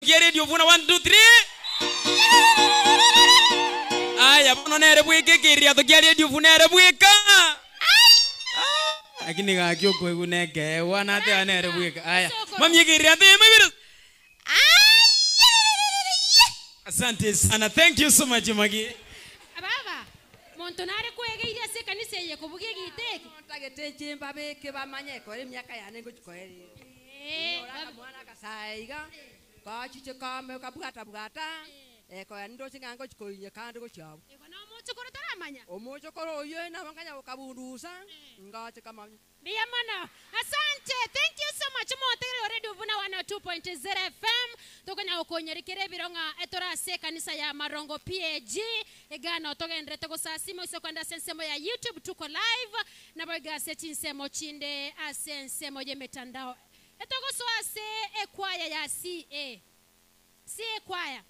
Radio Vuna 1 2 3. Aya bono nere bweke kiriatho kia Radio Vuna ere bweka. Lakini gakio kweguneke wana te anere bweka. Aya mami kiriatho mabiro. Asante sana. Thank you so much Magi. Baba, montonare kwegeire ase kanisa ye kubugia giteki. Ntagete chimba beke bamanye kore miaka yane ngochikoere. Ora mwana kasaiga. Kachiche kame kabugata bugata. Eko ndo singango chikoinye kandi gochabo. Eko no mochokoro taramanya. Omochokoro oyo na banganya okabundusa ngache kamanya. Ndiya mana. Asante. Thank you so much. Motegere Radio Vuna 102.0 FM. Tokonya okonyerikere bironga etora se kanisa ya Marongo PAG. Egano togendrete gosasima usokwanda sensemo ya YouTube tuko live na boiga se chinsemo chinde asensemo ye mitandao. Etogoso ase ekwaya ya CA. CA kwaya.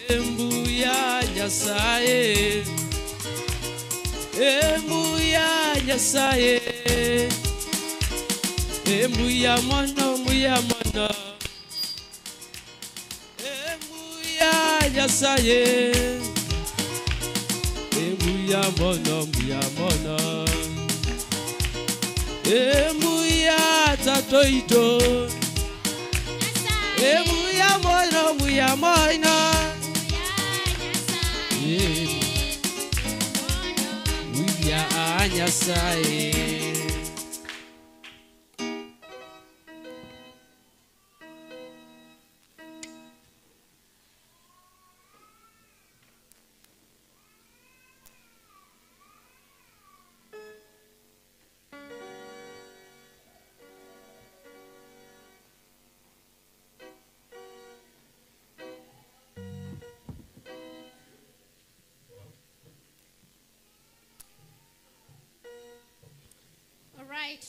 Embuya Nyasaye, Embuya Nyasaye, Embuya mono, Embuya mono, Embuya Nyasaye, Embuya mono, Embuya mono, Embuya tatoito, Embuya mono, Embuya mono. Embuya Nyasaye.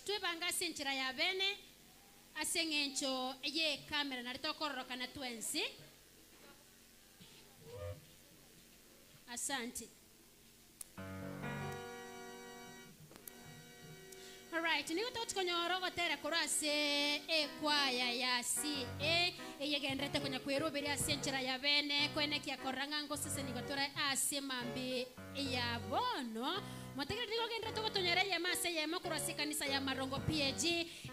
Twebanga senchira ya bene asengencho ye kamera naritokororoka na twensi. Asante. Alright, nigo totukonyoro gotera korase ekwaya ya CA eyegendrete konya kweruberia senchira ya bene kwenekia koranga ngosese nigo tora ase mambi ya bono. Motegere nigo gendre togotonyere ya mase ya makurasi kanisa ya Marongo PAG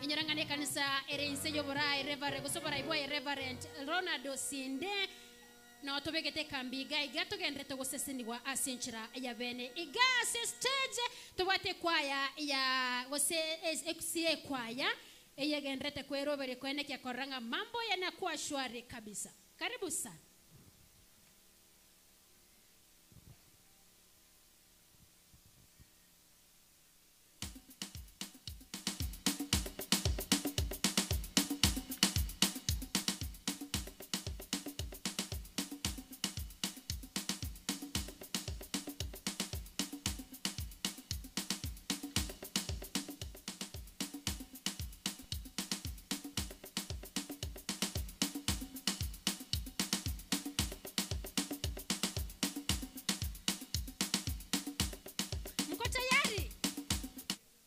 inyorangane kanisa ere inse yobora Reverend gosobora ibwa Reverend Ronald Sinde na otobegete kambi iga iga togendre togoseseniwa asenchira ya bene iga ase stage tobate kwaya ya gose XCA kwaya eyegendrete kwerobere kweneke koranga mambo yanakuwa shwari kabisa. Karibu sana.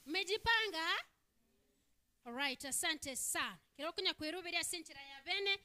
Mmejipanga? Alright, asante sana. Kirokunya kuirubiria senchira ya bene.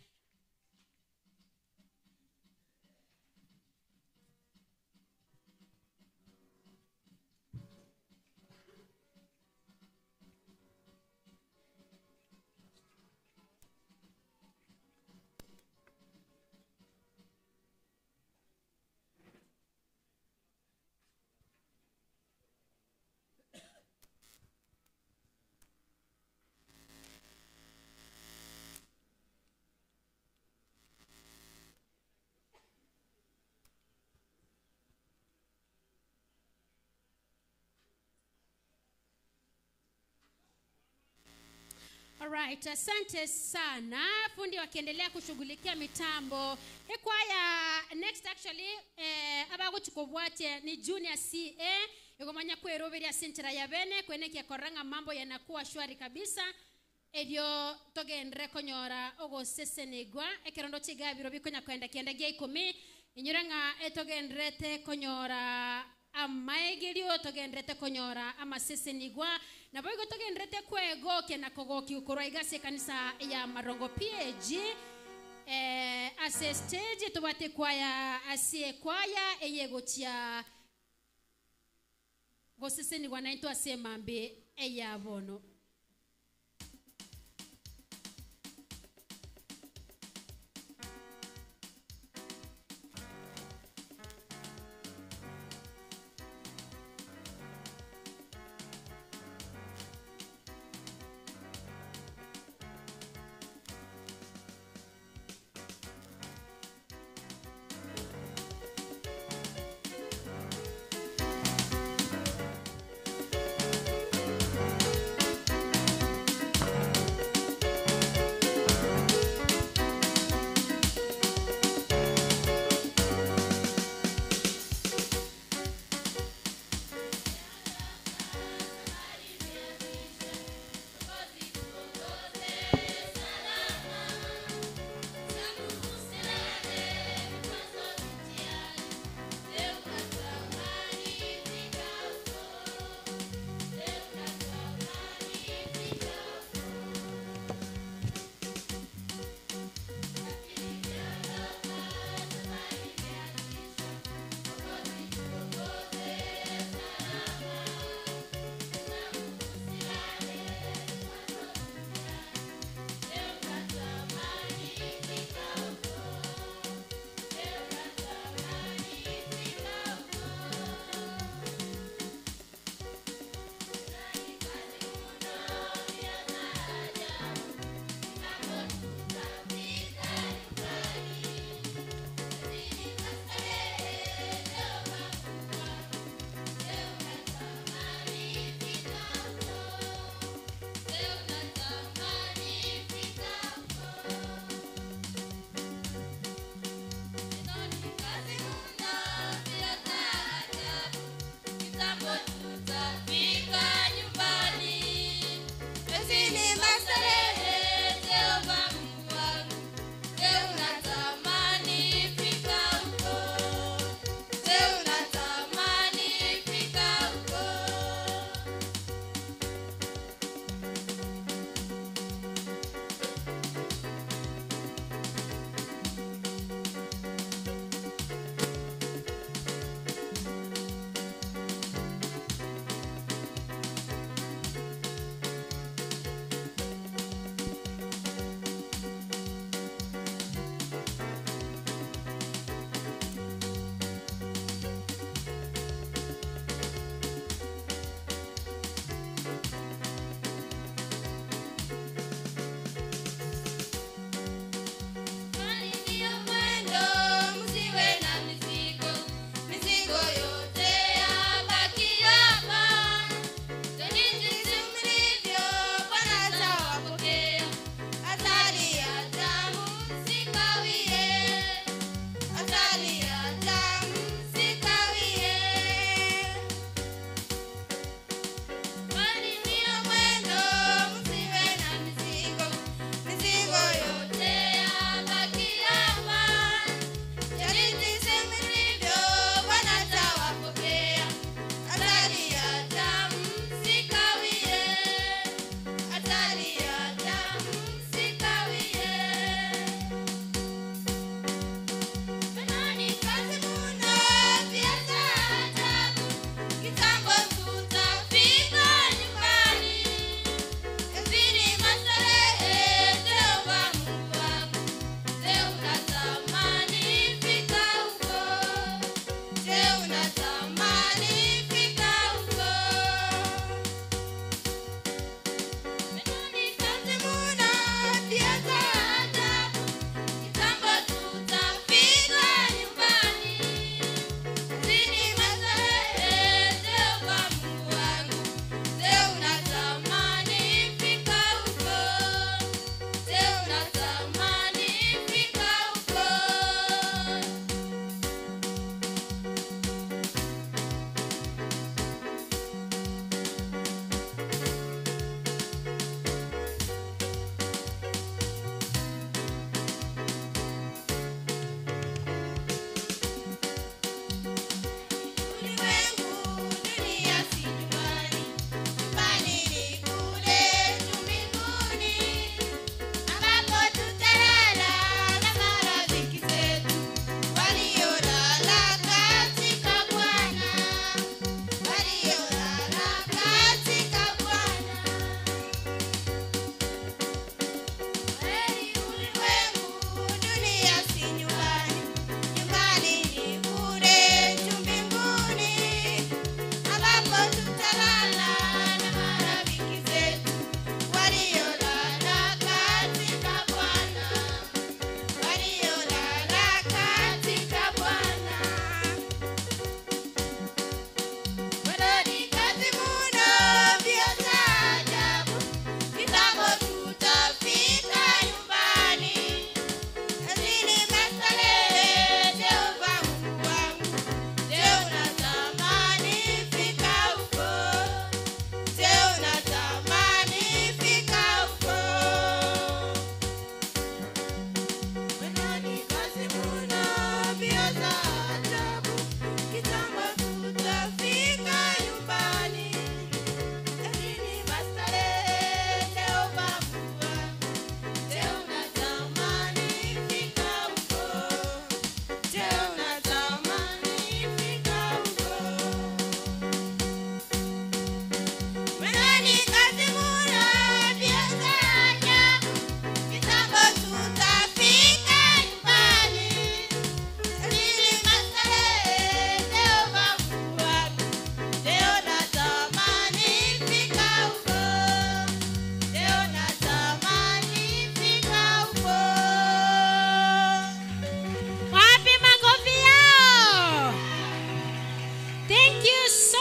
Alright, asante sana fundi wakiendelea kushughulikia mitambo. Ekwaya next actually abaguchukobwate ni Junior CA igomanya kweroberia sentera ya bene kwenekia koranga mambo yanakuwa shwari kabisa. Erio togenre konyora ogosesenigwa ekerondo chigabiro bikonya kwenda kienda gia 10 inyuranga etogenrete konyora amaegerio togenrete konyora amasesenigwa nabo igo togenrete kwego kena kogoki ukorwa igase kanisa ya Marongo PAG ase stage tobate kwaya asie kwaya eyegochia gosesenigwa na into asemambe eyabono.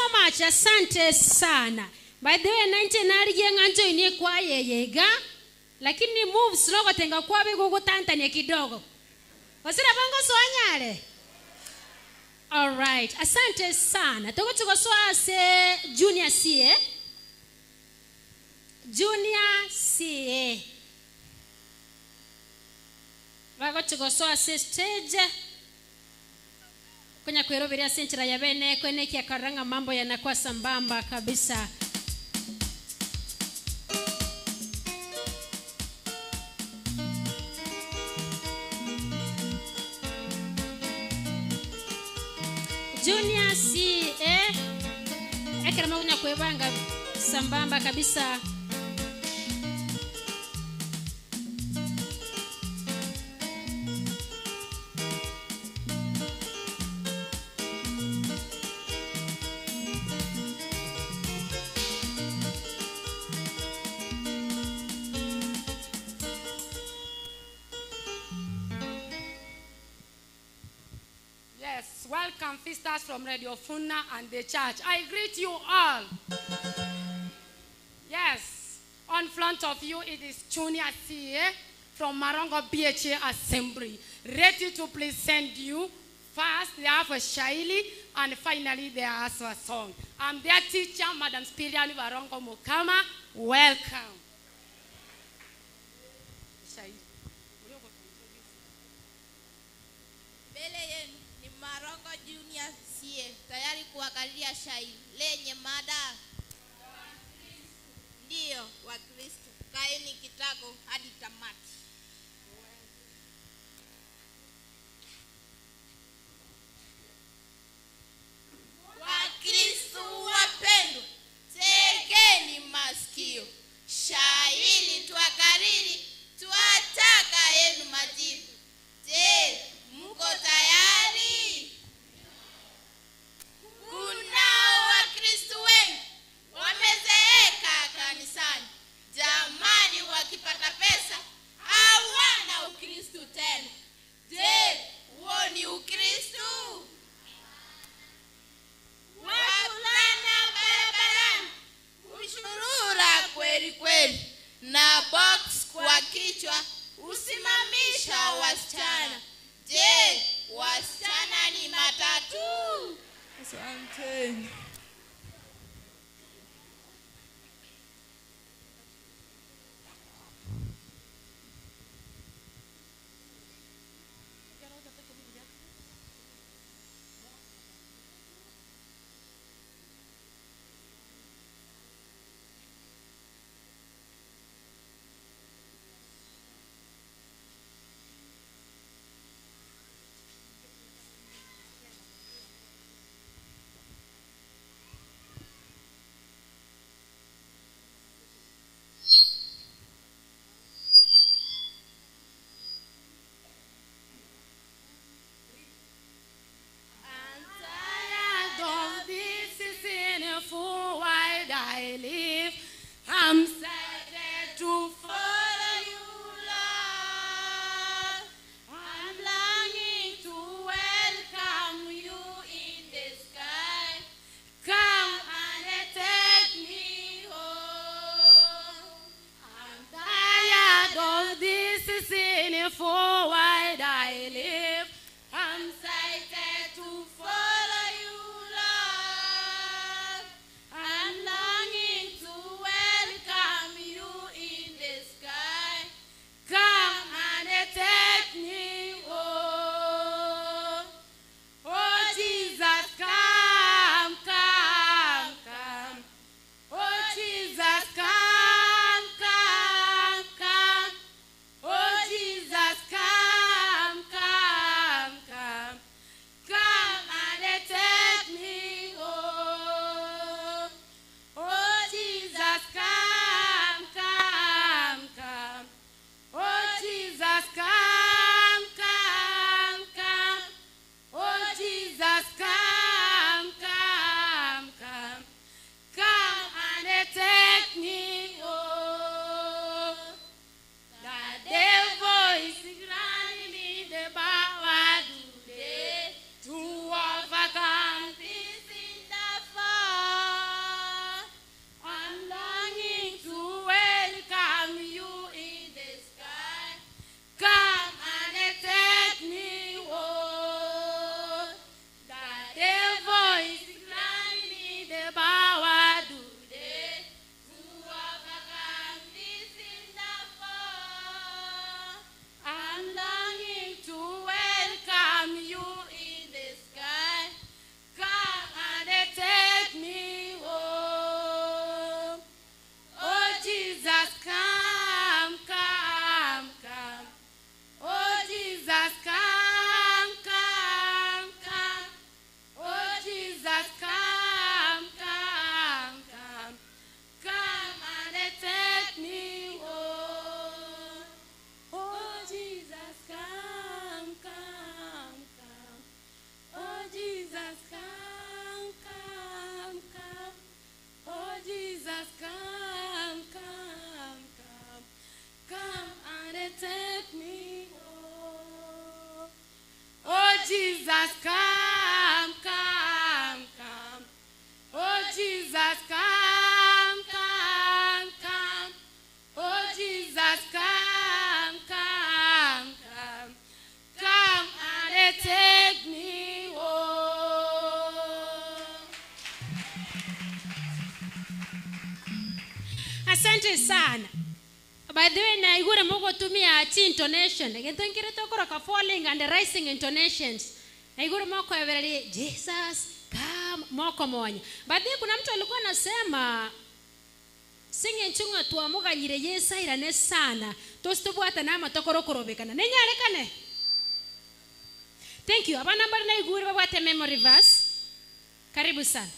much. Asante sana. By the way, 19 nariye kwa yeyega. Lakini moves logo tenga kwa bigo tantania kidogo. Wasira bongo soanyale. All right. Asante sana. Toko tukosoa se Junior C. Junior C. Bago tukosoa se stage. Kwenye kueroberia senchira ya bene kwenye kia karanga mambo yanakuwa sambamba kabisa. Junior C ekera magunya kuebanga sambamba kabisa. Welcome, visitors from Radio Funa and the church. I greet you all. Yes, on front of you it is Junior CA from Marongo BHA Assembly, ready to present you. First, they have a Shaili, and finally, they have a song. I'm their teacher, Madam Spiriani Barongo Mukama. Welcome. Shaili. Marongo Junior CA tayari kuwakariria shairi lenye mada ndio Wakristo, kaeni kitako hadi tamati. Wakristo wapendwa, tegeni masikio, shairi twakariri, twataka yenu majibu. Je, mko tayari? Kunao Wakristo wengi wamezeeka kanisani. Jamani, wakipata pesa hawana Ukristo tena. Je, huo ni Ukristo? Wavulana barabarani hushurura kweli kweli, na box kwa kichwa usimamisha wasichana. Je, wasichana ni matatu? Asante. I'm sad to follow you, Lord. I'm longing to welcome you in the sky. Come and take me home. I'm tired of this sinful world I live. I'm excited to follow you, Lord. I'm longing to welcome Jesus, come, come, come. Oh Jesus, come, come, come. Come and take me home. Asante sana. By the way, na igure mugo tumia chi intonation. Gento nkire tokoro ka falling and rising intonations. Na igure moko every Jesus come moko monya. By the way, kuna mtu alikuwa anasema singe nchunga tuamuganyire Yesu irane sana. Tositubwata na matokoro korobekana. Nenyarekane. Thank you. Abana bari na igure babwate memory verse. Karibu sana.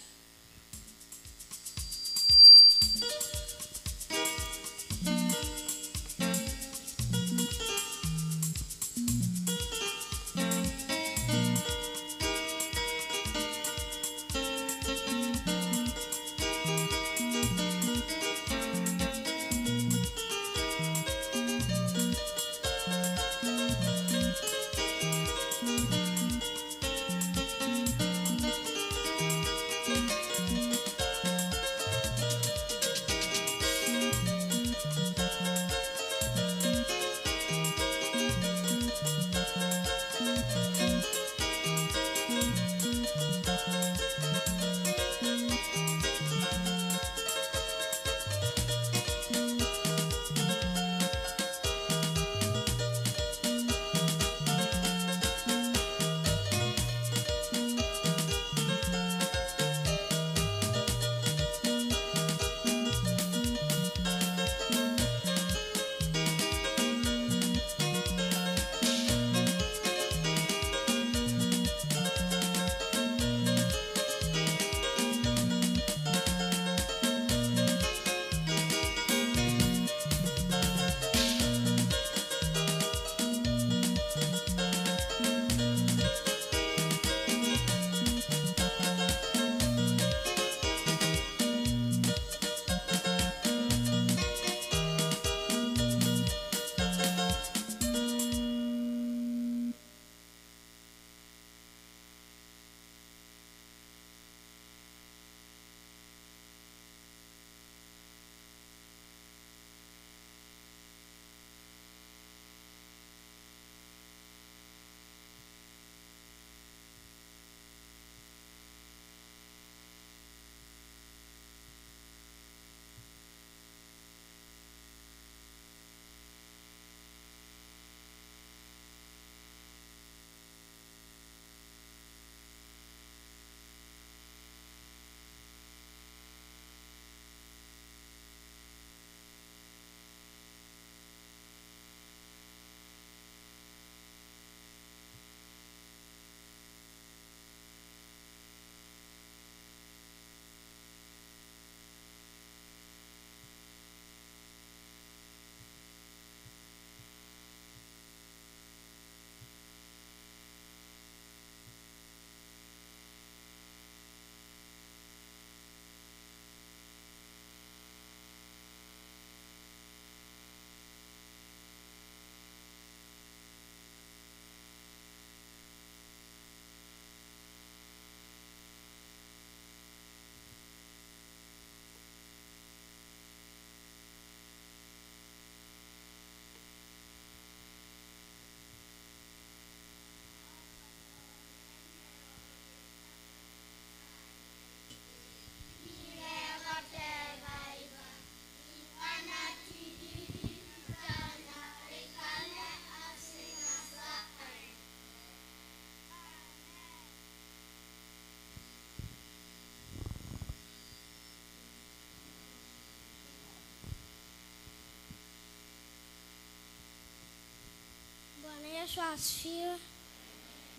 Bwana Yesu asifiwe.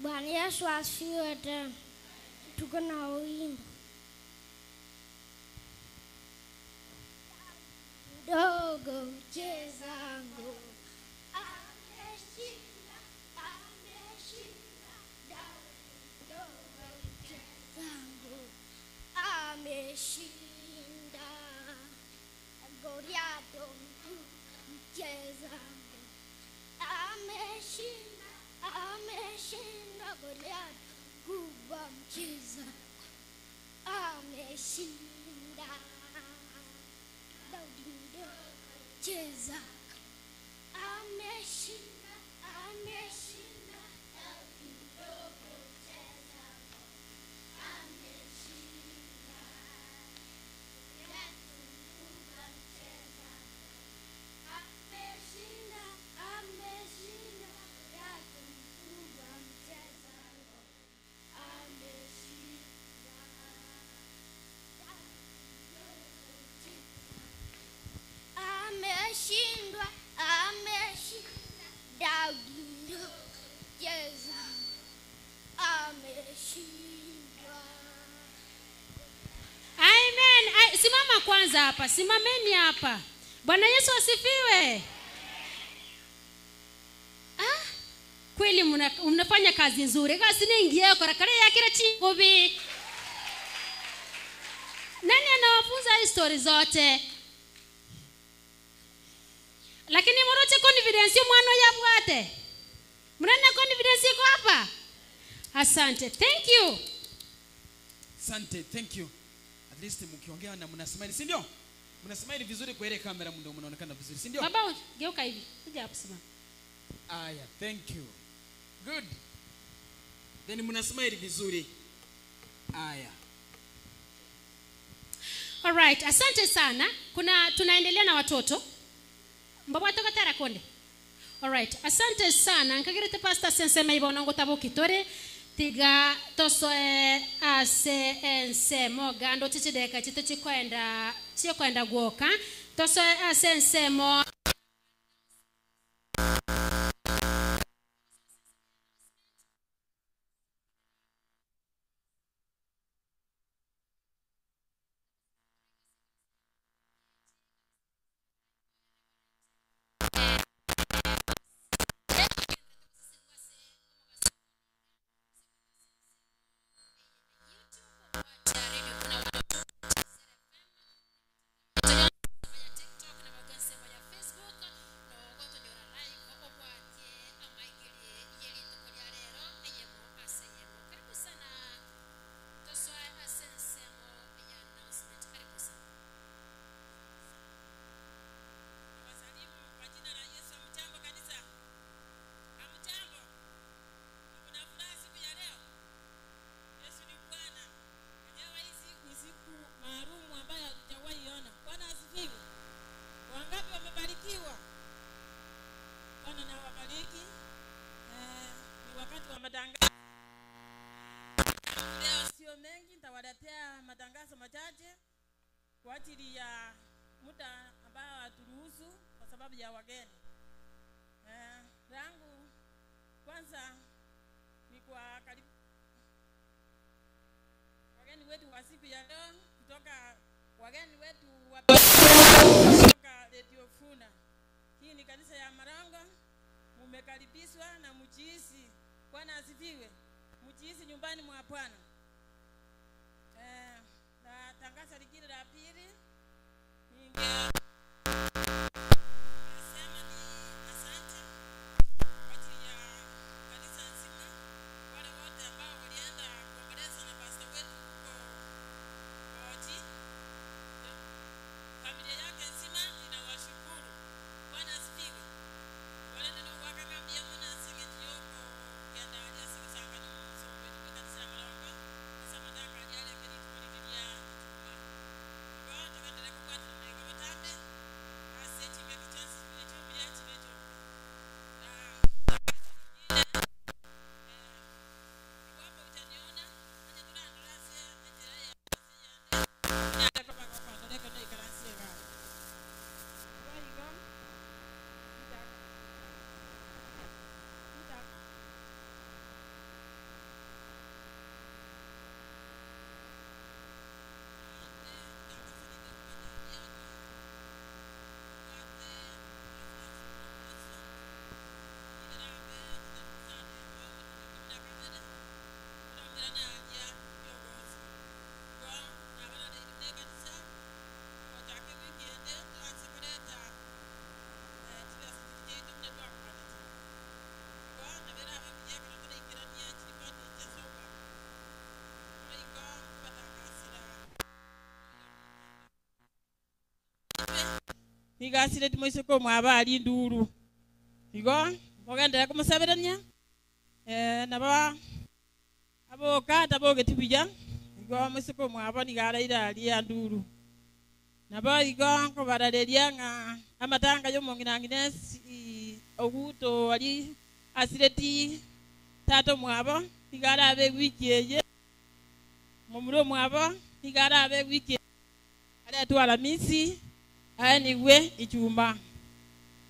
Bwana Yesu asifiwe tena. Tuko na wimbo mdogo mcheza ngoma ameshinda, ameshinda. Daudi mdogo mcheza ngoma ameshinda. Goliato mcheza ngoma ameshinda, ameshinda. Goliato kubwa mcheza ameshinda. mcheza. Ameshinda, ameshinda Daudi mdogo mcheza. Ameshinda Yesu mkubwa mcheza. Ameshinda, ameshinda Yesu mkubwa mcheza. Ameshinda. Ameshindwa, ameshinda Daudi mdogo mcheza. Ameshindwa. Amen. Simama kwanza hapa. Simameni hapa. Bwana Yesu asifiwe. Ah, kweli mnafanya kazi nzuri. Kasi ningie kwa kare ya kila chingobi. Nani anawafunza hii story zote? Lakini moroche confidence mwana ya bwate. Mnaona confidence iko hapa? Asante. Thank you. Asante, thank you. At least mkiongea na mna smile, si ndio? Mna smile vizuri kwa ile kamera ndio mnaonekana vizuri, si ndio? Baba geuka hivi. Kuja hapo simama. Aya, thank you. Good. Then mna smile vizuri. Aya. All right, asante sana. Kuna tunaendelea na watoto. Mbaba toka tara konde. All right, asante sana. Nkagirete pastor sensema ibona ngo kitore tiga tosoe ase ensemo gando chichideka chito chikwenda chikwenda gwoka tosoe ase ensemo. Matangazo machache kwa ajili ya muda ambao haturuhusu kwa sababu ya wageni. Langu kwanza ni kwa karibu wageni wetu wa siku ya leo kutoka wageni wetu wa kutoka Radio Funa. Hii ni kanisa ya Marango. Mumekaribishwa na mjihisi, Bwana asifiwe. Mjihisi nyumbani mwa Bwana. Na tangazo lingine la pili ningesema ni asante kwa ajili ya kanisa nzima, wale wote ambao walienda kuomboleza na pastor wetu huko Oji. Familia yake nzima inawashukuru. Bwana asifiwe. Wale ndio wakangambia mwana singejiyoko kenda alia singisanga ni msombe ni kanisa ya Marango. Sasa madaka yale kile tulilia. Nigasire timoiseko mwabali nduru. Igo mogendera kumusaberania naba aboka taboge tibija igo musiko mwabo nigaraira ali anduru. Nabo igo nkobarareria nga amatanga yo mongina oguto ali asireti tato mwabo nigarabe wiki eye mumuro mwabo nigarabe wiki ale twala misi aya ichuma.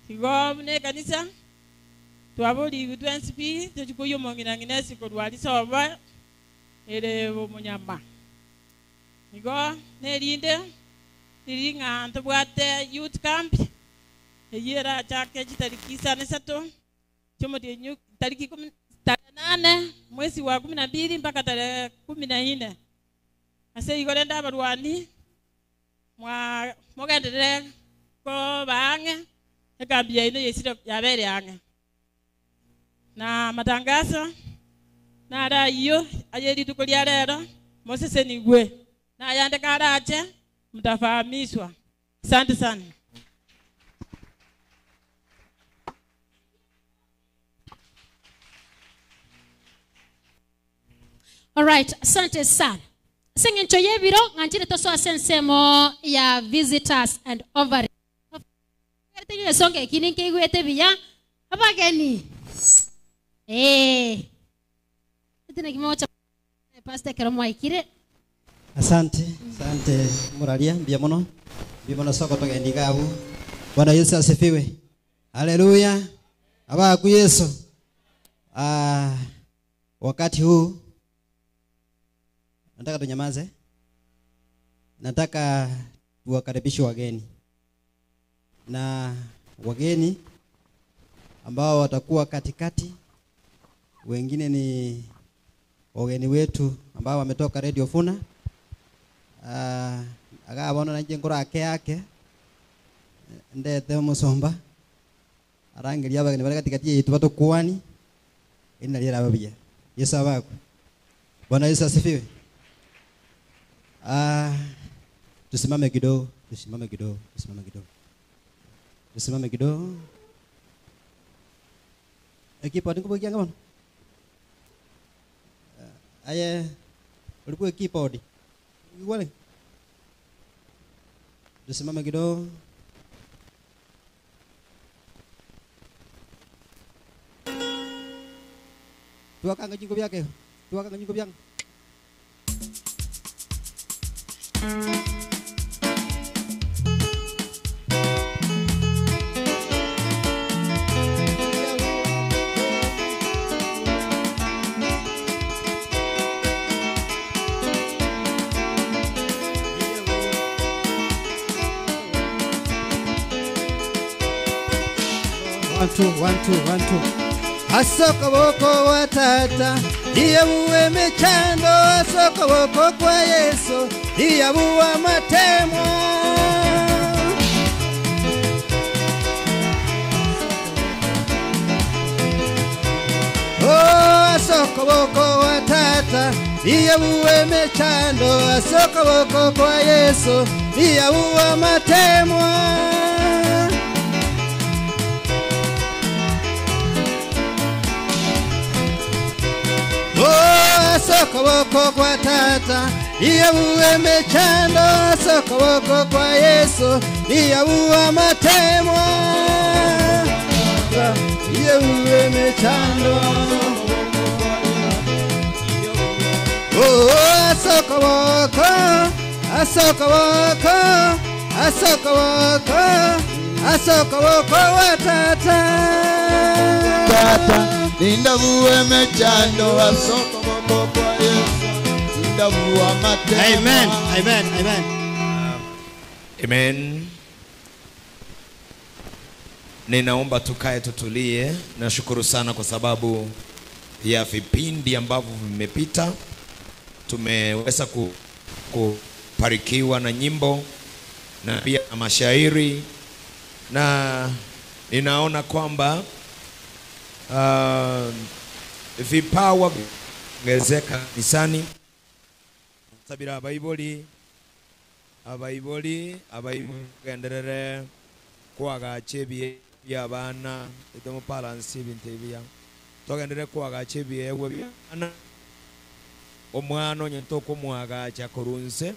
Igo ne kanisa twaboli utwensipi tuchikuyo mongina nginesi kodwali soba ere munyama. Igo nerinde niringa ntobwate youth camp eyera chake chitariki 3 chomo tariki 18 mwezi wa 12 mpaka tarehe 14. Ase igo renda abarwani mwa mogendere ko baange ekambia ino yesiro yabere ange. Na matangazo na rayo ayeri tukolia lero Moses nigwe na yande karache mtafahamishwa. Asante sana. All right, asante sana. Sengencho yebiro nganjire toso asensemo ya visitors and over. Tinye songe kini kigwete biya abageni. Tena kimoja Pastor Keromo aikire. Asante, asante Muralia, mbia mono. Mbia mono soko togendiga abu. Bwana Yesu asifiwe. Haleluya. Abaku Yesu. Wakati huu nataka tunyamaze. Nataka tuwakaribishe wageni. Na wageni ambao watakuwa katikati, wengine ni wageni wetu ambao wametoka Radio Funa. Agabona na jengora ake yake ndete musomba arangiria abageni bari katikati yetu batokuani ina lera babia. Yesu abako. Bwana Yesu asifiwe. Tusimame kidogo, tusimame kidogo, tusimame kidogo. Tusimame kidogo. Ekipa ndikubokia ngabona. Aye, ulikuwa keyboard. Wale. Tusimame kidogo. Tuwakanga jingo byake. Tuwakanga jingo byangu. One, two, one, two, one, two. Asokoboko watata, iyabuwe mechando. Asokoboko kwa Yesu, iyabuwa matemo. Oh, asokoboko watata, iyabuwe mechando. Asokoboko kwa Yesu, iyabuwa matemo. Asokoboko kwa tata, iyabuwe mechando. Asokoboko kwa Yesu, iyabuwa matemo. Iyabuwe mechando. Oh, asokoboko, asokoboko, asokoboko, asokoboko wa tata. Tata, indabuwe mechando. Asokoboko kwa Yesu, indabuwa matema. Amen, amen, amen. Amen. Ninaomba tukae tutulie. Nashukuru sana kwa sababu ya vipindi ambavyo vimepita. Tumeweza kuparikiwa na nyimbo na pia na mashairi, na ninaona kwamba vipawa ongezeka kanisani. Sabira abaiboli abaiboli abaiboli genderere Kwagache bia bana itomo balance bintu bia togendere kwagache biewe bia omwana onye tokomwagacha korunse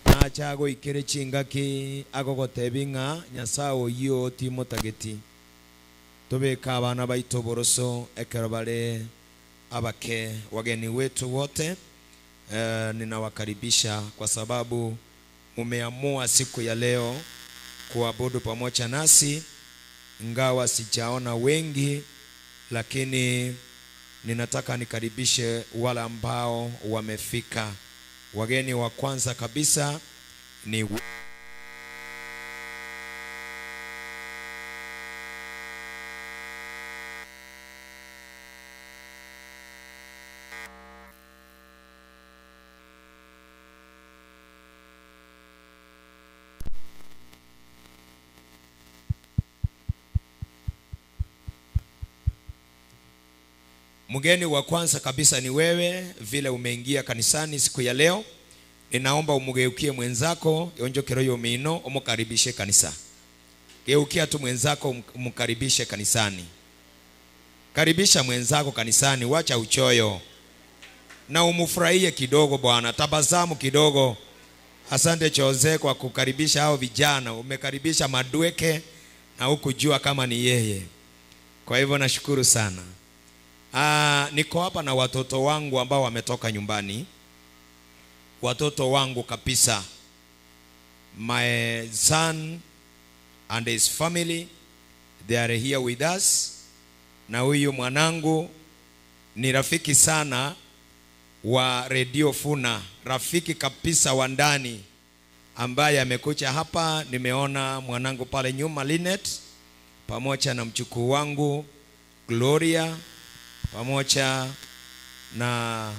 nacha goikere chingaki agogotebi ng'a Nyasaye oyio timotageti tobeka abana baito boroso ekero bare abake. Wageni wetu wote ninawakaribisha kwa sababu mumeamua siku ya leo kuabudu pamoja nasi. Ingawa sijaona wengi, lakini ninataka nikaribishe wale ambao wamefika. Wageni wa kwanza kabisa ni mgeni wa kwanza kabisa ni wewe, vile umeingia kanisani siku ya leo. Ninaomba umugeukie mwenzako, yonjokero yomino, umukaribishe kanisa. Geukia tu mwenzako, umukaribishe kanisani. Karibisha mwenzako kanisani, wacha uchoyo. Na umufurahie kidogo bwana, tabasamu kidogo. Asante Jose kwa kukaribisha hao vijana, umekaribisha madweke na hukujua kama ni yeye. Kwa hivyo nashukuru sana. Niko hapa na watoto wangu ambao wametoka nyumbani. Watoto wangu kabisa. My son and his family, they are here with us. Na huyu mwanangu ni rafiki sana wa Radio Funa, rafiki kabisa wa ndani ambaye amekuja hapa. Nimeona mwanangu pale nyuma Linet, pamoja na mchukuu wangu Gloria, pamoja na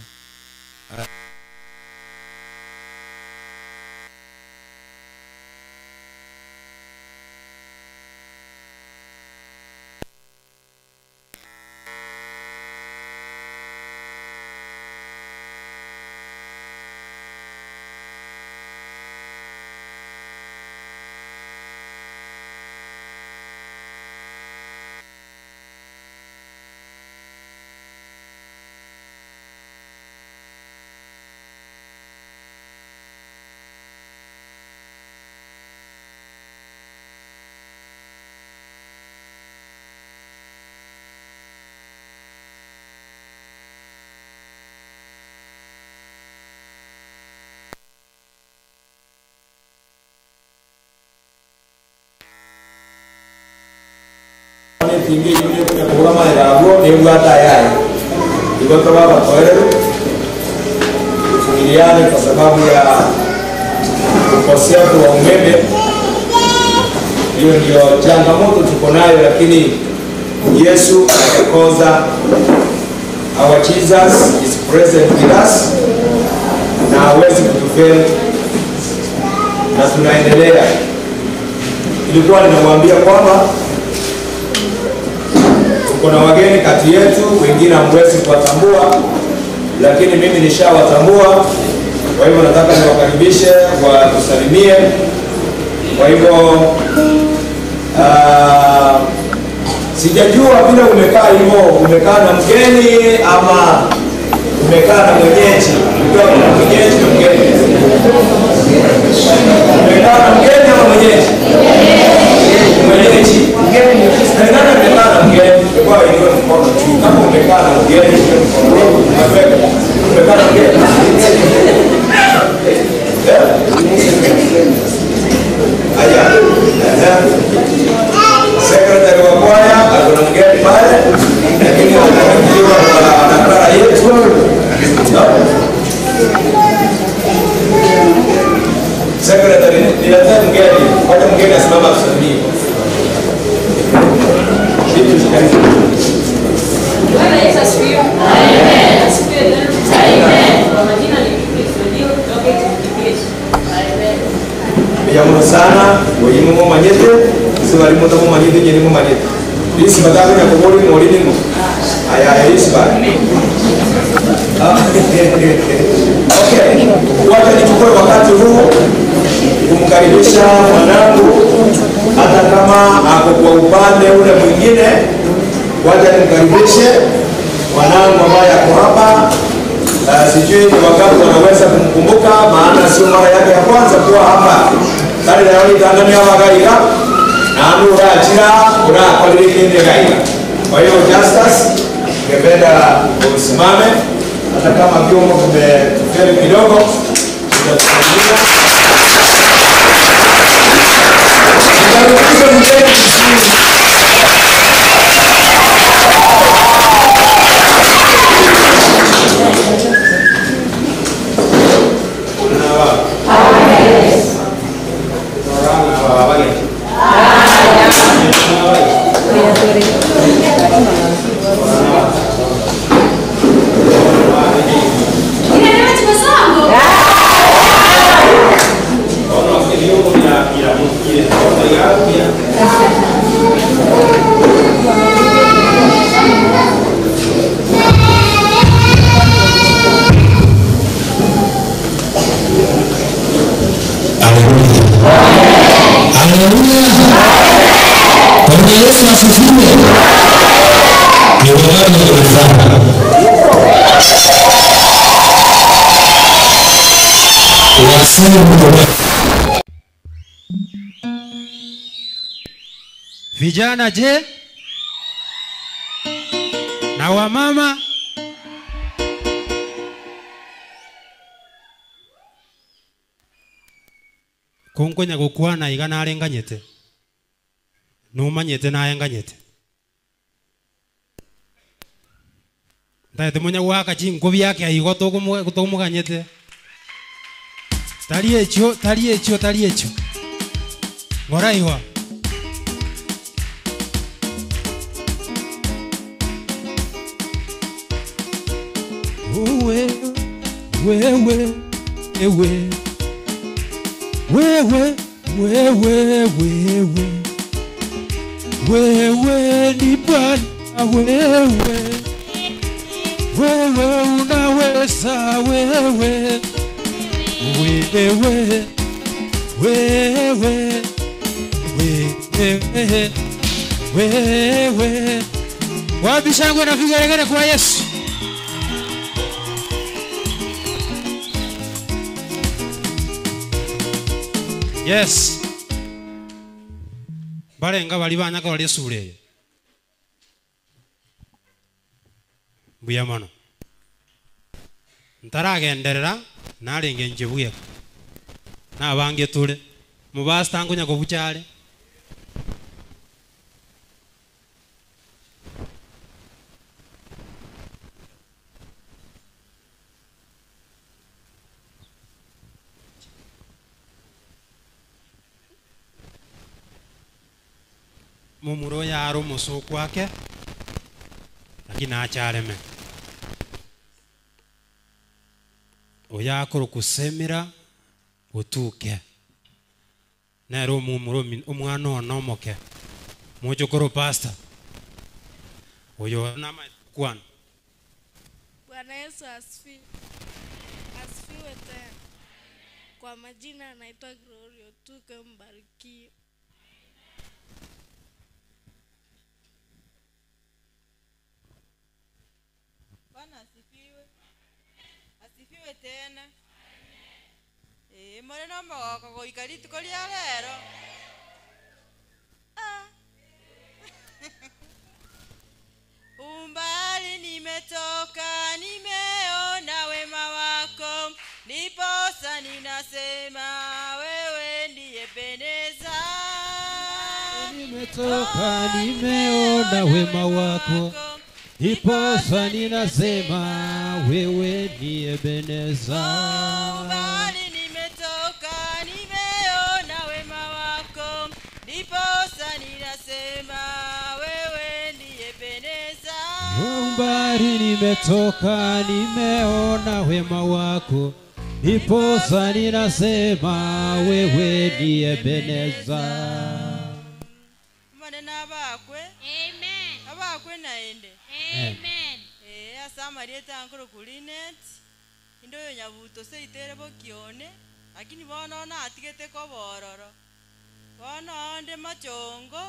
tingi yule kuna programa ya rabu ni ugata yai iko baba toero tuvumiliane kwa sababu ya ukosefu wa umeme. Hiyo ndio changamoto tuko nayo, lakini Yesu anakoza. Our Jesus is present with us na hawezi kutufeli, na tunaendelea. Nilikuwa ninamwambia kwamba kuna wageni kati yetu, wengine hamwezi kuwatambua, lakini mimi nishawatambua. Kwa hivyo nataka niwakaribishe, watusalimie. Kwa hivyo sijajua vile umekaa hivyo, umekaa na mgeni ama umekaa na mwenyeji? Umekaa na mwenyeji na mgeni? Umekaa na mgeni ama mwenyeji? Mwenyeji. Na nani amekaa na mgeni? Kwa hiyo mkono juu. Kama umekaa na mgeni, umekaa na mgeni. Aya. Secretary wa kwaya akona mgeni pale, lakini anatarajiwa na nakala yetu. Secretary, niletee mgeni. Wacha mgeni asimame atusalimie. Bwana Yesu asifiwe. Amen. Asifiwe tena. Amen. Kwa majina ni Kristo ndio kutoka Yesu. Amen. Yamuno sana, weyimu mu manyete, sibali muto mu manyete nyeri mu manyete. Isi bataku na kobori molini mu. Aya aya isi ba. Okay. Wacha nichukue wakati huu kumkaribisha mwanangu, hata kama kama ako kwa upande ule mwingine, wacha nimkaribishe mwanangu ambaye ako hapa. Sijui ni wakati wanaweza kumkumbuka, maana sio mara yake ya kwanza kuwa hapa. Tari leo ni Tanzania wagaiga na anu urachira urakolirikinde gaiga. Kwa hiyo Justus, ningependa usimame hata kama vyombo vimetufeli kidogo, tutatusaidia. Tutarudisha mgeni vizuri. Vijana je? Na wamama? Konkonya gukwana iga narenganyete. Numanyete naenganyete. Ndaete munya gwaka chinko byake aigo tokumuganyete. Tari echo, tari echo, tari echo. Ngoraiwa. Wewe, wewe, wewe, wewe, wewe, wewe, wewe ni Bwana, wewe, wewe unaweza, wewe, wewe, wewe, wewe, wewe. Wapi shangwe na vigelegele kwa Yesu? Yes. Barenga bali banyaka bali sule. Mbuya mono. Ntaragenderera narenge njebuye. Na bange tule. Mubasta ngunya kobuchale. Mumuro ya aro musuku wake lakini achareme oyakoro kusemera utuke nero mumuro omwana onomoke mujukuru pastor oyo nama kwana. Bwana Yesu asifiwe. Asifiwe tena. Kwa majina anaitwa Gloria Otuke, mbarikiwe. Bwana asifiwe. Asifiwe tena. More no mogoko goika rituko ria rero. Ah. Umbali nimetoka, nimeona wema wako, ndiposa ninasema wewe ndiye pendeza. Nimetoka, nimeona wema wako, ndiposa ninasema wewe ndiye Ebeneza. Umbali nimetoka, nimeona wema wako, ndiposa ninasema wewe ndiye Ebeneza. Umbali nimetoka, nimeona wema wako, ndiposa ninasema wewe ndiye Ebeneza. Manena abakwe. Amen. Abakwe naende. Amen. Asamaria ankoro kulinet. Indoyo nyabuto se itere bokione, lakini bono na atigete kobororo. Bono onde machongo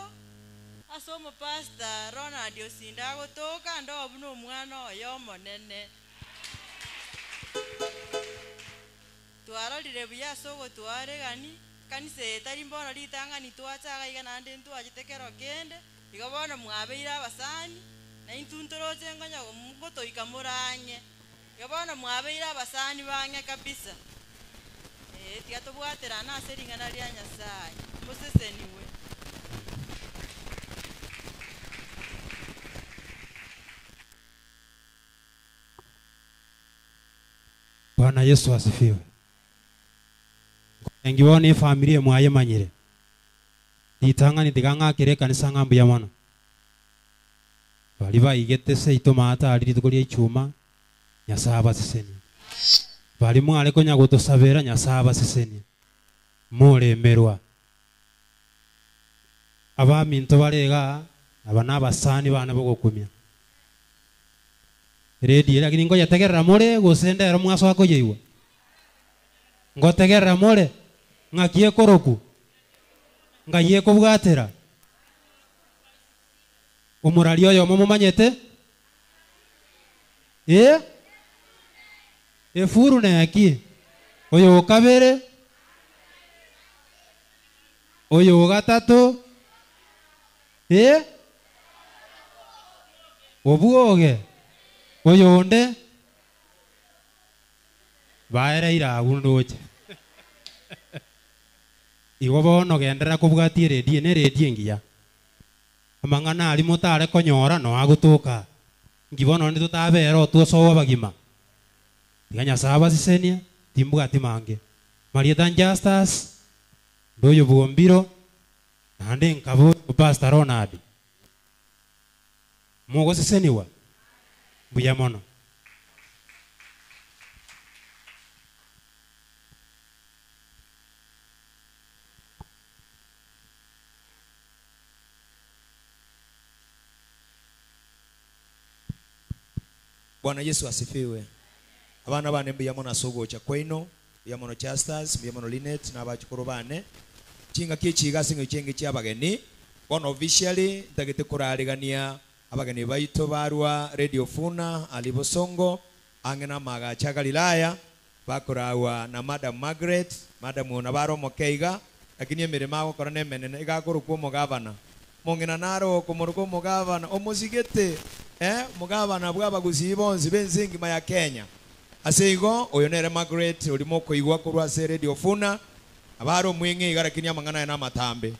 ase omopasta Ronald Osinda agotoka ndobu na omwana oyo omonene. Twarorire buya ase ogotwaregani kanisa etari mbono ritang'ani twachaga iga naende ntwachete kero kende igo bono mwabeire abasani na intwe ntoroche ngonya gotoika morang'e igo bono mwabeire abasani bang'e kabisa. Tiga tobwaterana ase ring'ana ria Nyasaye moseseniwe. Bwana Yesu asifiwe. Engiwona efamilia mwayemanyire ritang'ani tigang'akire kanisa ng'ambu ya mono bari baigete seito maata rituko ria ichuma Nyasaye abasesenie bari mware konya gotosabera Nyasaye abasesenie muremerwa abaminto barega aba n'abasani bana bogokumia redi lakini ngoja tegerera more gosendera mwaso akoyeiwa ngotegerera more ng'akie koroku ng'ayie kobwatera omorari oyo momomanyete efuru neki oyo kabere oyo gatatu obwoge oyo onde baereire agwo ndoche igo bono gendera kobwatia eredio ne eredio engiya amang'ana aria motare konyora no agotoka ngibono ndi totabera otwosoa abagima tiga Nyasaye abasesenie timbwati mange Marieta Justus ndoyo bwombiro naende nkabo Pastor Ronald mugoseseniwa mbuya mono. Bwana Yesu asifiwe. Abana bane mbuya mono asogocha kwaino mbuya mono Justus mbuya mono Linet na abachukuru bane chinga kichiga singa chenge chia abageni bono officially ntagete kurarigania abageni baito barwa Radio Funa alibosongo ange na magacha Galilaya bakorawa na Madam Margaret Madam ona baro mokeiga lakini emirimo agokora nemenene igakorokwa omogavana mong'ina naro okomorokwa omogavana omosigete mugavana bwa abagusi bonsi b'ensingima ya Kenya ase igo oyo nere Margaret orimo koigwa korwa ase Radio Funa abaro mwing'e iga lakini amang'ana aya namatambe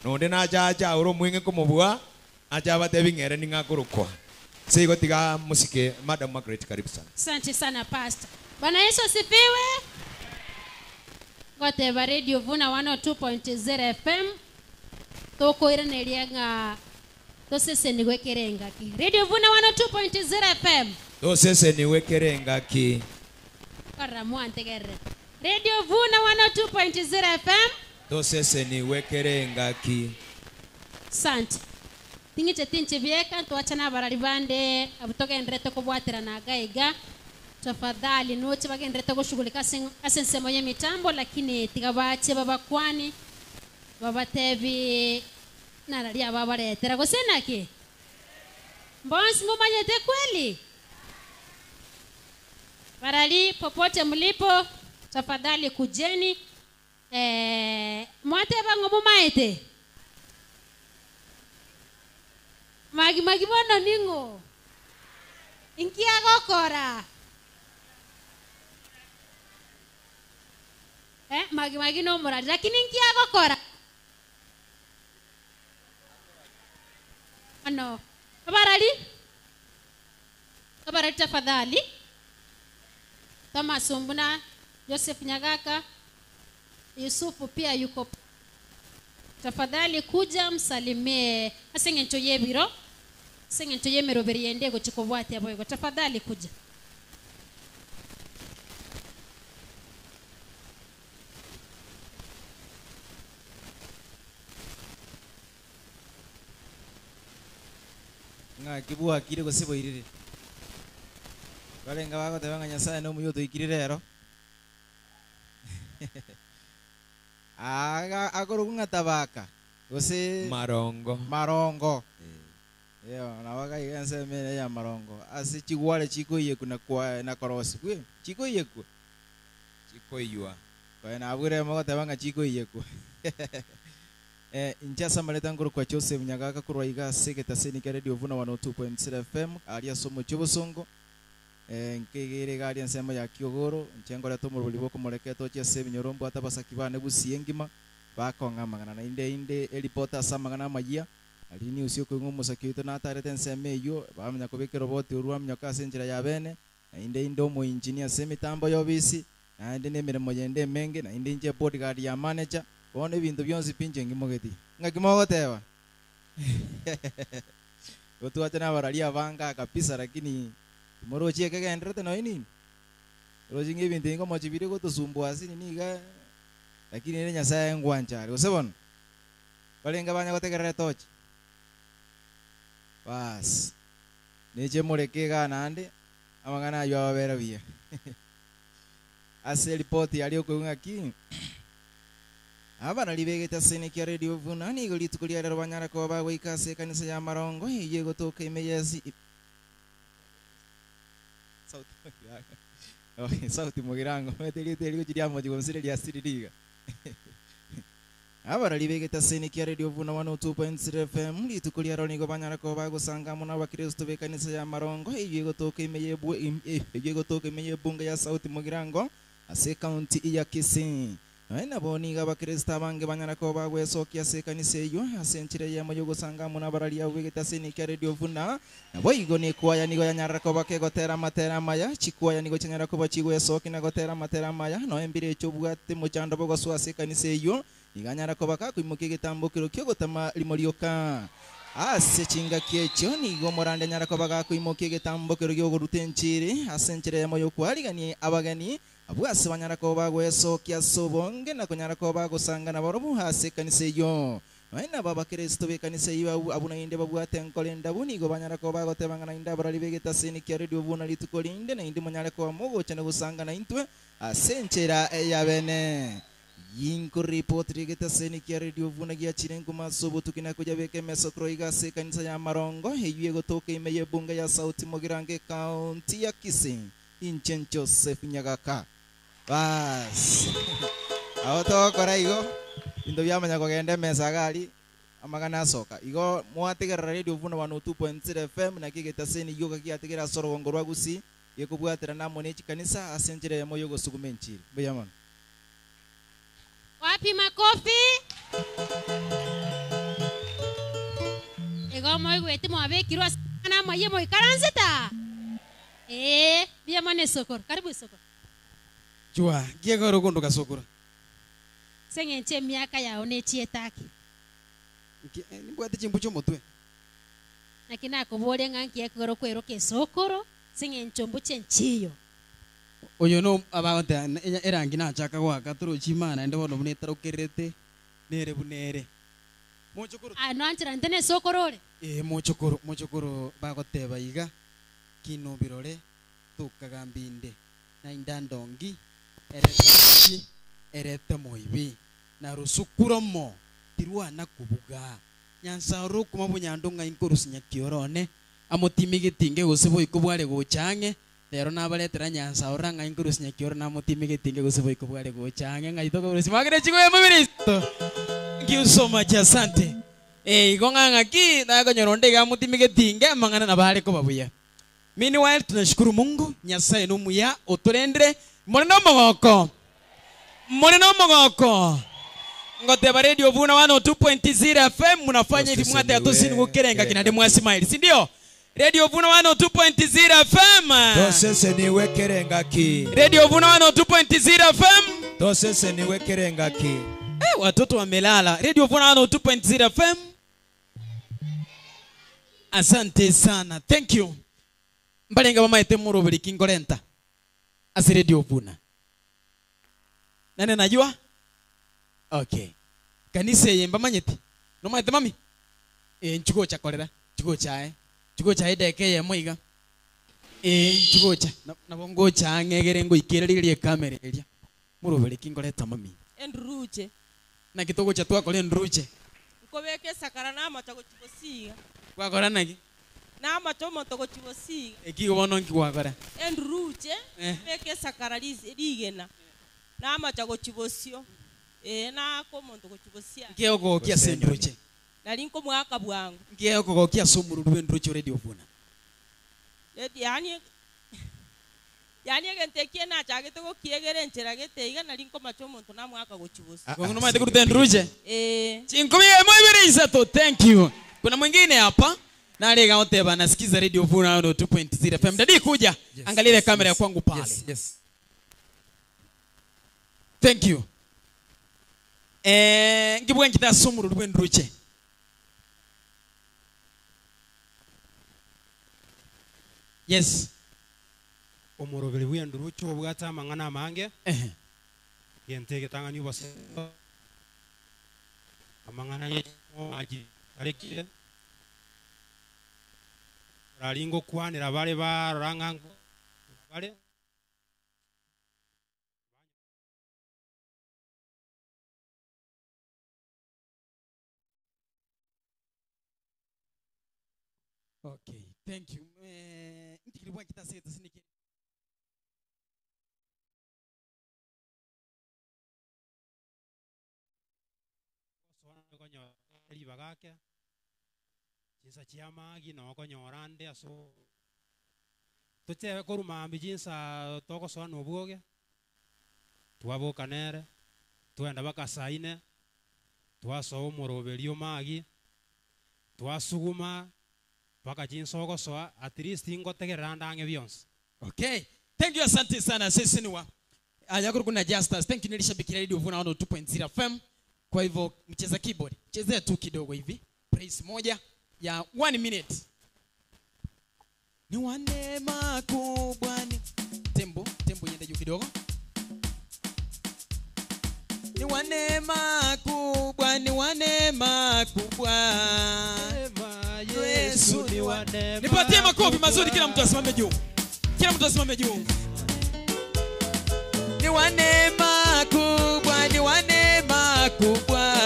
nonde nachacha oro mwing'e komobua acha batebi ng'ere ning'akorokwa ase igo tiga musike Madam Margaret karibu sana. Asante sana Pastor. Bwana Yesu asifiwe. Goteba Radio Vuna 102.0 FM tokoiraneria ng'a toseseniwe kerengaki. Radio Vuna 102.0 FM toseseniwe kerengaki. Kara mwantegere. Radio Vuna 102.0 FM toseseniwe kerengaki. Asante. Tingiche tinche bieka twachana barari bande abutogendrete kobwatira na gaiga. Tafadhali noche bagendrete goshughulika asensemo ye mitambo lakini tigabache babakwani babatebi nararia babaretera gosenaki mbonsi mumanyete kweli. Barali popote mlipo tafadhali kujeni mwate bango mumaete magi magi bono ningo inkia gokora magi magi no morali lakini inkia gokora ano abarali abarali tafadhali Thomas Ombuna, Joseph Nyagaka, Yusufu pia yuko. Tafadhali kuja msalimie asengento yebiro asengento yemeroberi yendego chikobwate aboyego tafadhali kuja. Nga kibwa kire gosibo irire barenga bagoteba nga Nyasaye no muyo tuikirire rero. Akorunga tabaka. Gose Marongo. Marongo. Yo nawaga igense mene ya marongo. Ase chigware chiko yeku na kwa na korosi. Kwe chiko yeku. Chiko yua. Kwa na abure mogo tabanga chiko yeku. Inchasa maleta nguru kwa Joseph Nyagaka kurwa iga seketa senika radio vuna 102.7 FM alia somo chobosongo. Nkegere gari nsema ya Kiogoro nchengora to murubuli boko moreketo chese binyorombo atabasaki bane gusiengima bakonga magana na inde inde elipota samagana majia alini usio kwengu musakito na tarete nseme iyo bamenya kubike roboti urwamnya kasenjira ya bene na inde inde mu engineer semitambo yobisi na inde nemirimo yende menge na inde nje bodyguard ya manager bone bintu byonse pinje ngimogeti ngakimogoteba gotu atena baralia banga kabisa lakini morochie kegenderete no ini rochinge bintu ngo mochibire gotusumbua sini niga lakini ile Nyasaye ngwanchari usebona balenga banya gotegerera tochi bas neche moreke ganande amangana ayo ababera biya ase ripoti yali okungaki abana libegeta sene kia radio vuna nigo litukulia rero banyara ko bagwika se kanisa ya Marongo iye gotoka imeyezi sauti mugirango. Okay, sauti mugirango. Meteli kuchiria moji gonsire lia siririga. Abara libegeta sene kia radio vuna 102.0 FM litukulia rero nigo banyara ko bagusanga muna abakristo be kanisa ya Marongo iye gotoka imeyebwe iye gotoka imeyebunga ya sauti mugirango ase county ya Kisii. Naina boni abakristo abange banyara ko bagwesokia se kanisa iyo asenchire ya moyo gusanga muna baralia wegeta sene kia radio vuna na boigo ni kwaya nigo yanyara ko bakegotera matera maya chikwaya nigo chanyara ko bachigwesoki na gotera matera maya no embire chobwate muchando bogoswa se kanisa iyo iganyara ko bakakuimuka gitambukiro kyo gotama limorioka ase chinga kiecho nigo morande nyara ko bakakuimuka gitambukiro kyo gorutenchiri asenchire ya moyo kwaligani abagani abwase banyara ko bagwesokia sobonge na kunyara ko bagusanga na barobu hase kanisa iyo naina baba Kristo be kanisa iyo abuna inde babwate nkolenda bunigo banyara ko bagotebanga na inda barali begeta seni kia radio buna litukolinde na indi munyara ko mogo chana gusanga na intwe asenchera ya bene yinko report rigeta seni kia radio vuna gia chirengo masobo tukina kuja beke mesokro se kanisa ya Marongo heywe gotoke imeye bunga ya sauti mogirange county ya Kisii Inchen Joseph Nyagaka. Bas. Aho kora igo indo byamanya kogenda mesa gali amagana soka. Igo mwategera radio vuna 102.0 FM na kigeta seni yoga kiategera sorogongo rwa gusi yekubwatira namone chikanisa asenjere ya moyo gosugumenchiri. Buyamana. Wapi makofi? Igo moigwete mwabekirwa sana maye moikaransita. Biyamane sokor. Karibu sokor. Chua, kiegoro kondo kasokora. Sengenche miaka yao nechietaki. Nibwate chimbucho motwe. Nakina kobore nganki ekoro kwero ke sokoro, sengencho mbuche nchiyo. Oyo no abante erangi nachaka gwaka turuchimana ende bono bunetarokerete nere bunere. Mochokoro. Ah, no anchira ntene sokorore. Mochokoro, mochokoro bagoteba iga. Kino birore tukagambinde na indandongi ereta ereta moibi na rusukuromo tirwana kubuga nyansaro kuma bunyandonga inkorusinya kiorone amotimige gose boiko bware gochange lero nabaletera nyansaro nga inkorusinya kiorone amotimige gose boiko bware gochange ngaito korusi magere chigwe mabiristo. Thank you so much, asante. Igo ng'aki nakonyoronde ga mutimige tinge mangana nabare ko babuya. Meanwhile, tunashukuru Mungu, Nyasaye numuya uturendre moneno mogoko. Moneno mogoko. Ngoteba radio vuna 102.0 FM munafanya hivi mwate atosini kukerenga kina demu smile, si ndio? Radio Vuna 102.0 FM. Tosese niwe kerenga ki. Radio Vuna 102.0 FM. Tosese niwe kerenga ki. Watoto wamelala. Radio Vuna 102.0 FM. Asante sana. Thank you. Mbalenga mama ete muroberi kingorenta. Asi Radio Vuna. Nani najua? Okay. Kanisa yemba manyeti. No maete mami. Nchugo cha kolera. Nchugo cha Nchugo cha ideke ye moiga. Nchugo cha nabongo cha ngegere ngo ikereririe kamera eria. Muroberi kingoreta mami. Enduruche. Na kitoko cha twakore nduruche. Nkobeke sakara na amacha gochibosiga. Gwakora naki? Na amacha omonto gochibosiga. Ekigo bono nki gwakora? Enduruche beke sakara rigena. Na amacha gochibosio. Na ko omonto gochibosia. Nki ogokia se nduruche? Nari nkomwaka bwangu. Nki ogokia so mururu nduruche radio vuna. Yani egente na chagete gokiegere nchera gete iga nari nkomacha omonto namwaka gochibosia. Ngono mate kuruta nduruche? Chinkumie moibere isato, thank you. Kuna mwingine hapa na alega wote bana sikiza Radio Vuna 2.0 FM. Dadi kuja. Yes, angalia ile yes, kamera yes, ya kwangu pale. Yes, yes. Thank you. Ngibwe ngita sumuru rwe nduruche. Yes. Omoroberi bwe nduruche obwata amang'ana amange. Gente getangani bose. Amang'ana ye aji arekire. Raringo kwanira bare barorangango bare Okay, thank you. Ndikiribwa kitaseta sinike. Konyo ribagake. Jinsa chiamagi no konyora nde aso. Toche koruma mbi jinsa togosoa nobwoge. Twabokanere. Twenda bakasaine. Twasoa omoroberio magi. Twasuguma paka jinsa ogosoa at least ngotegerera ndange bionse. Okay. Thank you, asante sana sisi ni wa Ayakuru kuna Justus. Thank you nilishabikia Radio Vuna 102.0 FM. Kwa hivyo mcheza keyboard, chezea tu kidogo hivi. Praise moja ya 1 minute. Ni wa neema kubwa ni tembo, tembo iende juu kidogo. Ni wa neema kubwa, ni wa neema kubwa. Yesu ni wa neema. Nipatie makofi mazuri, kila mtu asimame juu. Kila mtu asimame juu. Ni wa neema kubwa, ni wa neema kubwa.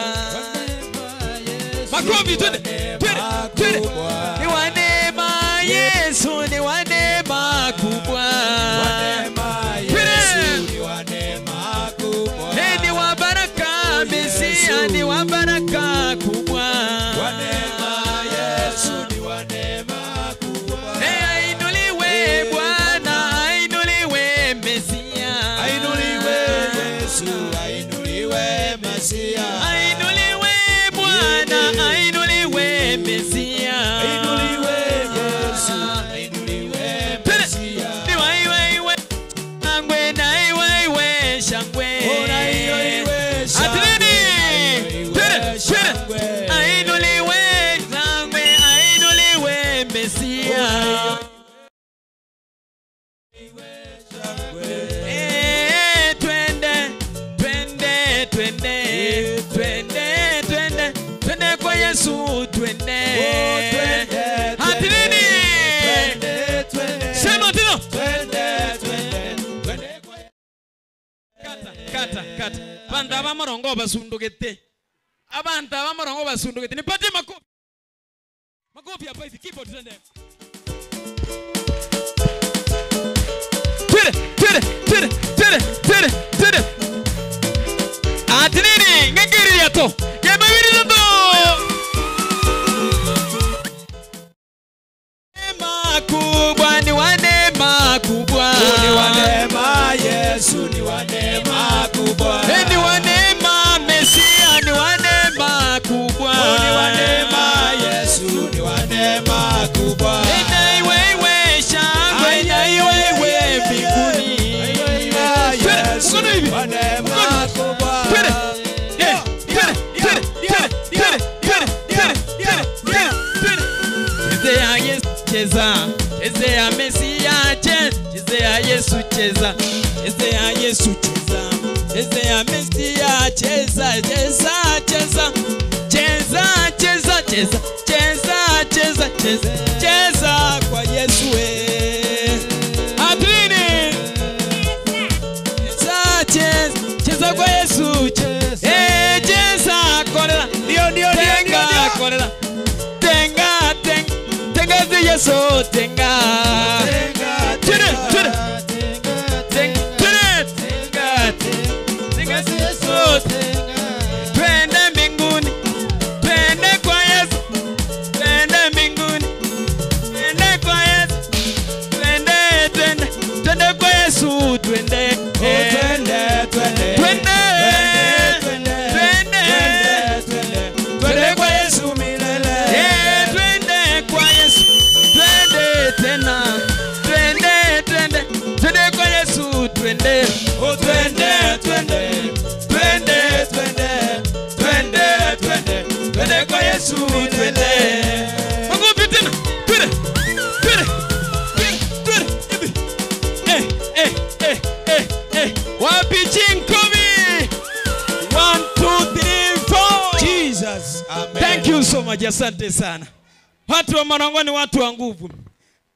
Makofi twende, twende, twende. Ni wa neema Yesu, ni wa neema kubwa. Yesu ni wa neema kubwa. Ni wa baraka Mesia, ni wa baraka kubwa. Wa neema Yesu ni wa neema kubwa. Ainuliwe Bwana, ainuliwe Mesia. Ainuliwe Yesu, ainuliwe Mesia. Ainuliwe Bwana, ainuliwe Mesia. Ainuliwe Yesu, ainuliwe Mesia. Ni wa iwe iwe shangwe na iwe iwe shangwe. Ona iyo iwe shangwe. Atilini. Tere, tere. Ainuliwe shangwe, ainuliwe Mesia. Twende, twende, twende, twende, twende, twende kwa Yesu, twende. Atilini. Sema tena. Kata, kata, kata. Bantu abamorongo basundugete. Abantu abamorongo basundugete. Nipatie makofi. Makofi hapa hivi, keyboard twende. Twende, twende, twende, twende, twende, twende. Atilini, ngengiri yato. Yemabiri yato. Neema kubwa, ni wa neema kubwa. Ni wa neema Yesu, ni wa neema kubwa. Ni wa neema Mesia, ni wa neema kubwa. Ni wa neema Yesu, ni wa neema kubwa. Na iwe iwe shangwe, na iwe iwe mbinguni. Yesu, ni wa neema kubwa. Twende, twende, twende, twende, twende, twende, twende, twende, twende. Chezea Yesu, cheza. Chezea Mesia, cheza. Chezea Yesu, cheza. Chezea Yesu, cheza. Chezea Mesia, cheza, cheza, cheza. Cheza, cheza, cheza. Cheza, cheza, cheza. Cheza kwa Yesu Atlini. Cheza, cheza, cheza kwa Yesu. Cheza, Nabekorera tenga tenga tenga Yesu tenga tenga tenga tenga tenga tenga Yesu tenga twende mbinguni twende kwa Yesu twende mbinguni twende kwa Yesu twende twende twende kwa Yesu twende twende twende twende twende twende kwa Yesu milele twende kwa Yesu twende tena twende twende twende kwa Yesu twende oh twende twende twende twende twende twende twende kwa Yesu twende makofi tena twende twende twende hivi eh eh eh eh eh wapi chinkobi 1 2 3 4 Jesus. Amen. Thank you so much, asante sana. Watu wa Marongo ni watu wa nguvu.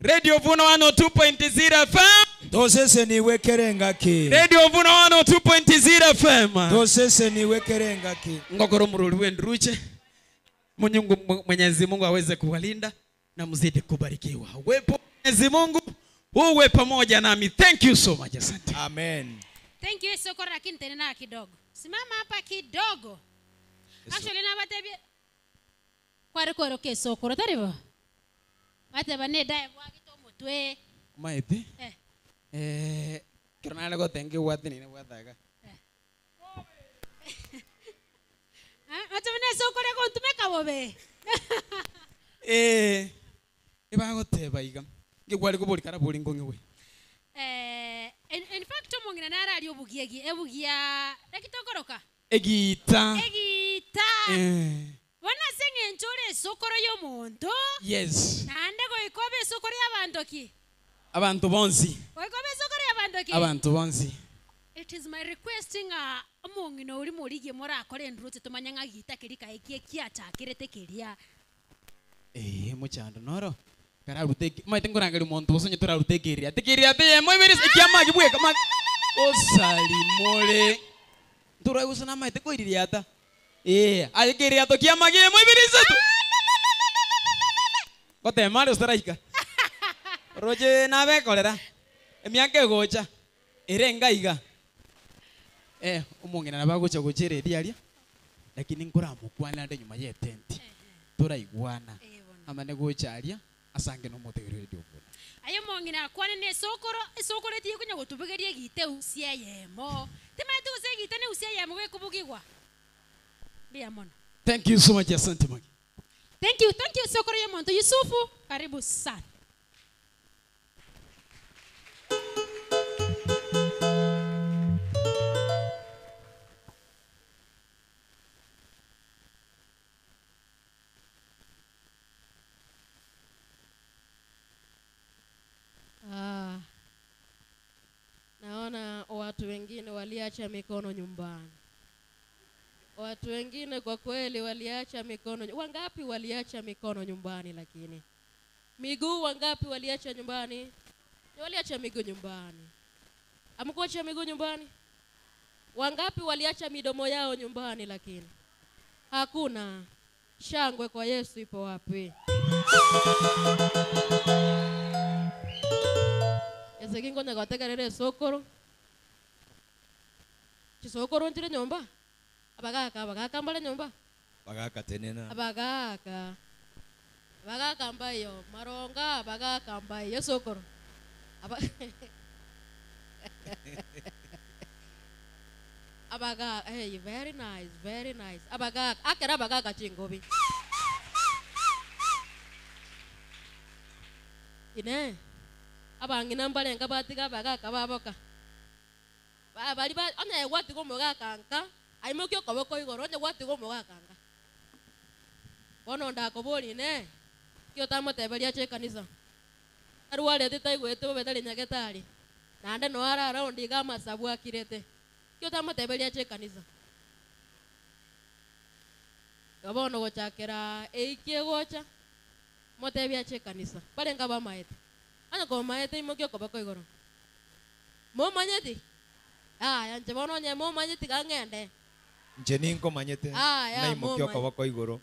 Radio Vuna 102.0 FM. Tosese ni wekerengaki. Radio Vuna 102.0 FM. Tosese ni wekerengaki. Ngokoro mururi wenduruche. Mungu Mwenyezi Mungu aweze kuwalinda na mzidi kubarikiwa. Uwepo Mwenyezi Mungu uwe pamoja nami. Thank you so much, asante. Amen. Thank you Sokoro, lakini tena kidogo. Simama hapa kidogo. Actually na batebye kwari koroke Sokoro taribo. Bateba ne dae bwagito mutwe. Maete. Eh. Kero go thank you what ni wathaga. Ah, bateba ne Sokoro ko ntumeka bobe. Eh. Ibagoteba iga. Ngigwari kubori karaburi ngongiwe. In fact omongina narari obugiegi ebugia rekitokoroka. Egita. Egita. Wana senge nchore Sokoro yo muntu. Yes. Nande goikobe Sokoro y'abantu ki. Abantu bonzi. Goikobe Sokoro y'abantu ki. Abantu bonzi. It is my requesting omongina uri murige morakore ndurutse tumanya ngagita kirika ekie kiachakirete kiria. Muchando noro. Kararute maite ngorangeri muntu bosonye turarute kiria. Tikiria te moiberis ekiamagi bweka ma osalimore. Turagusa maite koiririata. Aye to kiamagi moiberis tu. Kote mare ostaraika. Roje nabe kolera. Emiake gocha. Erenga iga. Omongena nabagocha gochere diaria. Lakini ngoramukwana ande nyuma ye tenti. Turaigwana. Amane gocharia asange no motegero radio bona. Ayo mongina kwane ne Sokoro Sokoro tiye kunya gotubugerie gite usia yemo. Timati usia gite ne usia yemo gwekubugigwa. Bia mono. Thank you so much, asante magi. Thank you Sokoro yemonto Yusufu, karibu sana. Naona watu wengine waliacha mikono nyumbani. Watu wengine kwa kweli waliacha mikono. Wangapi waliacha mikono nyumbani lakini? Miguu wangapi waliacha nyumbani? Waliacha miguu nyumbani. Amkuacha miguu nyumbani? Wangapi waliacha midomo yao nyumbani lakini? Hakuna. Shangwe kwa Yesu ipo wapi? Ese kingonya gategerere Sokoro. Chisokoro ntire nyomba. Abagaka abagaka mbale nyomba. Bagaka tenena. Abagaka. Bagaka mbayo maronga bagaka mbayo Sokoro. Abagaka, hey, very nice, very nice. Abagaka, akera abagaka chingobi. Ine. Abangina mbalenga batiga bagaka baboka. Bali ba onye gwatigo mogaka nka, aimokio koboko igoro onye gwatigo mogaka nka. Bono ndakobori ne. Kio tamoteberia che kanisa. Arware titaigwete bobe tari nyagetari. Nande no arara ondiga masabu akirete. Kio tamoteberia che kanisa. Bono gochakera eikie gocha. Motebia che kanisa. Balenga bamaete. Ana ko maete imokio koboko igoro. Mo manyeti? Ah, yanje bono nye mo manyeti kangende. Nje ninko manyete. Na imokio koboko igoro.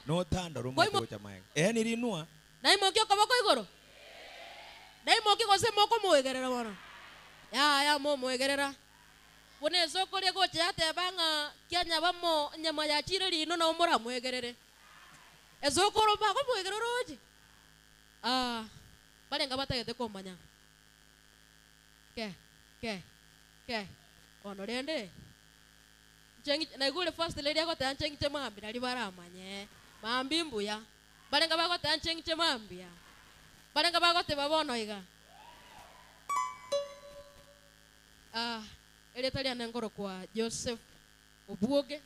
No tandoro mwagocha maega. Ni rinua. Na imoki okoboko igoro. Na imoki gose moko mwegerera bono. Ya mo mwegerera. Bone soko rie gocha yatebanga kianya bamo nyama ya chire rino na omora mwegerere. Esokoro bako mwegerera oje. Ah, barenga batagete komanya. Ke. Ono rende. Chengi na igure first lady agote anchengi che mambi nari baramanye. Mambi mbuya. Barenga bagote anchengi che mambia. Barenga bagote babono iga. Ah, eletalia nengoro kwa Joseph Obuoge.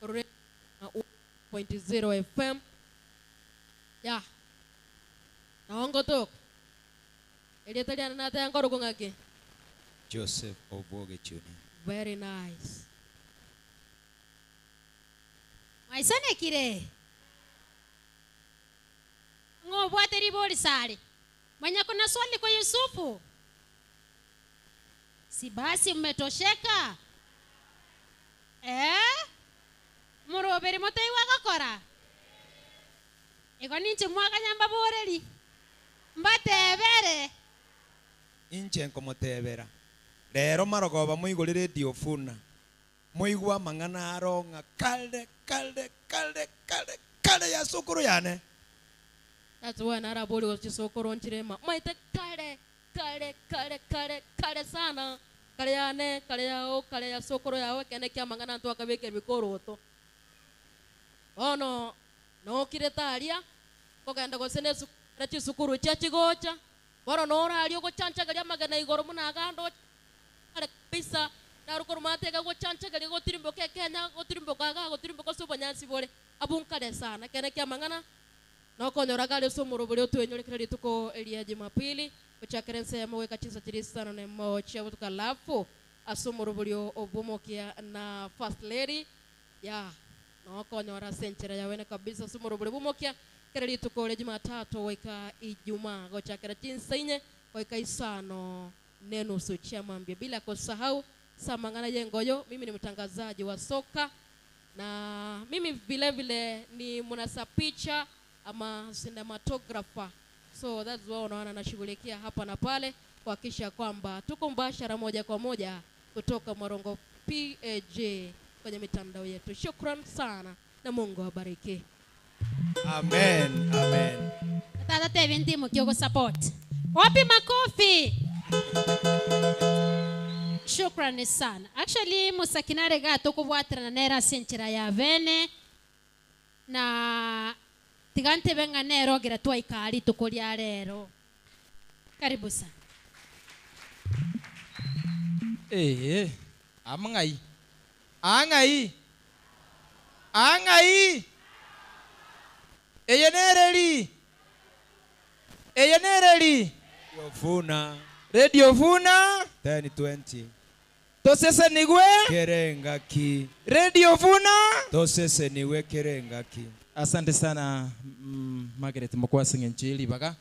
Rore 1.0 FM. Ya. Naongo tok. Eletalia na ta ngoro ngake. Joseph Obuoge Junior. Very nice. Mwaisane kire. Ngobwate ribori sare. Mwenye kuna swali kwa Yusufu? Si basi mmetosheka? Muroberi moteiwa gakora. Ego ninche mwakanyamba boreri. Mbatebere. Inche nkomotebera. Rero marogoba muigori radio funa. Muigwa mang'ana aronga kale kale kale kale kale ya sokoro yane. That's why narabori gochisokoro nchirema. Maite kale kale kale kale kale sana. Kale yane, kale yao, kale ya sokoro yao kene kia mang'ana ntu akabeke bikoroto. Ono no kiretaria kogenda gosene sukuru cha chigocha. Boro no orario gochanchagaria magana igoro munagando kare kabisa. Narukuru mateka gochanchagaria gotirimboke Kenya gotirimboka ga gotirimboka sobanyansi bore abunkare sana kene kia mang'ana nokonyora gari somoro buri otwenyorekera rituko elia Jumapili ochakerense yamwe kachinsa chirisano ne mocha butuka lafu asomoro buri obomokia na first lady ya nokonyora senchera yawene kabisa somoro buri bomokia kera rituko ria Jumatatu weka Ijumaa gochakera chinsa inye weka isano nenusu chamambia bila kusahau Samangana Yengoyo. Mimi ni mtangazaji wa soka na mimi vile vile ni mwanasapicha ama cinematographer. So that's why unaona nashughulikia hapa na pale kuhakikisha kwamba tuko mbashara moja kwa moja kutoka Marongo PAJ kwenye mitandao yetu. Shukran sana na Mungu awabariki. Amen, amen. Tata tebe mkiogo support. Wapi makofi? Shukrani sana. Actually musakinare gato kubwatirana nera senchera ya vene na tigante benga nero gira twaikari tukuria rero. Karibu sana. Amangai. Angai. Angai. Eyenereri. Eyenereri. Funa. Radio Funa 1020. Tosese nigwe kerenga ki. Radio Funa Tosese niwe kerenga ki. Asante sana Margaret Mokwasi ngenchili baga.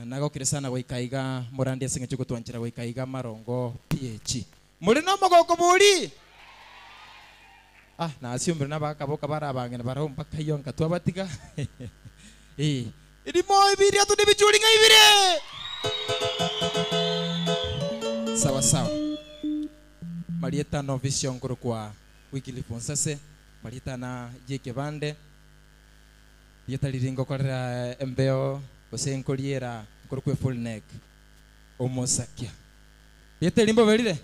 Nagokire sana goikaiga morandi asinge gutwanchira goikaiga Marongo PH. Muri no mogoko buri. Ah na asiumbire nabakaboka barabangene baraho mpaka iyo nkatwabatiga. Irimo ibiri atu nibichuringa ibiri. Sawa sawa. Marieta no vision kuru kwa wikili fonsase. Marieta na jeke bande. Yeta liringo korera embeo gose nkoliera kuru kwa full neck. Omosakia. Yeta limbo belire.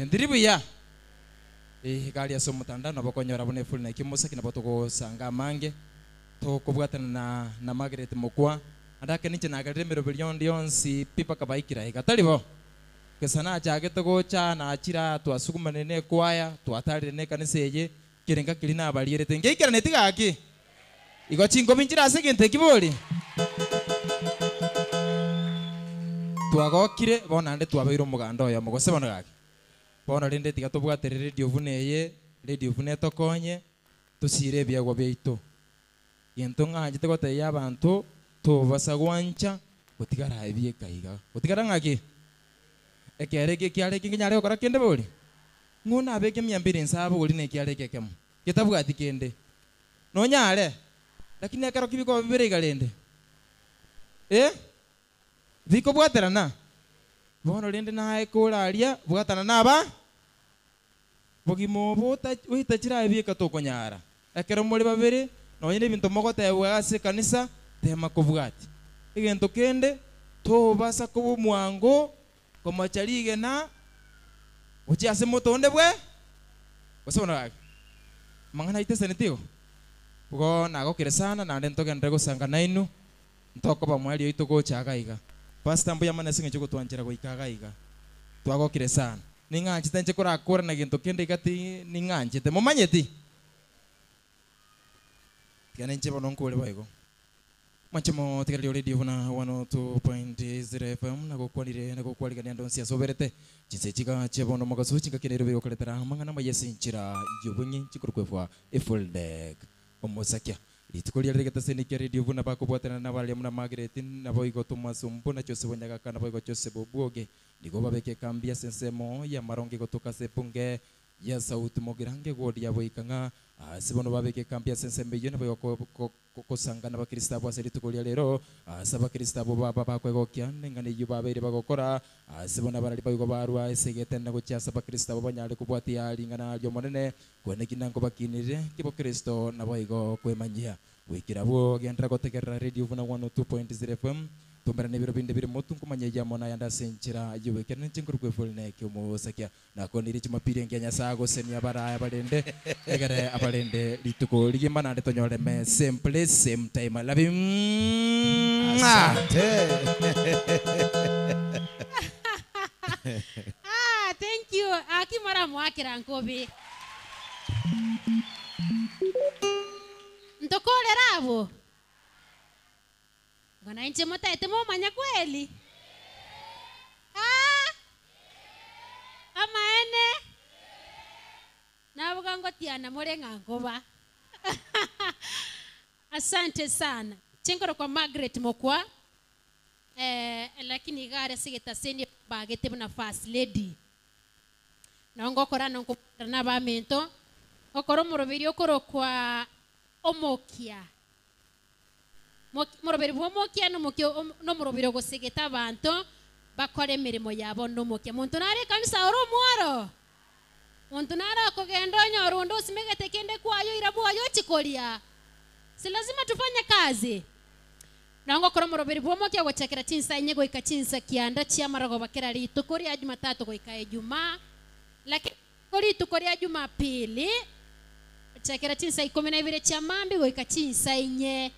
Ndiribu ya. Gali aso mutanda no bokonyora bone full neck mosaki na botoko sanga mange. Tokobwatana na Margaret Mokwa. Andake niche nagarire mero ndionsi pipa kabaikira igataribo kesana chage togocha na achira twasukumane ne kwaya twatarire ne kanisa eye kirenga kirina abarierete ngeikira netigaki igo chingo minjira ase gente kibori twagokire bona nde twabeire omoganda oyo mogose bono gaki bono rinde tiga tobwatere radio vune eye radio vune tokonye tusire ebiagwa biaito gento ng'anchete gotebia abanto tobasagwancha gotigara ebiekaiga gotigara ng'aki ekere kiare kinyare gokora kende bori ng'ona abeke 200 nsabo bori ne kiare kekemo getabwati kende Nonyare lakini akaro kibiko bibere igalende biko bwaterana bono rende nae kuraria bwatana naba bogimo bota uhitachira ebika tokonyara ekero muri babere nonye ebinto mogotebwa ase kanisa tema kobwati egento kende tobasa kuba mwango komacharige na uchi ase motonde bwe gosona mangana itesenetigo bugo nagokire sana nande ntogende gosanga nainu ntoko bamwali oito gochaga iga pastor mbuya mana singe chogotwanchera goikaga iga twagokire sana ning'anchete nche korakora na gento kende igati ning'anchete momanyeti tigana nche bono nkore baigo machimo tigario radio na 102.0 FM nagokwanire nagokwarigania ndonsi asoberete chinse chiga chebono magaso chinga kenero biro koletera mangana mayesi nchira yobunyi chikurukwefwa full deck omosakia lituko lya regeta radio vuna bakobwatana na bali muna Margaret nabo igo Thomas Mbona Joseph Nyagaka nabo igo Joseph Obwoge nigo babeke kambia sensemo ya maronge gotoka sepunge ya sauti mogirange godi yabo ikanga asibono babeke kambia sensembe yo nabo kosanga n'abakristo abo ase rituko lya lero ase abakristo abo baba bakwegokia nengane yo babere bagokora asibona barali bayigo barwa esegete na gochasa abakristo abo banyale kubwatia ringana ryo monene kweneki nango bakinire kibo Kristo nabo igo kwemanyia wikira bo gendra gotegerera radio vuna 102.0 FM tumbera nebiro binde biri motu nkumanya yamona yanda senchira yuwekene nchinkuru kwefulineke umusakia nakonire chumapiri ngenya sago senia baraya balende egere abalende lituko ligimba nande tonyole me same place same time. I love you. Asante. Ah, thank you. Akimara mwakira nkobi ntokolera abo wananchi mutaete mumanya kweli amaene navuga ngo tiana murenga ngoba. Asante sana chingoro kwa Margaret Mokwa lakini gare sigeta sendi bagete na first lady nongo kora nongo na ba mento okoro murubiri okoro kwa omokia murubiri bwomokia no no murubiri gosigeta abantu bakore emirimo yabo nomokia muntu nare kanisa oro mwaro muntu nara kugenda onyorundo usimegete kende kwayo irabwayo chikoria si lazima tufanye kazi nango kora murubiri bwomokia gochakira chinsa inye goika chinsa kianda chia marago bakera rituko ria Jumatatu goika Ijumaa lakini rituko ria Jumapili chakira chinsa 12 chia mambi goika chinsa inye.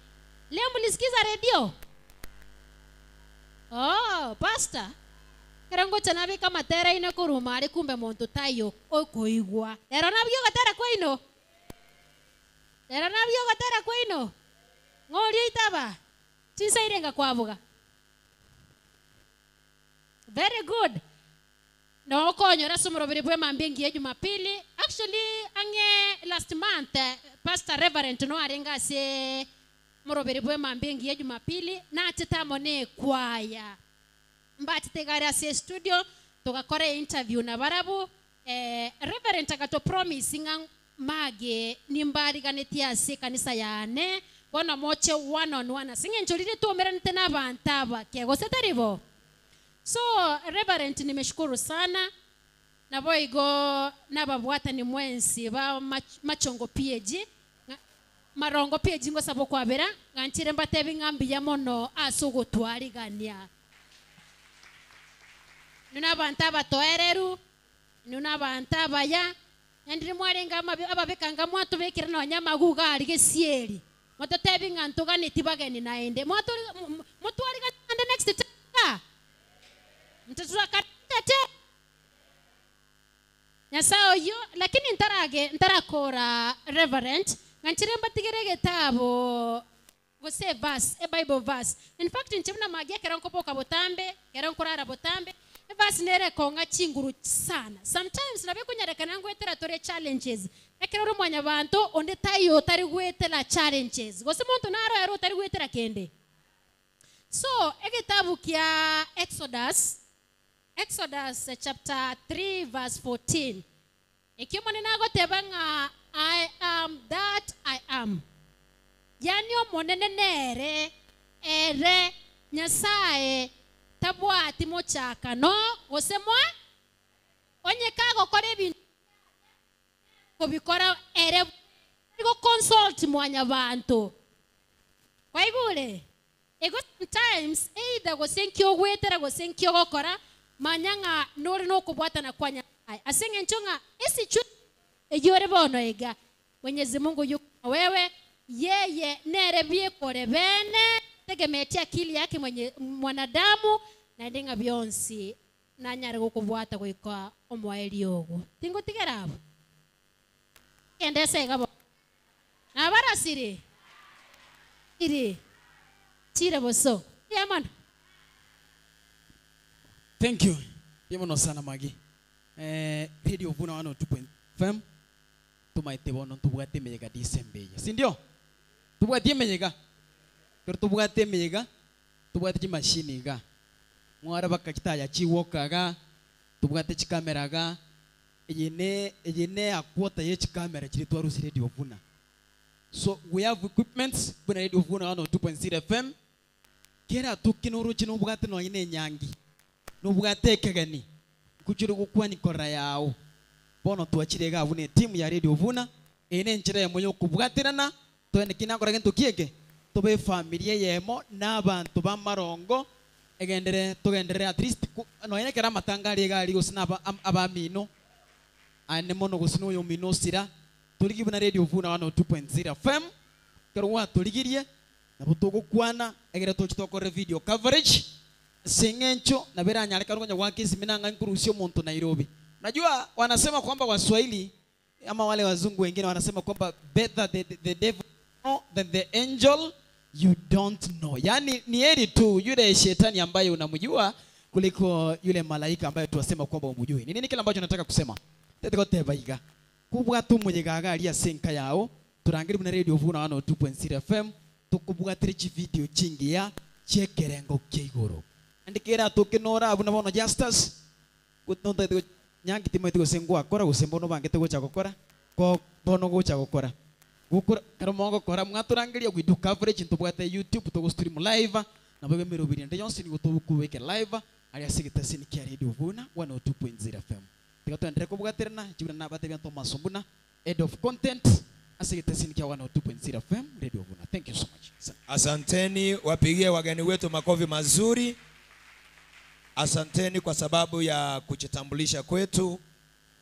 Leo mlisikiza radio? Oh, pastor. Karango chanabe kama tera ino kurumare kumbe muntu tayo okoigwa. Lero nabyo gatera kwaino. Lero nabyo gatera kwaino. Ngori itaba. Chinsa irenga kwavuga. Very good. No konyora sumurobiri bwe mambi ngiye Jumapili. Actually ange last month Pastor Reverend no arenga se muroberi bwe mambi ngiye Jumapili na tetamone kwaya mbati tegara se studio tugakora interview na barabu Reverend akato promise nga mage nimbariganetia se kanisa yane bona moche one on one singe njolire tuomerane na abantu kego setaribo. So Reverend nimeshukuru sana na boigo nababwata ni mwensi ba machongo PG marongo PG ngo sabo kwabera ngantire mbatebi ngambi ya mono asugutwarigania nuna banta batoereru nuna banta baya ndiri mwarenga ababekanga mwatubekira no nyamaguga ari gesieri mototebi ngantuga tibageni naende motwariga next time mtaturakatete nyasayo yo lakini ntarage ntarakora Reverend nganchiremba tigerege tabo gose verse a Bible verse. In fact nchimna magia kera nkopoka botambe kera nkorara botambe verse nere konga chinguru sana sometimes nabekunyarekana ngwetera tore challenges ekero rumwanya bantu onde tayo tari gwetera challenges gose muntu naro ero tari gwetera kende. So ekitabu kya Exodus chapter 3 verse 14 ekimone nagoteba nga I am that I am. Yani omonene nere ere Nyasaye tabwati mochakano gose mwa onye kagokora ebintu kobikora ere go consult mwanyabantu kwaigure ego sometimes either gose nkiogwetera gose nkiogokora manyanga nori nokubwatana kwa Nyasaye asenge nchonga esichu ejore bono ega Mwenyezi Mungu yuko wewe yeye nere byekore bene tegemetia akili yake mwenye mwanadamu na ndinga byonsi nanyare gukubwata goika omwaeli ogo tingo tigerabo endese gabo na barasire iri tire boso yamana. Thank you yemono sana Magi. Radio Vuna 102.5 FM tumaite bono tubwate meyega December, si ndio? Tubwate meyega pero tubwate meyega tubwate chimashini ga mwara bakakitaya chiwokaga tubwate chikamera ga eyene akwota ye chikamera chiri twarusi Radio Vuna. So we have equipments buna Radio Vuna 102.0 FM kera tukinuru chino bwate no ine nyangi nubwate kegeni kuchiri gukwani kora yao bono twachirega abune timu ya Radio Vuna ene nchira ya moyo kubwatirana twende kinakora gento kieke tobe familia yemo n'abantu b'amarongo egendere tugendere at least no ene kera matanga gali gusina abamino ane mono gusina uyo mino sira turigibuna Radio Vuna 102.0 FM kero waturigirie nabo tugukwana egere tuchitokore video coverage singencho na beranyareka rukonya gwakisiminanga nkurusio muntu Nairobi. Najua wanasema kwamba Waswahili ama wale wazungu wengine wanasema kwamba better the devil know than the angel you don't know. Yani ni heri tu yule shetani ambaye unamjua kuliko yule malaika ambaye tuwasema kwamba umjui. Ni nini kile ambacho nataka kusema? Teteko tebaiga. Kubwa tu mwenyegaga alia senka yao turangiri mna Radio Vuna 102.0 FM tukubwa trichi video chingi ya chekerengo kigoro. Andikera tukinora abuna bono Justus kutonta nyangi timo gusengwa kora gusembono bangete gocha gokora ko bono gocha gokora gukora karomongo kora mwaturangiria gwidu coverage ntubwate YouTube tugo stream live na bwe mirobiri ndi yonsi ni gutubukubeke live ali asigita sinikia Radio Vuna 102.0 FM tikatwendere kubwatirana jibuna nabate bya Thomas Mbuna head of content asigita sinikia 102.0 FM Radio Vuna. Thank you so much. Asanteni, wapigie wageni wetu makofi mazuri. Asanteni kwa sababu ya kujitambulisha kwetu.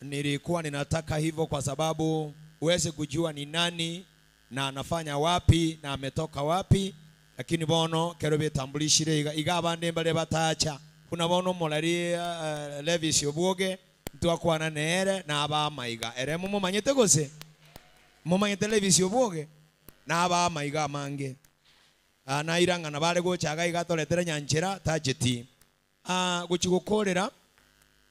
Nilikuwa ninataka hivyo kwa sababu uweze kujua ni nani na anafanya wapi na ametoka wapi. Lakini bono kero bitambulishire iga abande mbale batacha. Kuna bono molari Levis Obuoge ntwakwana nere na abamaiga. Ere mumumanyete gose? Mumanyete Levis Obuoge na abamaiga mange. Na irangana bare gochaga igatoretere nyanchera tajeti. Guchigukorera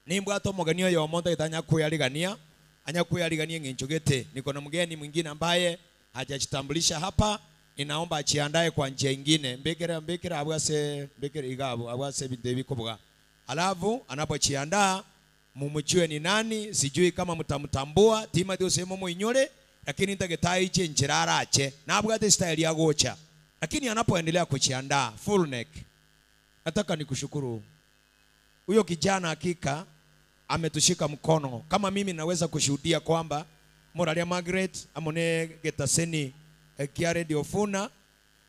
nimbwato mugeni oyo omonto itanya kuyarigania anya kuyarigania ngencho gete. Niko na mgeni mwingine ambaye hajajitambulisha hapa, ninaomba ajiandae kwa njia nyingine. Mbekera mbekera abwase mbekera igabo abwase bindebi kobuga. Alafu anapojiandaa mumjue ni nani, sijui kama mtamtambua Timothy usemo muinyore, lakini nitagetai chencherarache na abwate style ya gocha. Lakini anapoendelea kujiandaa full neck, nataka nikushukuru. Huyo kijana hakika ametushika mkono. Kama mimi naweza kushuhudia kwamba Moralia Margaret amone getaseni kia Radio Funa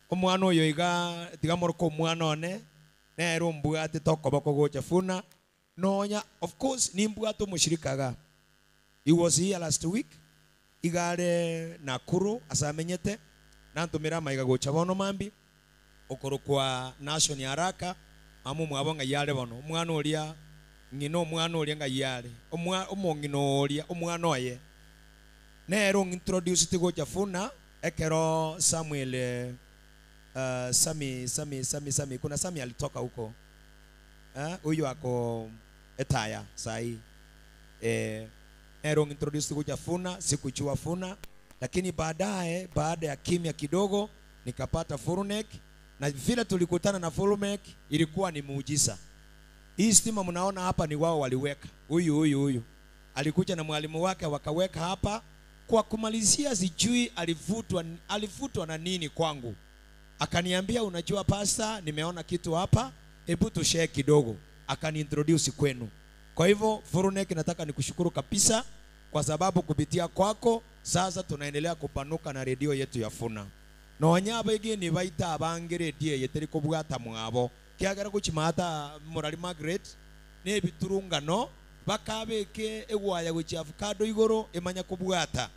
omwana oyo iga tigamoroko omwana one nero mbwate tokoboko gocha funa nonya. Of course ni mbwate omushirikaga. He was here last week igare Nakuru asamenyete nantumira maiga gocha bono mambi okorokwa nation haraka amu mwabonga yale bono omwana oria ng'ina omwana oria nga yale omong'ina oria omwana oye nero introduce tigocha funa ekero Samuel Sami kuna Sami alitoka huko huyu ako etaya sahi nero introduce tigocha funa sikuchua funa, lakini baadaye baada ya kimya kidogo nikapata Furunek. Na vile tulikutana na Furunek ilikuwa ni muujiza. Hii stima mnaona hapa ni wao waliweka. Huyu alikuja na mwalimu wake wakaweka hapa. Kwa kumalizia, sijui alivutwa na nini kwangu. Akaniambia, unajua pastor, nimeona kitu hapa, hebu tushare kidogo. Akaniintroduce kwenu. Kwa hivyo Furunek, nataka nikushukuru kabisa kwa sababu kupitia kwako sasa tunaendelea kupanuka na redio yetu ya Funa. Nonya abegeni baita abange redio yeteri kubwata mwabo. Kiagera kuchimata Morali Margaret ne biturungano bakabeke egwaya guchi avocado igoro emanya kubwata.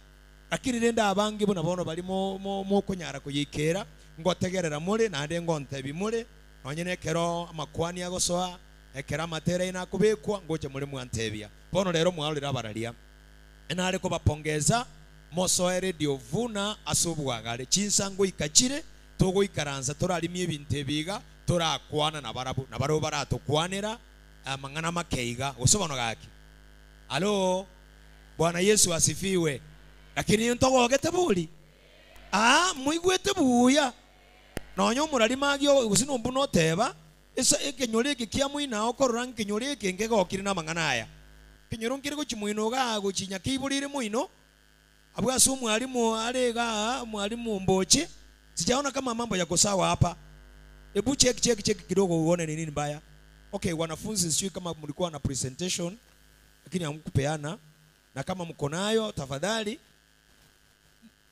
Lakini renda abange bona bono bali mo kunyara kuyikera ngotegerera muri na ande ngontebi muri nonye nekero amakwani agosoa ekera matera inakubekwa ngoche muri mwantebia. Bono rero mwarira bararia. Enare kubapongeza mosoe redio Vuna asubwagare chinsango ikachire togoikaransa torarimie ebinto ebiga torakwana na barabu na baro baratukwanira amang'ana makeiga gosobano gaki. Alo, Bwana Yesu asifiwe. Lakini ntogogete buli muigwete buya nonyo murari magio gusino mbuno teba esa ekenyore eke kia muina okorora nkenyore eke nkegokire na mang'ana aya kenyoro nkire gochimuino ga gochinya kiburire muino abwasu mwalimu arega mwalimu Mboche. Sijaona kama mambo yako sawa hapa. Hebu check check check kidogo uone ni nini mbaya. Okay, wanafunzi, sijui kama mlikuwa na presentation lakini hamkupeana, na kama mko nayo tafadhali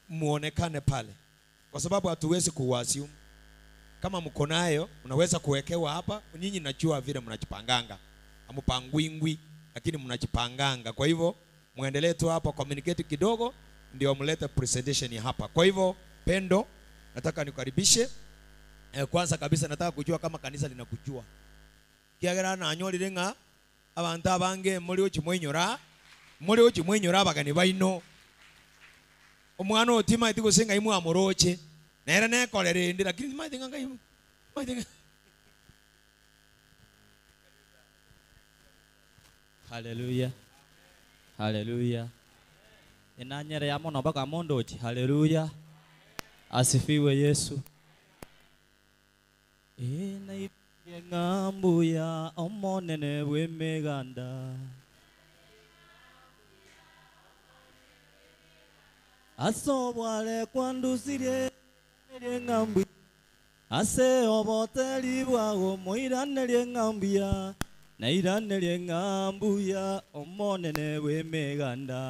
muonekane pale, kwa sababu hatuwezi kuwasium. Kama mko nayo unaweza kuwekewa hapa. Nyinyi najua vile mnajipanganga, hamupangwingwi lakini mnajipanganga. Kwa hivyo muendelee tu hapa communicate kidogo ndio mlete presentation hapa. Kwa hivyo Pendo, nataka nikukaribishe. Kwanza kabisa nataka kujua kama kanisa linakujua. Kiagera na anyorire ng'a abantu abange muri ochimwenyora abagani baino. Omwana otima iti gosenga imwe amoroche. Nere nekorere ndi lakini maite ng'a imwe. Maite. Hallelujah. Hallelujah. Enanyere ya mono baka mondochi. Hallelujah. Asifiwe Yesu. Ena ngambuya omonene wemeganda. Asobwale kwandusirie ngambu. Ase oboteli bwago moiranerie ngambuya. Nairanerie ngambuya omonene wemeganda.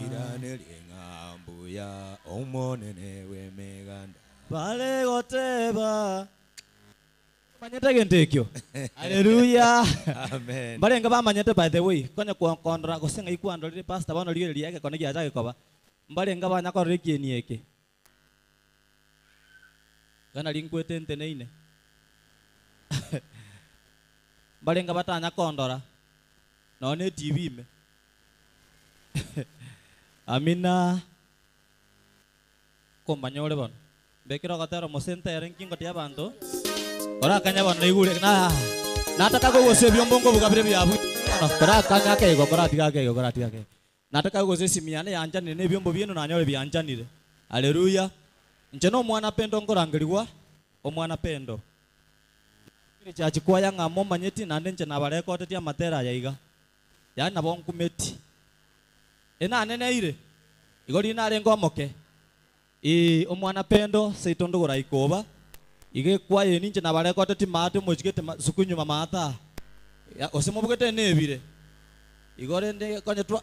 Iranerie ngambuya omonene wemeganda. Bale goteba manyete gentekyo. Hallelujah. Amen. Barenga bamanyete by the way konya kuondora gosenga ikwandorire pastor bono rigereria yake kone giacha gikoba. Mbarenga banyakorire kieni eke. Kana linkwete nteneine. Barenga batanya kondora. None TV me. Amina. Komanyore bono. Bekero gatero mosente erenkingo tia bantu. Ora kanya bono igure na nataka kugose byombongo bugabire byabu. Ora kanya kego ora tiga kego ora tiga kego. Nataka kugose simiane yanjanire ne byombo byenu nanyore byanjanire. Haleluya. Nje no mwana Pendo ngorangerigwa omwana Pendo. Chachikwaya ng'amo manyeti nande nche nabarekotetie amatera yaiga. Yani nabo nkumeti. Ena nene ire. Igori narengo amoke. Omwana Pendo seitondo goraikoba. Ige kwaye ninche nabarekotetie maate mochigete sukunyuma maata. Ose mobugete nebire. Igore nde konye twa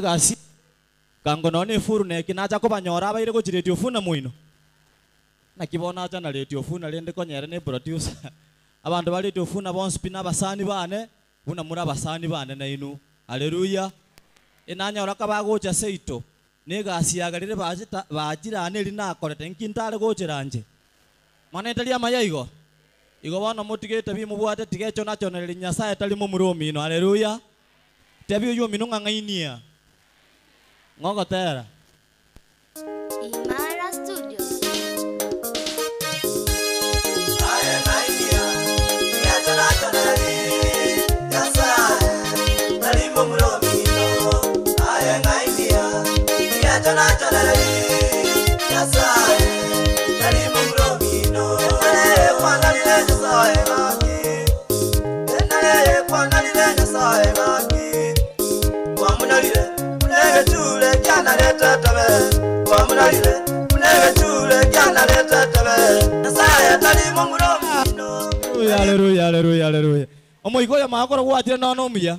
gasi. Kango none furu neki nacha kobanyora abaire gochiretio funa muino. Nakibona acha na retio funa rende konyere ne producer. Abantu bali tofuna bonsi pina abasani bane buna muri abasani bane na inu. Haleluya. Enanya oraka bagocha seito negasiagarire bajirane rinakorete nkintare gocheranje manetaria mayaigo igo bono mutigete bimubwate tigecho nachonereri Nyasaye tari mumuromino. Haleluya. Tebio yomino ng'ang'ainia ng'ogotera. Imara Studios. tebe Wamunalile Munege chule Kiana lete tebe Nyasaye talimo muromino. Haleluya, haleluya, haleluya. Omoigo ya makoro gwatire nono muya.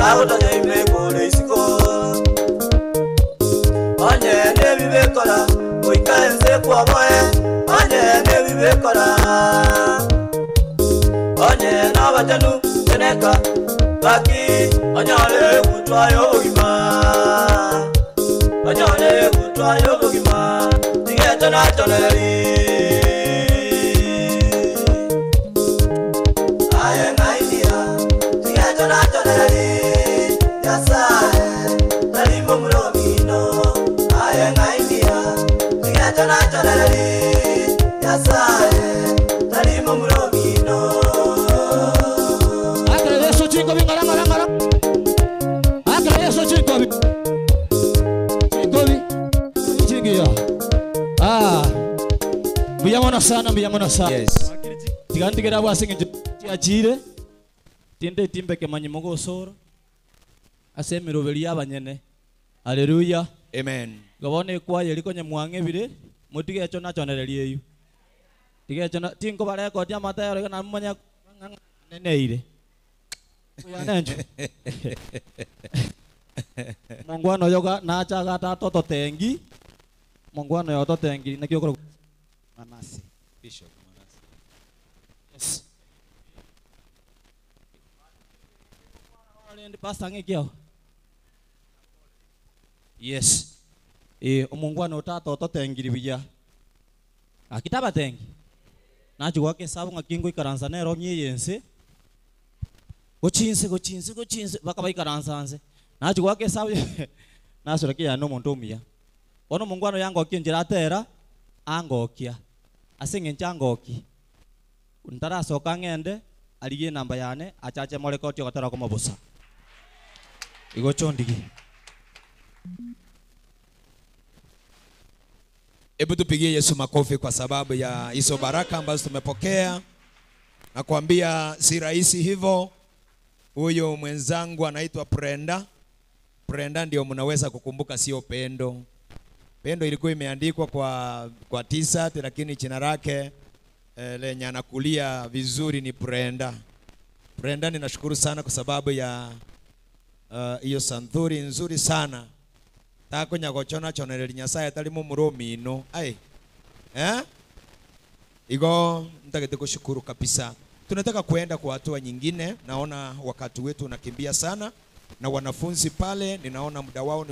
Kagotonya imekore isiko Onye nebibekora Oika ense kwaboe Onye nebibekora Onye nabachanu teneka Baki onyole kutwa yobogima Onyole kutwa yobogima Tigecho nachoneri Aye ngainia Tigecho nachoneri Nyasaye Tarimo muromino Aye ngainia Tigecho nachoneri Nyasaye Tarimo muromino Akra Yesu chinko bi ngara ngara ngara. Akra Yesu chinko bi. Chinko bi. Chingiya. Ah. Biyamona sana biyamona sana. Yes. Tigantigera bwasinge achire. Tinde timbeke manyimo gosoro. Ase miroberi abanyene. Hallelujah. Amen. Gobone kwa yeriko nyamwange bire mutige echo nachonererie yu. Tige echo tinko bareko tia matayaro na manya neneire. Uyanenjo. Mongwano yoga nacha gata toto tengi. Mongwano yoto tengi nakio koro Manase. Bishop Manase. Yes. Ndi pastor ngekio. Yes. Omongwano tata ototengiri buya. Akitaba tengi. Nachi gwake sabu ngakingo ikaransa nero nyiyense. Gochinse gochinse gochinse bakaba ikaransa nse. Nachi gwake sabu nasura kiya no muntu omuya. Ono mongwano yangokie njira atera angokia. Ase ng'encho angoki. Ntarasoka ng'ende arigie namba yane achache morekoti ogatara komobusa. Igo chondigi. Hebu tupigie Yesu makofi kwa sababu ya hizo baraka ambazo tumepokea. Nakwambia si rahisi hivyo. Huyo mwenzangu anaitwa Prenda. Prenda ndio mnaweza kukumbuka, sio Pendo. Pendo ilikuwa imeandikwa kwa t-shirt, lakini jina lake lenye anakulia vizuri ni Prenda. Prenda, ninashukuru sana kwa sababu ya hiyo santuri nzuri sana. Tako nyagochona chonere Nyasaye talimo muromino. Ai. Igo nitagete kushukuru kabisa. Tunataka kuenda kwa hatua nyingine. Naona wakati wetu unakimbia sana na wanafunzi pale ninaona muda wao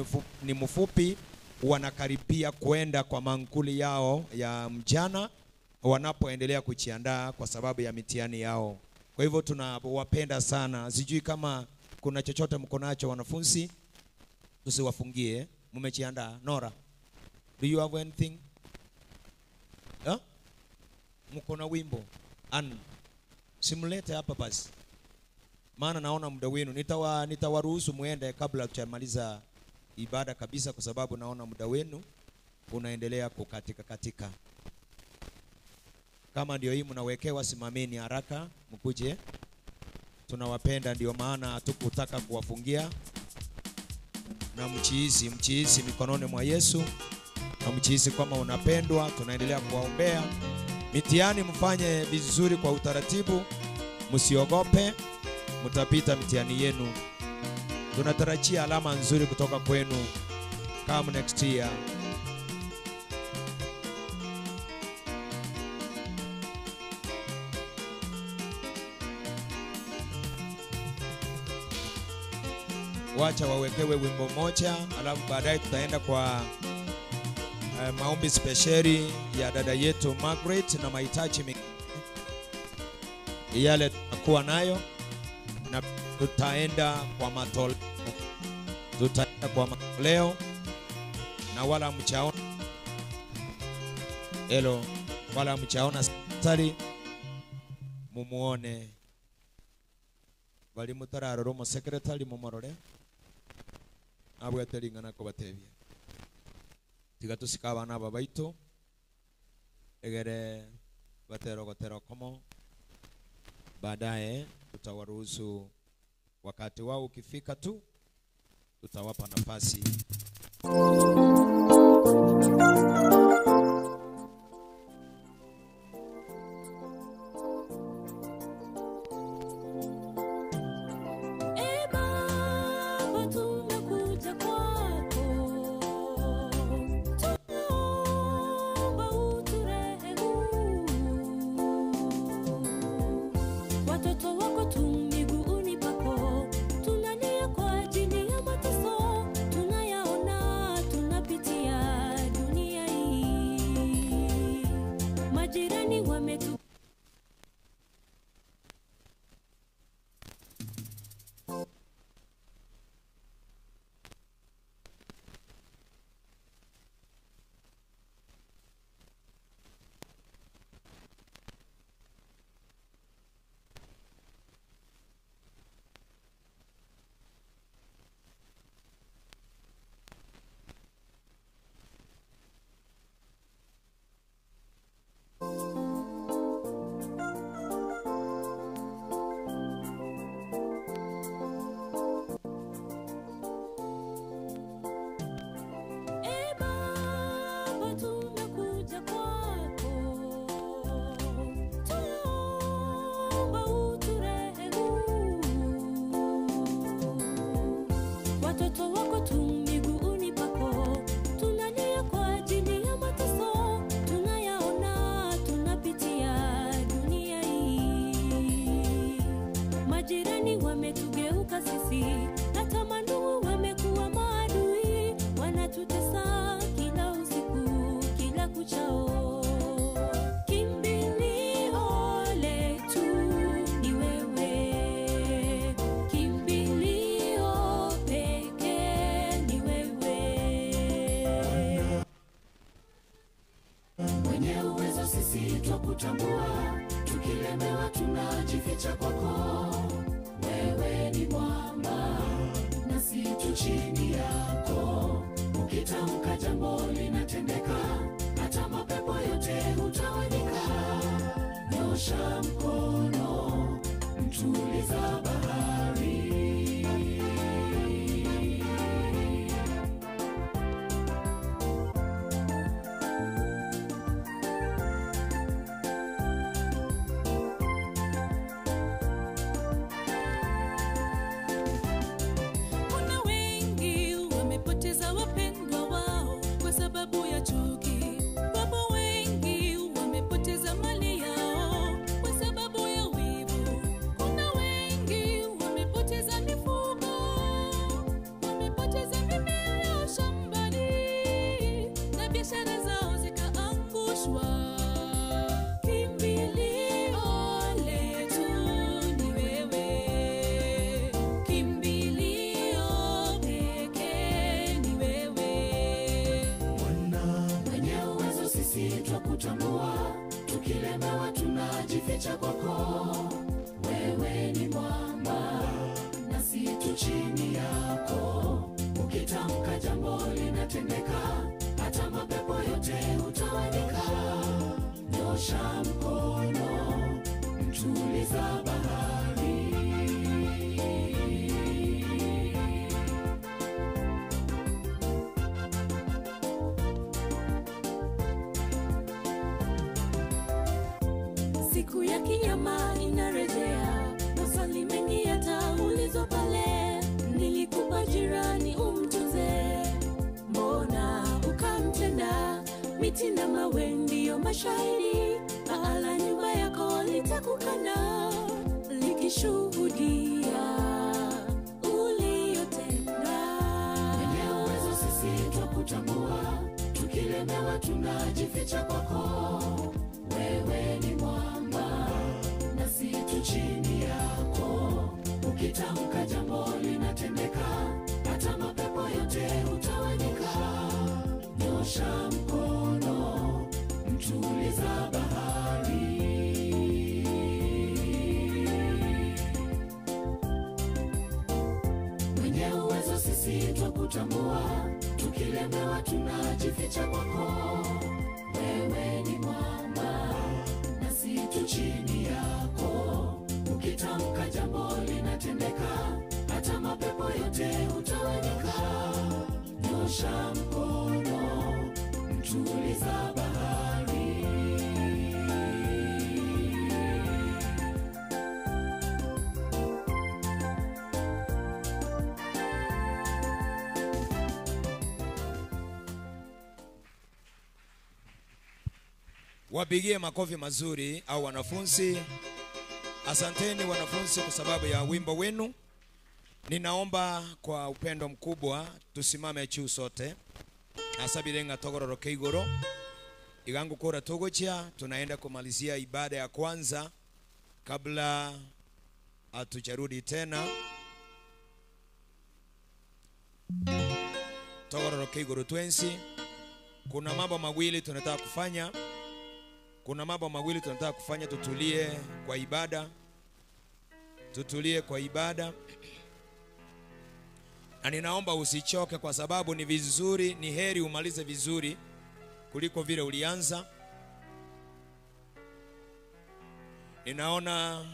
ni mfupi, wanakaribia kuenda kwa mankuli yao ya mchana wanapoendelea kujiandaa kwa sababu ya mitihani yao. Kwa hivyo tunawapenda sana. Sijui kama kuna chochote mko nacho wanafunzi, tusiwafungie. Mmejiandaa? Nora, do you have anything? Huh? Mko na wimbo? An simlete hapa basi, maana naona muda wenu. Nitawaruhusu muende kabla tujamaliza ibada kabisa, kwa sababu naona muda wenu unaendelea kukatika katika. Kama ndio hii mnawekewa, simameni haraka mkuje. Tunawapenda, ndio maana hatukutaka kuwafungia. Na mchiizi mikononi mwa Yesu, na mchiizi kama unapendwa. Tunaendelea kuwaombea. Mitihani mfanye vizuri kwa utaratibu, msiogope, mtapita mitihani yenu. Tunatarajia alama nzuri kutoka kwenu come next year. Wacha wawekewe wimbo moja, alafu baadaye tutaenda kwa maombi spesheli ya dada yetu Margaret na mahitaji yale tunakuwa nayo, na tutaenda kwa matoleo. Tutaenda kwa matoleo na wala mchaona elo, wala mchaona sali mumuone bali mutararoro mo secretary mumorore abwete ringana ko batebia tiga tusika abana aba baitu egere batero gotero komo. Baadaye tutawaruhusu wakati wao ukifika tu tutawapa nafasi. Watoto wako tu miguuni pako, tunalia kwa ajili ya mateso tunayaona, tunapitia dunia hii. Majirani wametugeuka sisi, hata mandugu wamekuwa maadui, wanatutesa kila usiku, kila kuchao. Kimbilio letu ni wewe, kimbilio pekee ni wewe. Mwenye uwezo sisi twakutambua, tukilemewa tunajificha kwako. Wewe ni mwamba nasi tu chini yako, ukitamka jambo linatendeka, hata mapepo yote hutawanyika. Nyosha mkono, mtuliza bahari. Kuna wengi wamepoteza wapendwa wao kwa sababu ya chuki. Wapo wengi wamepoteza mali yao kwa sababu ya wivu. Kuna wengi wamepoteza mifugo, wamepoteza mimea yao shambani na biashara zao zikaangushwa. Kimbilio letu ni wewe, kimbilio pekee ni wewe. Mwenye uwezo sisi twakutambua, tukilemewa tunajificha kwako. Wewe ni mwamba nasi tu chini yako, ukitamka jambo linatendeka, hata mapepo yote hutawanyika. Nyosha mkono, mtuliza bahari. Siku ya kinyama inarejea, maswali mengi yataulizwa pale. Nilikupa jirani umtunze, mbona ukamtenda? Miti na mawe ndiyo mashahidi, paa la nyumba yako litakukana likishuhudia uliyotenda. Mwenye uwezo sisi twakutambua, tukilemewa tunajificha kwako. Wewe ni mwamba nasi tu chini yako, ukitamka jambo linatendeka, hata mapepo yote hutawanyika. Nyosha mkono, mtuliza bahari. Mwenye uwezo sisi twakutambua, tukilemewa tunajificha kwako. Wewe ni mwamba nasi tu chini yako, ukitamka jambo linatendeka, hata mapepo yote hutawanyika. Nyosha mkono, mtuliza bahari. Wapigie makofi mazuri au wanafunzi. Asanteni wanafunzi kwa sababu ya wimbo wenu. Ninaomba kwa upendo mkubwa tusimame juu sote. Asabirenga togororoke igoro. Igangu kora togochia, tunaenda kumalizia ibada ya kwanza kabla hatujarudi tena. Togororoke igoro twensi. Kuna mambo mawili tunataka kufanya. Kuna mambo mawili tunataka kufanya. Tutulie kwa ibada. Tutulie kwa ibada. Na ninaomba usichoke, kwa sababu ni vizuri, ni heri umalize vizuri kuliko vile ulianza. Ninaona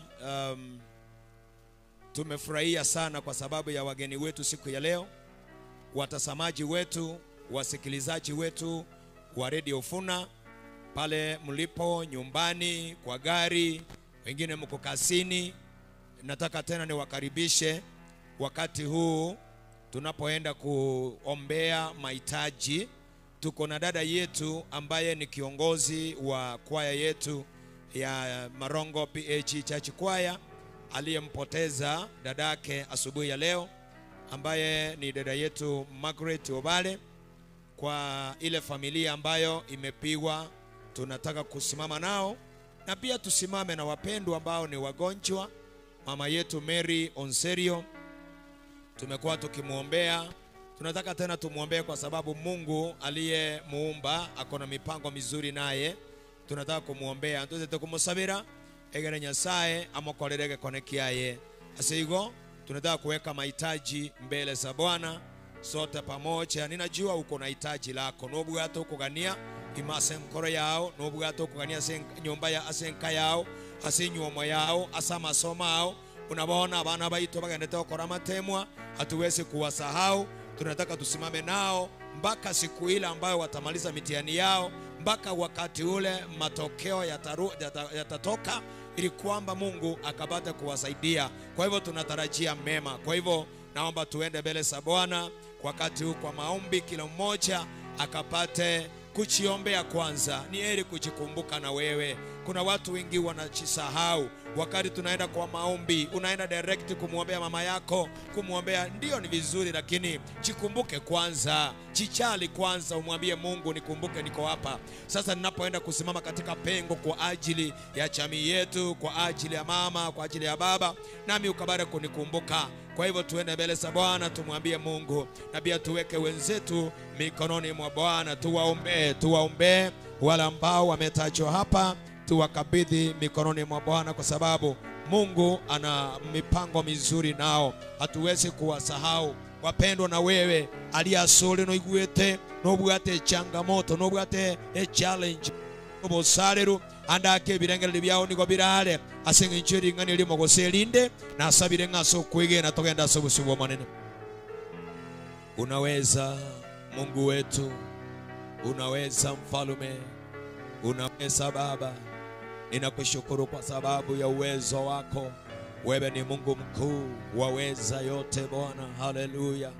tumefurahia sana kwa sababu ya wageni wetu siku ya leo, watazamaji wetu, wasikilizaji wetu wa Radio Funa pale mlipo nyumbani, kwa gari, wengine mko kazini. Nataka tena niwakaribishe wakati huu Tunapoenda kuombea mahitaji, tuko na dada yetu ambaye ni kiongozi wa kwaya yetu ya Marongo PH Church Choir, aliyempoteza dadake asubuhi ya leo, ambaye ni dada yetu Margaret Obale. Kwa ile familia ambayo imepigwa, tunataka kusimama nao, na pia tusimame na wapendwa ambao ni wagonjwa. Mama yetu Mary Onserio tumekuwa tukimuombea, tunataka tena tumuombee kwa sababu Mungu aliyemuumba ako na mipango mizuri naye. Tunataka kumuombea tuze kumusabira egere Nyasaye amokorerege konekiaye asigo. Tunataka kuweka mahitaji mbele za Bwana sote pamoja. Ninajua uko na hitaji lako, nobwato kugania imase nkoro yao, nobwato kugania nyumba ya asenka yao, asinyuomo yao, asama yao. Unaona bana baito bagendete okora matemwa, hatuwezi kuwasahau. Tunataka tusimame nao mpaka siku ile ambayo watamaliza mitihani yao, mpaka wakati ule matokeo yatatoka, ili kwamba Mungu akapate kuwasaidia. Kwa hivyo tunatarajia mema. Kwa hivyo naomba tuende mbele za Bwana wakati huu kwa maombi, kila mmoja akapate kuchiombea kwanza. Ni heri kujikumbuka na wewe. Kuna watu wengi wanachisahau. Wakati tunaenda kwa maombi, unaenda direct kumuombea mama yako, kumuombea, ndio ni vizuri, lakini jikumbuke kwanza, chichali kwanza, umwambie Mungu, nikumbuke niko hapa. Sasa ninapoenda kusimama katika pengo kwa ajili ya jamii yetu, kwa ajili ya mama, kwa ajili ya baba, nami ukabare kunikumbuka. Kwa hivyo tuende mbele za Bwana, tumwambie Mungu, na pia tuweke wenzetu mikononi mwa Bwana, tuwaombee, tuwaombee wale ambao wametajwa hapa, tuwakabidhi mikononi mwa Bwana, kwa sababu Mungu ana mipango mizuri nao. Hatuwezi kuwasahau wapendwa. Na wewe aliasoli noiguete nobwate changamoto, nobwate challenge obosareru andake birengereri byao nigo birare ase ng'encho ring'ani rimo gose rinde nasabire ng'aso kwegena togenda ase obusibu bwa. Unaweza Mungu wetu, unaweza mfalume, unaweza Baba. Ninakushukuru kwa sababu ya uwezo wako. Wewe ni Mungu mkuu, waweza yote Bwana. Haleluya.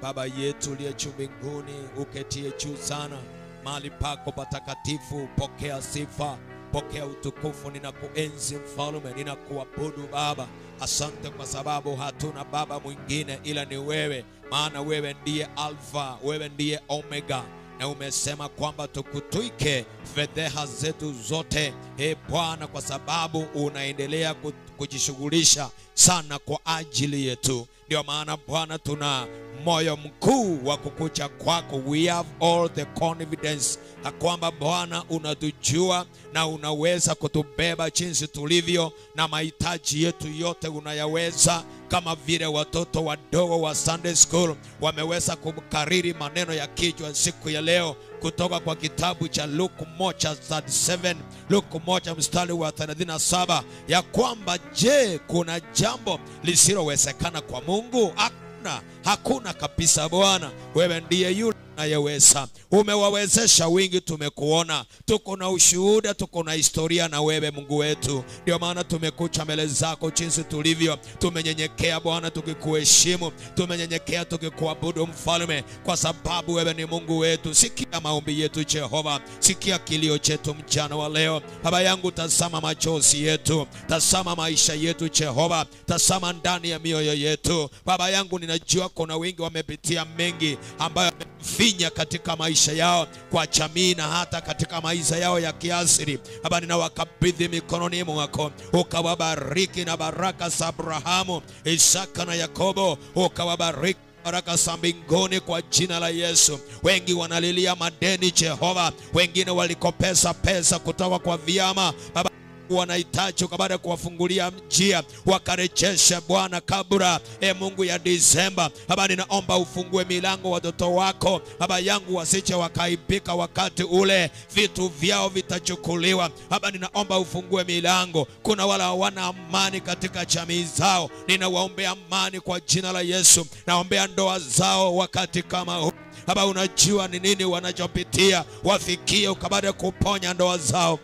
Baba yetu uliye juu mbinguni, uketie juu sana mahali pako patakatifu, pokea sifa, pokea utukufu. Ninakuenzi mfalme, ninakuabudu Baba. Asante kwa sababu hatuna baba mwingine ila ni wewe, maana wewe ndiye Alfa, wewe ndiye Omega, na umesema kwamba tukutwike fedheha zetu zote, e Bwana, kwa sababu unaendelea kujishughulisha sana kwa ajili yetu. Ndio maana Bwana tuna moyo mkuu wa kukucha kwako. We have all the confidence ya kwamba Bwana unatujua na unaweza kutubeba jinsi tulivyo, na mahitaji yetu yote unayaweza, kama vile watoto wadogo wa Sunday school wameweza kukariri maneno ya kichwa siku ya leo kutoka kwa kitabu cha Luke 1:37, Luke 1 mstari wa 37, ya kwamba je, kuna jambo lisilowezekana kwa Mungu? Hakuna, hakuna kabisa Bwana. Wewe ndiye yule unayeweza. Umewawezesha wingi, tumekuona, tuko na ushuhuda, tuko na historia na wewe Mungu wetu. Ndio maana tumekucha mbele zako jinsi tulivyo, tumenyenyekea Bwana tukikuheshimu, tumenyenyekea tukikuabudu mfalme, kwa sababu wewe ni Mungu wetu. Sikia maombi yetu Jehova, sikia kilio chetu mchana wa leo. Baba yangu, tazama machozi yetu, tazama maisha yetu Jehova, tazama ndani ya mioyo yetu. Baba yangu, ninajua kuna wengi wamepitia mengi ambayo finya katika maisha yao kwa jamii na hata katika maisha yao ya kiasili. Baba, ninawakabidhi mikononi mwako, ukawabariki na baraka za Abrahamu, Isaka na Yakobo, ukawabariki baraka za mbinguni kwa jina la Yesu. Wengi wanalilia madeni Jehova, wengine walikopesa pesa kutoka kwa vyama. Baba, wanahitaji baada kuwafungulia njia wakarejesha Bwana kabla Mungu ya Disemba. Baba, ninaomba ufungue milango watoto wako Baba yangu, wasije wakaibika wakati ule vitu vyao vitachukuliwa. Baba, ninaomba ufungue milango. Kuna wala hawana amani katika jamii zao, ninawaombea amani kwa jina la Yesu. Naombea ndoa zao wakati kama huu. Baba, unajua ni nini wanachopitia, wafikie ukabada kuponya ndoa zao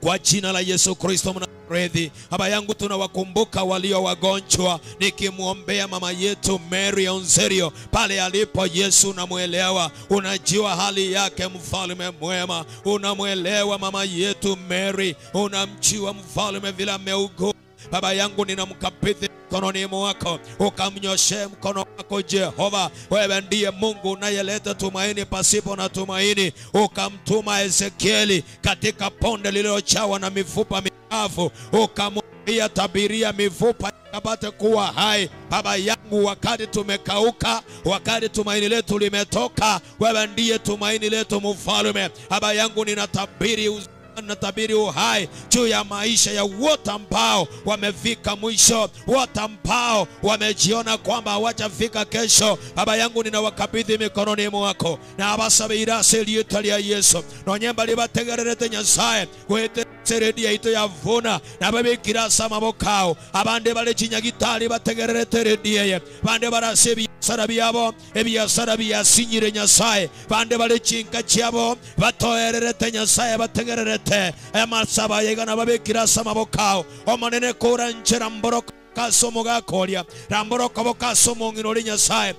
kwa jina la Yesu Kristo. Rethi. Baba yangu, tunawakumbuka walio wagonjwa, nikimwombea mama yetu Mary Onserio pale alipo. Yesu, unamwelewa, unajua hali yake, mfalme mwema. Unamwelewa mama yetu Mary, unamjua mfalme vile ameugua. Baba yangu, ninamkabidhi mkononi mwako, ukamnyoshe mkono wako Jehova. Wewe ndiye Mungu unayeleta tumaini pasipo na tumaini. Ukamtuma Ezekieli katika ponde lililochawa na mifupa mikavu, ukamwambia tabiria mifupa ikapate kuwa hai. Baba yangu, wakati tumekauka, wakati tumaini letu limetoka, wewe ndiye tumaini letu mfalme. Baba yangu, ninatabiri uhai juu ya maisha ya wote ambao wamefika mwisho, wote ambao wamejiona kwamba hawajafika kesho. Baba yangu, ninawakabidhi mikononi mwako na abasabira selieta lya Yesu nonyemba libategererete Nyasaye kwete seredi yaito yavuna na babikira samabokao abande bale chinyagitali bategererete rediye bande barase biasara byabo ebiasara byasinyire Nyasaye bande bale chinka chiabo batoererete Nyasaye bategererete amasaba yegana babikira samabokao omonene kora nchera mboroko kasomo gakoria ramboroko bokasomo ng'inori Nyasaye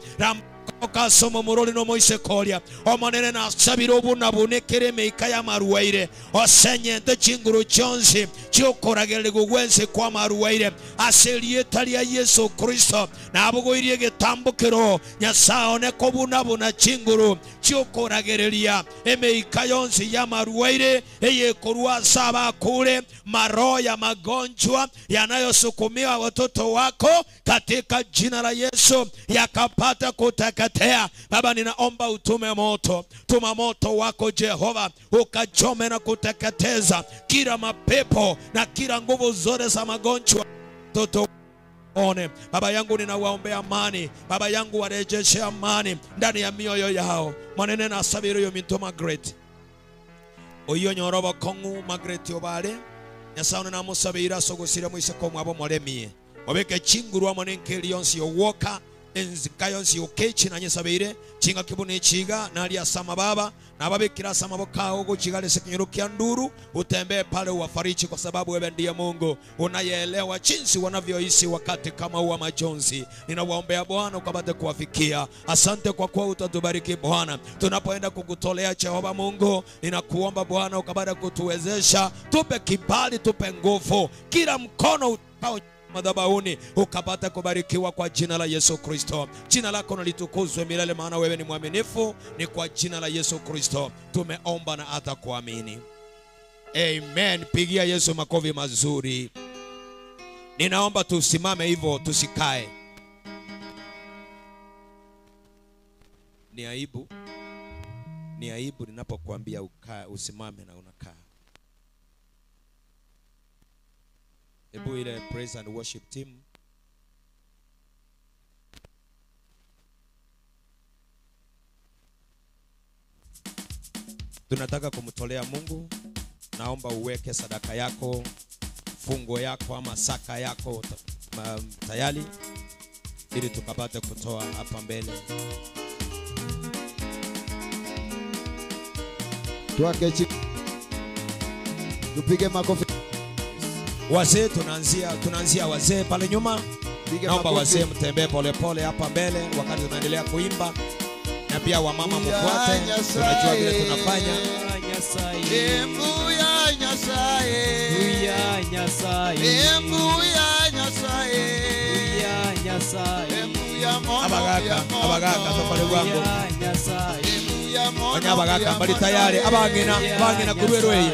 okasomo murori no moise koria omonene nasabira obunabunekere meika ya maruwaire osenyente chinguru chonsi chiokoragererigwa gwense kwa maruwaire ase rieta lya Yesu Kristo nabogoirie getambukero Nyasaye one kobunabuna chinguru chiokoragereria emeika yonsi ya maruwaire eyekorwa saba kule maroho ya magonjwa yanayosukumiwa watoto wako katika jina la Yesu yakapata kuteketea. Baba, ninaomba utume moto, tuma moto wako Jehova, ukachome na kuteketeza kila mapepo na kila nguvu zote za magonjwa toto one. Baba yangu, ninawaombea amani. Baba yangu, warejeshe amani ndani ya mioyo yao. Manene na sabiru yo minto Margaret oyo nyoroba kongu Margaret obale Nyasaye namusabira sogosira mwise ko mwabo moremie obeke chinguru amonenke yonsi yowoka enzika yonsi yokechi na nyesabire chinga kibune chiga nali asama baba na babikira asama bokao gochigale sekinyoro kya nduru utembee pale uwafariji, kwa sababu wewe ndiye Mungu unayeelewa jinsi wanavyoishi wakati kama huwa majonzi. Ninawaombea Bwana ukapate kuwafikia. Asante kwa kuwa utatubariki Bwana tunapoenda kukutolea Jehova Mungu. Ninakuomba Bwana ukapate kutuwezesha, tupe kibali, tupe nguvu, kila mkono utakao madhabahuni ukapata kubarikiwa kwa jina la Yesu Kristo. Jina lako na litukuzwe milele, maana wewe ni mwaminifu. Ni kwa jina la Yesu Kristo tumeomba na hata kuamini, amen. Pigia Yesu makofi mazuri. Ninaomba tusimame hivyo, tusikae. Ni aibu, ni aibu ninapokuambia ukae, usimame na unakaa. Ebu ile praise and worship team. Tunataka kumtolea Mungu. Naomba uweke sadaka yako, fungo yako ama saka yako tayari ili tukapate kutoa hapa mbele. Tuwake chini. Tupige makofi. Wazee tunaanzia wazee pale nyuma. Naomba wazee mtembee pole pole hapa mbele wakati tunaendelea kuimba, na pia wamama mfuate. Tunajua vile tunafanya. Embuya Nyasaye, Embuya Nyasaye, Embuya Nyasaye, Embuya Nyasaye, Embuya mono, abagaka tofali wangu abagaka bali tayari, abangina kurwero eye,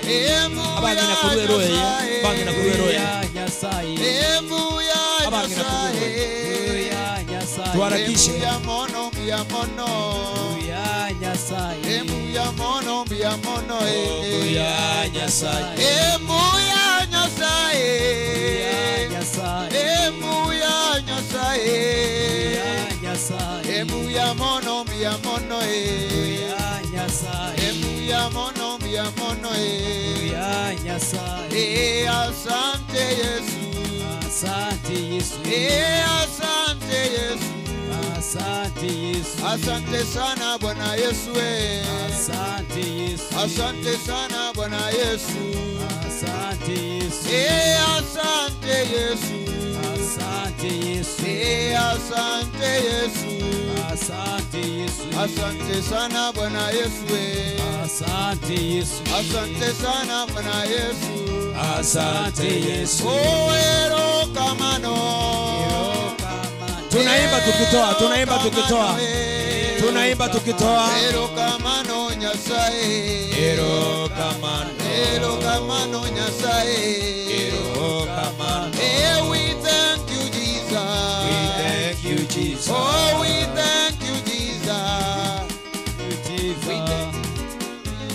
abangina kurwero eye, abangina kurwero eye, abangina kurwero eye, tuharakishe. Embuya mono, embuya mono, embuya mono, embuya mono, embuya Nyasaye, embuya Nyasaye, embuya Nyasaye, embuya mono, embuya mono, embuya mono, embuya mono, asante Yesu, asante Yesu, asante Yesu, asante Yesu, Asante sana Bwana Yesu. Asante Yesu. Asante sana Bwana Yesu. Asante Yesu. Asante Yesu. Asante Yesu. Asante Yesu. Asante Yesu. Asante sana Bwana Yesu. Asante Yesu. Asante sana Bwana Yesu. Asante Yesu. Oh, erokamano. Tunaimba tukitoa, tunaimba tukitoa. Tunaimba tukitoa. Erokamano Nyasaye. Erokamano. Erokamano Nyasaye. Erokamano. We thank you Jesus. We thank you Jesus. Oh, we thank you Jesus. Jesus. We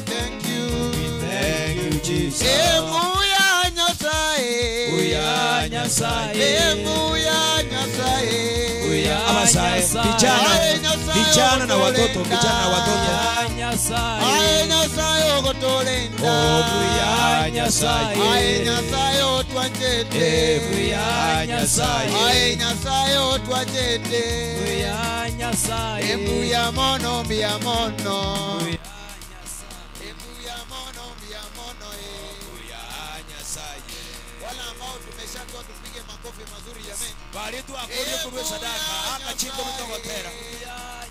thank you. We thank you Jesus. Emuya Nyasaye. Uya Nyasaye. Emuya Nyasaye. Abasaye, vijana, vijana na watoto, vijana na watoto. Aye Nyasaye ogotolinda. Obuya Nyasaye. Aye Nyasaye otwanjete. Obuya Nyasaye. Aye Nyasaye otwanjete. Obuya Nyasaye. Embuya mono, mbia mono. Embuya mono, mbia mono. Obuya Nyasaye. Wala ambao tumeshatoa tupige makofi mazuri jameni. Bali tu akuje kurwe sadaka aka chingo mtogotera.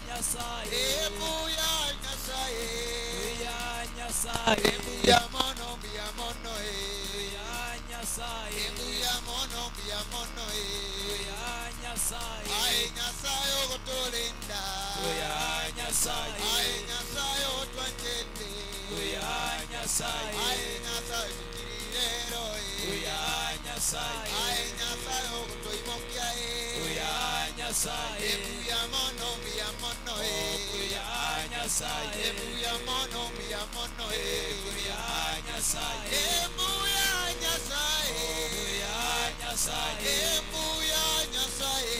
Nyasaye. Ebuya Nyasaye. Ebuya Nyasaye. Ebuya mono, mbia mono. Ebuya Nyasaye. Ebuya mono, mbia mono. Ebuya Nyasaye. Aye Nyasaye ogotolinda. Ebuya Nyasaye. Aye Nyasaye otwanjete. Ebuya Nyasaye. Aye Nyasaye tukirirero. Ebuya Nyasaye. Aye Nyasaye ogotoimokia. Ebuya Nyasaye. Ebuya mono, mbia mono. Ebuya Nyasaye. Ebuya mono, mbia mono. Ebuya Nyasaye. Ebuya Nyasaye. Ebuya Nyasaye. Ebuya Nyasaye.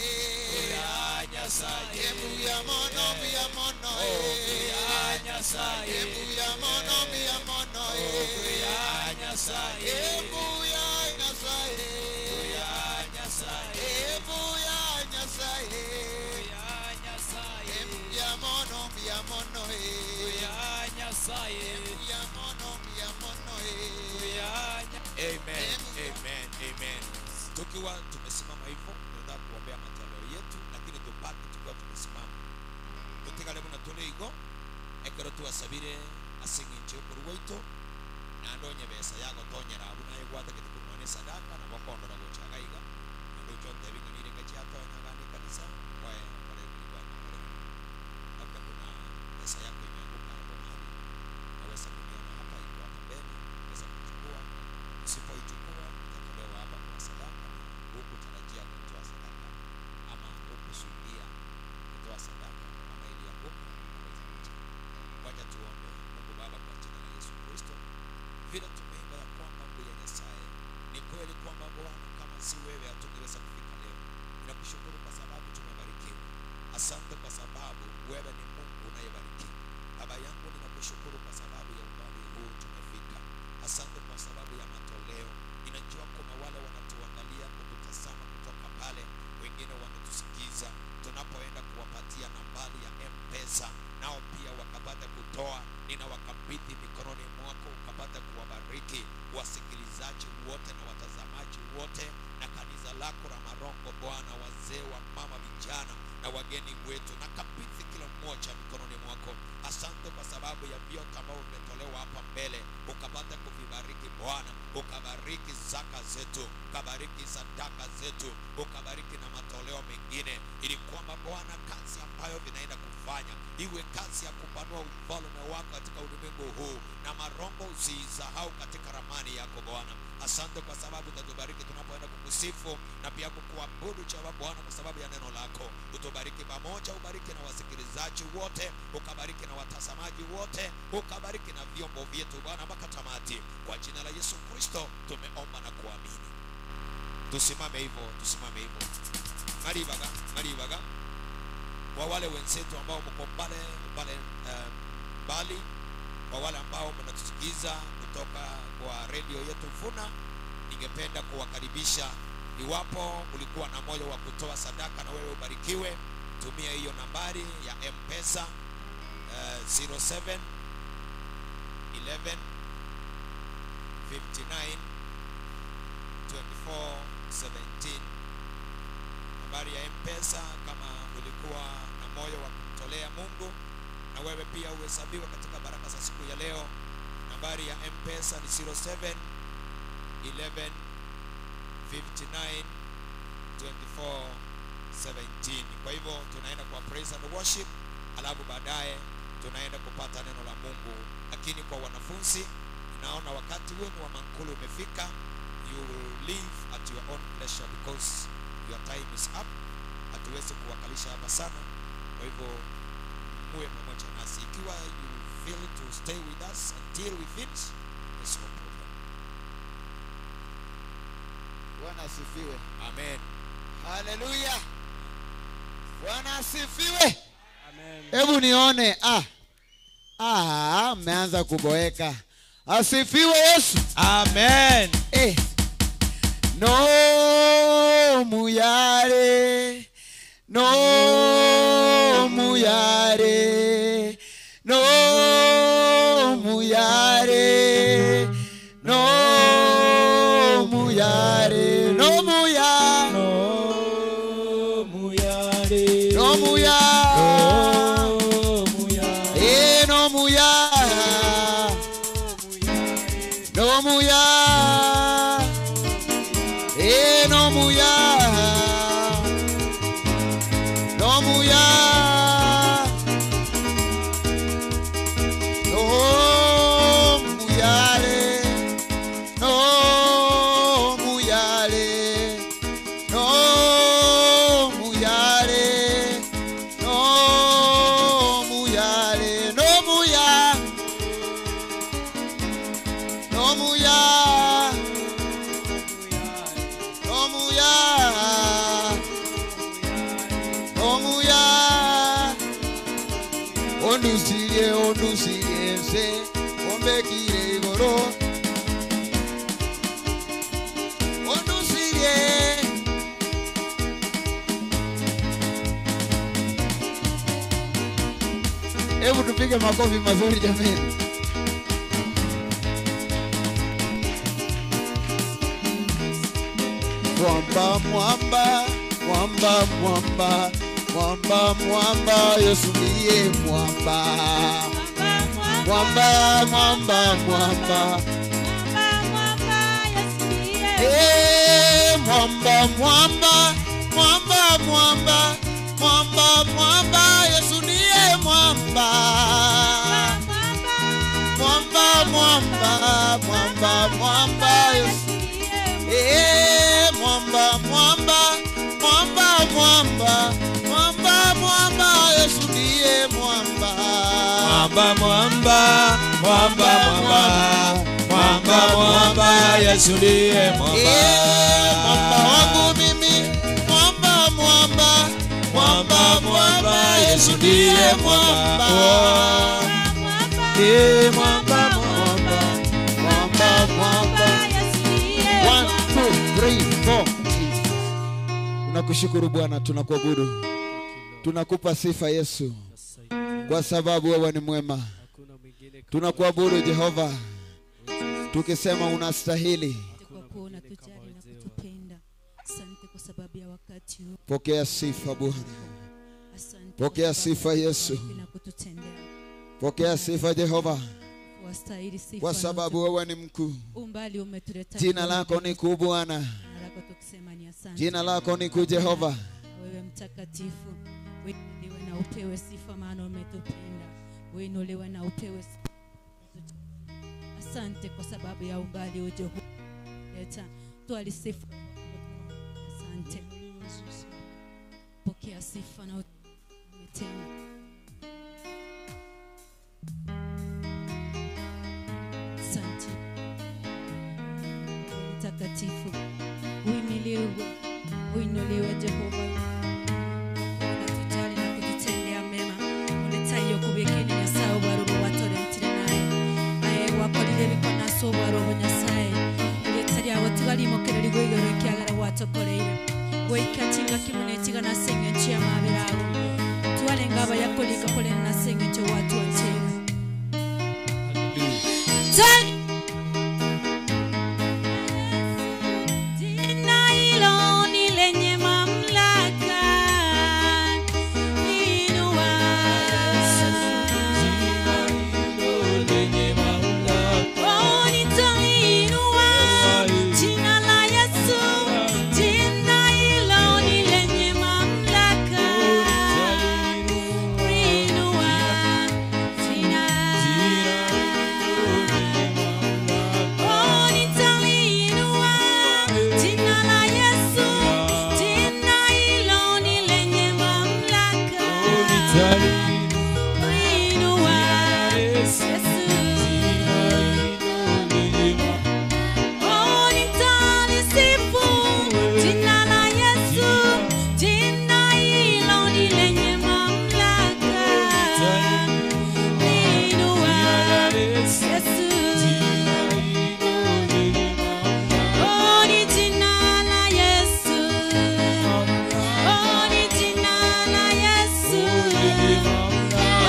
Ebuya Nyasaye. Ebuya mono, mbia mono. Ebuya Nyasaye. Ebuya mono, mbia mono. Ebuya Nyasaye. Ebuya Nyasaye. Ebuya Nyasaye. Ebuya Nyasaye. Ebuya Nyasaye. Ebuya mono, mbia mono. Ebuya Nyasaye. Ebuya mono, mbia mono. Ebuya. Amen. Amen. Amen. Tukiwa tumesimama hivyo, tunataka kuombea matoleo yetu, lakini tubaki tukiwa tumesimama. Tutigale muna tuligo, ekero tuwasabire asinginche okuruwaito, na ndonye besa yako tonyera abuna egwata kitikumwane sadaka na wakondora gochaga iga. Ndo chonte binganire kachiato nyagani kanisa, wae wale kulikuwa na wale. Labda kuna pesa yako imeanguka hapo mahali, unaweza kuniona hapa iko hapa mbele, unaweza kuchukua. Usipoichukua itatolewa hapa kwa sadaka, huku tarajia kutoa sadaka ama hukusudia kutoa sadaka ama ilianguka, unaweza kuchukua. Wacha tuombe. Mungu Baba, kwa jina la Yesu Kristo, vile tumeimba ya kwamba Mungu ya Nyasaye, ni kweli kwamba Bwana, kama si wewe hatungeweza kufika leo. Ninakushukuru kwa sababu tumebarikiwa. Asante kwa sababu wewe ni Mungu unayebariki. Baba yangu, ninakushukuru kwa sababu ya umbali huu tumefika. Asante kwa sababu ya matoleo. Ninajua kuna wale wanatuangalia, kututazama kutoka pale, wengine wanatusikiza tunapoenda kuwapatia nambari ya M-Pesa, nao pia wakapata kutoa. Ninawakabidhi mikononi mwako, ukapata kuwabariki wasikilizaji wote na watazamaji wote na kanisa lako la Marongo Bwana, wazee wa mama, vijana na wageni wetu, na kabidhi kila mmoja mikononi mwako. Asante kwa sababu ya vyote ambavyo vimetolewa hapa mbele, ukapata kuvibariki Bwana, ukabariki zaka zetu, ukabariki sadaka zetu, ukabariki na matoleo mengine, ili kwamba Bwana kazi ambayo vinaenda kufanya iwe kazi ya kupanua ufalme wako katika ulimwengu huu, na Marongo usiisahau katika ramani yako Bwana. Asante kwa sababu utatubariki tunapoenda kukusifu na pia kukuabudu chawa Bwana, kwa sababu ya neno lako. Utubariki pamoja, ubariki na wasikilizaji wote, ukabariki na watazamaji wote, ukabariki na vyombo vyetu Bwana mpaka tamati. Kwa jina la Yesu Kristo tumeomba na kuamini. Tusimame hivyo, tusimame hivyo. Maribaga, maribaga. Kwa wale wenzetu ambao mko pale pale mbali, kwa wale ambao mnatusikiza kutoka kwa radio yetu Vuna, ningependa kuwakaribisha. Iwapo ulikuwa na moyo wa kutoa sadaka na wewe ubarikiwe, Tumia hiyo nambari ya M-Pesa 07 11 59 24 17. Nambari ya M-Pesa kama ulikuwa na moyo wa kumtolea Mungu na wewe pia uhesabiwa katika baraka za siku ya leo. Nambari ya M-Pesa ni 07 11 59 24 17. Kwa hivyo tunaenda kwa praise and worship, alafu baadaye tunaenda kupata neno la Mungu. Lakini kwa wanafunzi, naona wakati wenu wa mankulu umefika. You will leave at your own pleasure because your time is up. Hatuwezi kuwakalisha hapa sana. Kwa hivyo muwe pamoja nasi. Ikiwa you feel to stay with us until we finish, it's no problem. Bwana asifiwe. Amen. Hallelujah. Bwana asifiwe. Amen. Hebu nione mmeanza kuboeka. Asifiwe Yesu. Amen. No muyare, no muyare, no muyare, no muyare, no muyare, no muyare, no muyare, no muyare, no muyare, no muyare, no muyare, no muyare, no muyare, no muyare, no muyare, no muyare, no muyare, no muyare, no muyare. Ondusirie, ondusirie nse, ombekire igoro. Ondusirie. Hebu tupige makofi mazuri jameni. Mwamba, mwamba, mwamba, mwamba, mwamba, mwamba, Yesu ndiye mwamba. Mwamba, mwamba, mwamba, mwamba, mwamba, mwamba, mwamba, mwamba, mwamba, Yesu ndiye mwamba. Mwamba, mwamba, mwamba, mwamba, Yesu. Mwamba, mwamba, mwamba, mwamba, mwamba, mwamba, Yesu ndiye mwamba. Mwamba, mwamba, mwamba, mwamba, mwamba, mwamba, Yesu ndiye mwamba. Mwamba wangu mimi, mwamba, mwamba, mwamba, mwamba, Yesu ndiye mwamba. Mwamba, mwamba, mwamba, mwamba. 1 2 3 4. Tunakushukuru Bwana, tunakuabudu, tunakupa sifa Yesu, kwa sababu wewe ni mwema. Tunakuabudu Jehova, tukisema unastahili. Pokea sifa Bwana, pokea sifa Yesu, pokea sifa Jehova, kwa sababu wewe ni mkuu. Jina lako ni kuu Bwana, jina lako ni kuu Jehova. Wewe mtakatifu, uinuliwe na upewe sifa, maana umetupenda. Uinuliwe na upewe sifa. Asante kwa sababu ya umbali uje leta twalisifu. Asante, pokea sifa na umetenda. Asante mtakatifu, uimiliwe, uinuliwe Jehova. Unatujali na kututendea mema. Unetayo kubekeni Nyasaye warobo watorentire naye. Aye wakorire bikona so warobo Nyasaye. Uletari awatigali mokereri goigoro kiagara watokoreire. Goika chinga kimune chiga na senge chia maberago. Okolika kole na sengecho watu wanchega. Jina hilo ni lenye mamlaka. Inua. Oh, nitaliinua jina la Yesu. Jina hilo ni lenye mamlaka. Inua jina. Oh, nitaliinua jina la Yesu. Jina hilo ni lenye mamlaka. Inua Yesu. Oh, nitalisifu jina la Yesu. Jina hilo ni lenye mamlaka. Inua Yesu. Oh, ni jina la Yesu. Oh, ni jina la Yesu.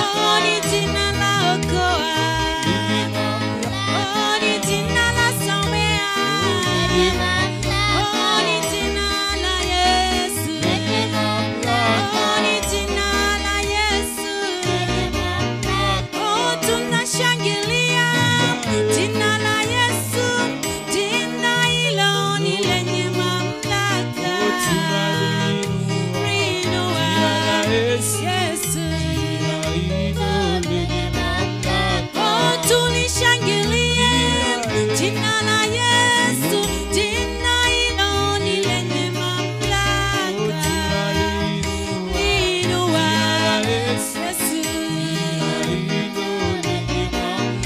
Oh, ni jina la okoa. Oh, ni jina la samea. Oh, ni jina la Yesu. Oh, ni jina la Yesu. Oh, tunashangilia jina la Yesu. Jina hilo ni lenye mamlaka. Inua Yesu. Oh, tulishangilie jina la Yesu. Jina hilo ni lenye mamlaka. Inua Yesu.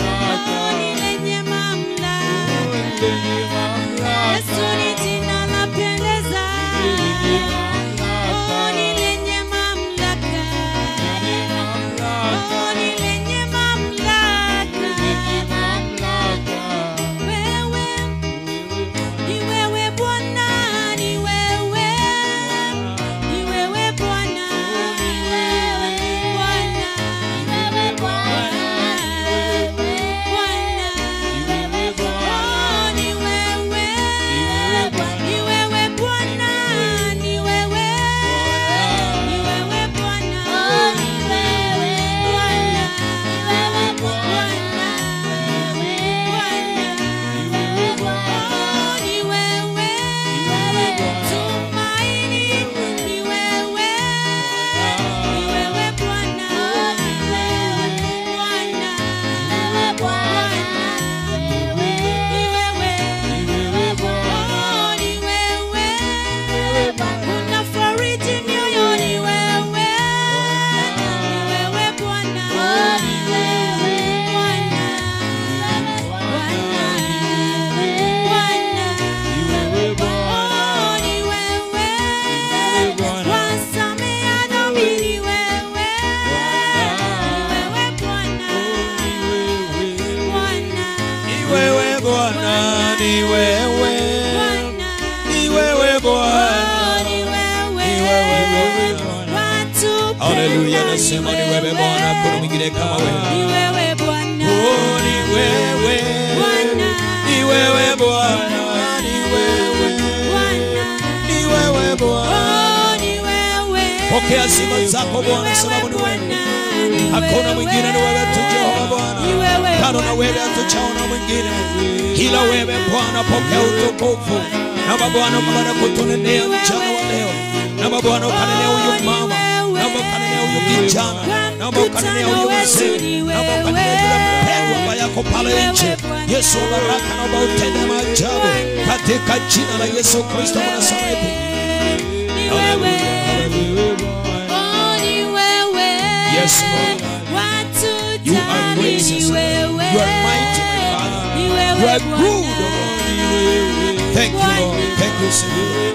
Oh, ni lenye mamlaka. Yesu ni jina la pendeza. Oh, ni lenye mamlaka. Oh, ni lenye mamlaka. Wewe ni wewe Bwana, ni wewe. Ni wewe Bwana. Bwana. Bwana. Oh, ni wewe. Ni wewe Bwana, ni wewe. Ni wewe Bwana. Bwana. Bwana. Oh, ni wewe. Tumaini, ni wewe. Ni wewe Bwana. Bwana. Bwana. Ni wewe. Oh, ni wewe. Unafariji mioyo, ni wewe. Ni wewe Bwana. Bwana. Bwana. Bwana. Oh, ni wewe. Wasamea dhambi, ni wewe. Ni wewe Bwana. Bwana. Ni wewe Bwana, ni wewe. Ni wewe Bwana. Ni wewe. Ni wewe Bwana. Haleluya, nasema ni wewe Bwana, hakuna mwingine kama wewe. Ni wewe Bwana. Oh, ni wewe. Ni wewe Bwana, ni wewe. Ni wewe Bwana. Oh, ni wewe. Pokea sifa zako Bwana, sababu ni wewe. Hakuna mwingine, ni wewe tu Jehova Bwana. Kando na wewe hatuchaona mwingine, ila wewe Bwana. Pokea utukufu. Naomba Bwana ukapate kutunenea mchana wa leo. Naomba Bwana ukanenea huyu mama. Naomba ukanenea huyu kijana. Naomba ukanenea huyu mzee. Naomba ukanenea yule mpendwa ambaye yako pale nje. Yesu wa baraka, naomba utende maajabu katika jina la Yesu Kristo wa Nazareti. Oh, ni wewe. Yes, Lord. You are gracious. You are mighty, my Father. You are good, O Lord. Thank you, Lord. Thank you, Savior.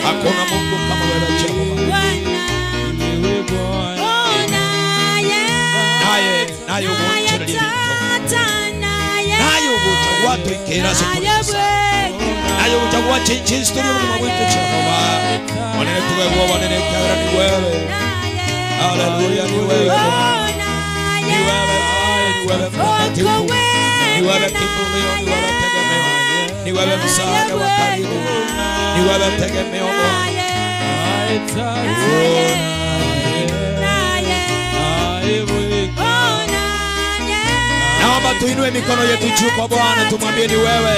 Hakuna Mungu kama wewe Jehova. Naye, naye ugonjwa lilito. Naye ugonjwa watu ikera siku. Naye ugonjwa chinchi historia kama wetu Jehova. Wanene tuwe wanene kara ni wewe. Haleluya ni wewe. Mtakatifu, ni wewe kimbilio, ni wewe tegemeo, ni wewe msaada wa karibu, ni wewe tegemeo Bwana. Naomba tuinue mikono yetu juu kwa Bwana, tumwambie ni wewe.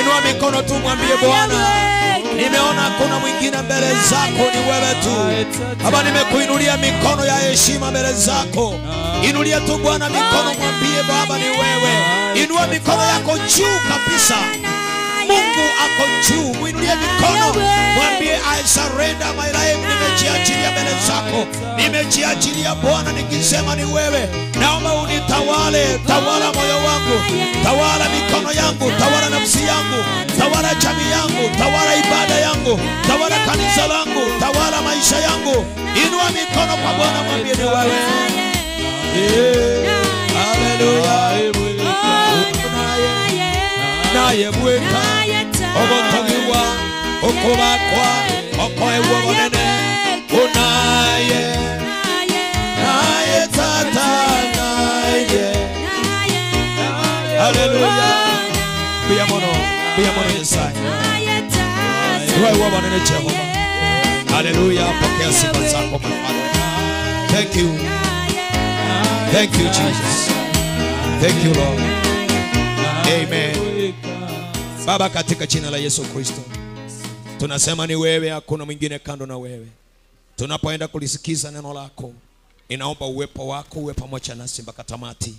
Inua mikono tu mwambie Bwana, nimeona hakuna mwingine mbele zako, ni wewe tu. Baba, nimekuinulia mikono ya heshima mbele zako. Inulia tu Bwana mikono, mwambie Baba ni wewe. Inua mikono yako juu kabisa. Mungu ako juu, muinulie mikono, mwambie I surrender my life, nimejiachilia mbele zako, nimejiachilia Bwana nikisema ni wewe. Naomba unitawale, tawala moyo wangu, tawala mikono yangu, tawala nafsi yangu, tawala jamii yangu, tawala ibada yangu, tawala kanisa langu, tawala maisha yangu. Inua mikono kwa Bwana, mwambie ni wewe. Hallelujah. Naye bweka ogotogiwa okobakwa okoewa bonene unaye naye tata naye. Hallelujah. Pia mono Yesaya wewe bonene Jehova. Hallelujah. Pokea sifa zako my Father. Thank you. Thank you Jesus. Thank you Lord. Amen. Baba, katika jina la Yesu Kristo, tunasema ni wewe, hakuna mwingine kando na wewe. Tunapoenda kulisikiza neno lako, ninaomba uwepo wako uwe pamoja nasi mpaka tamati.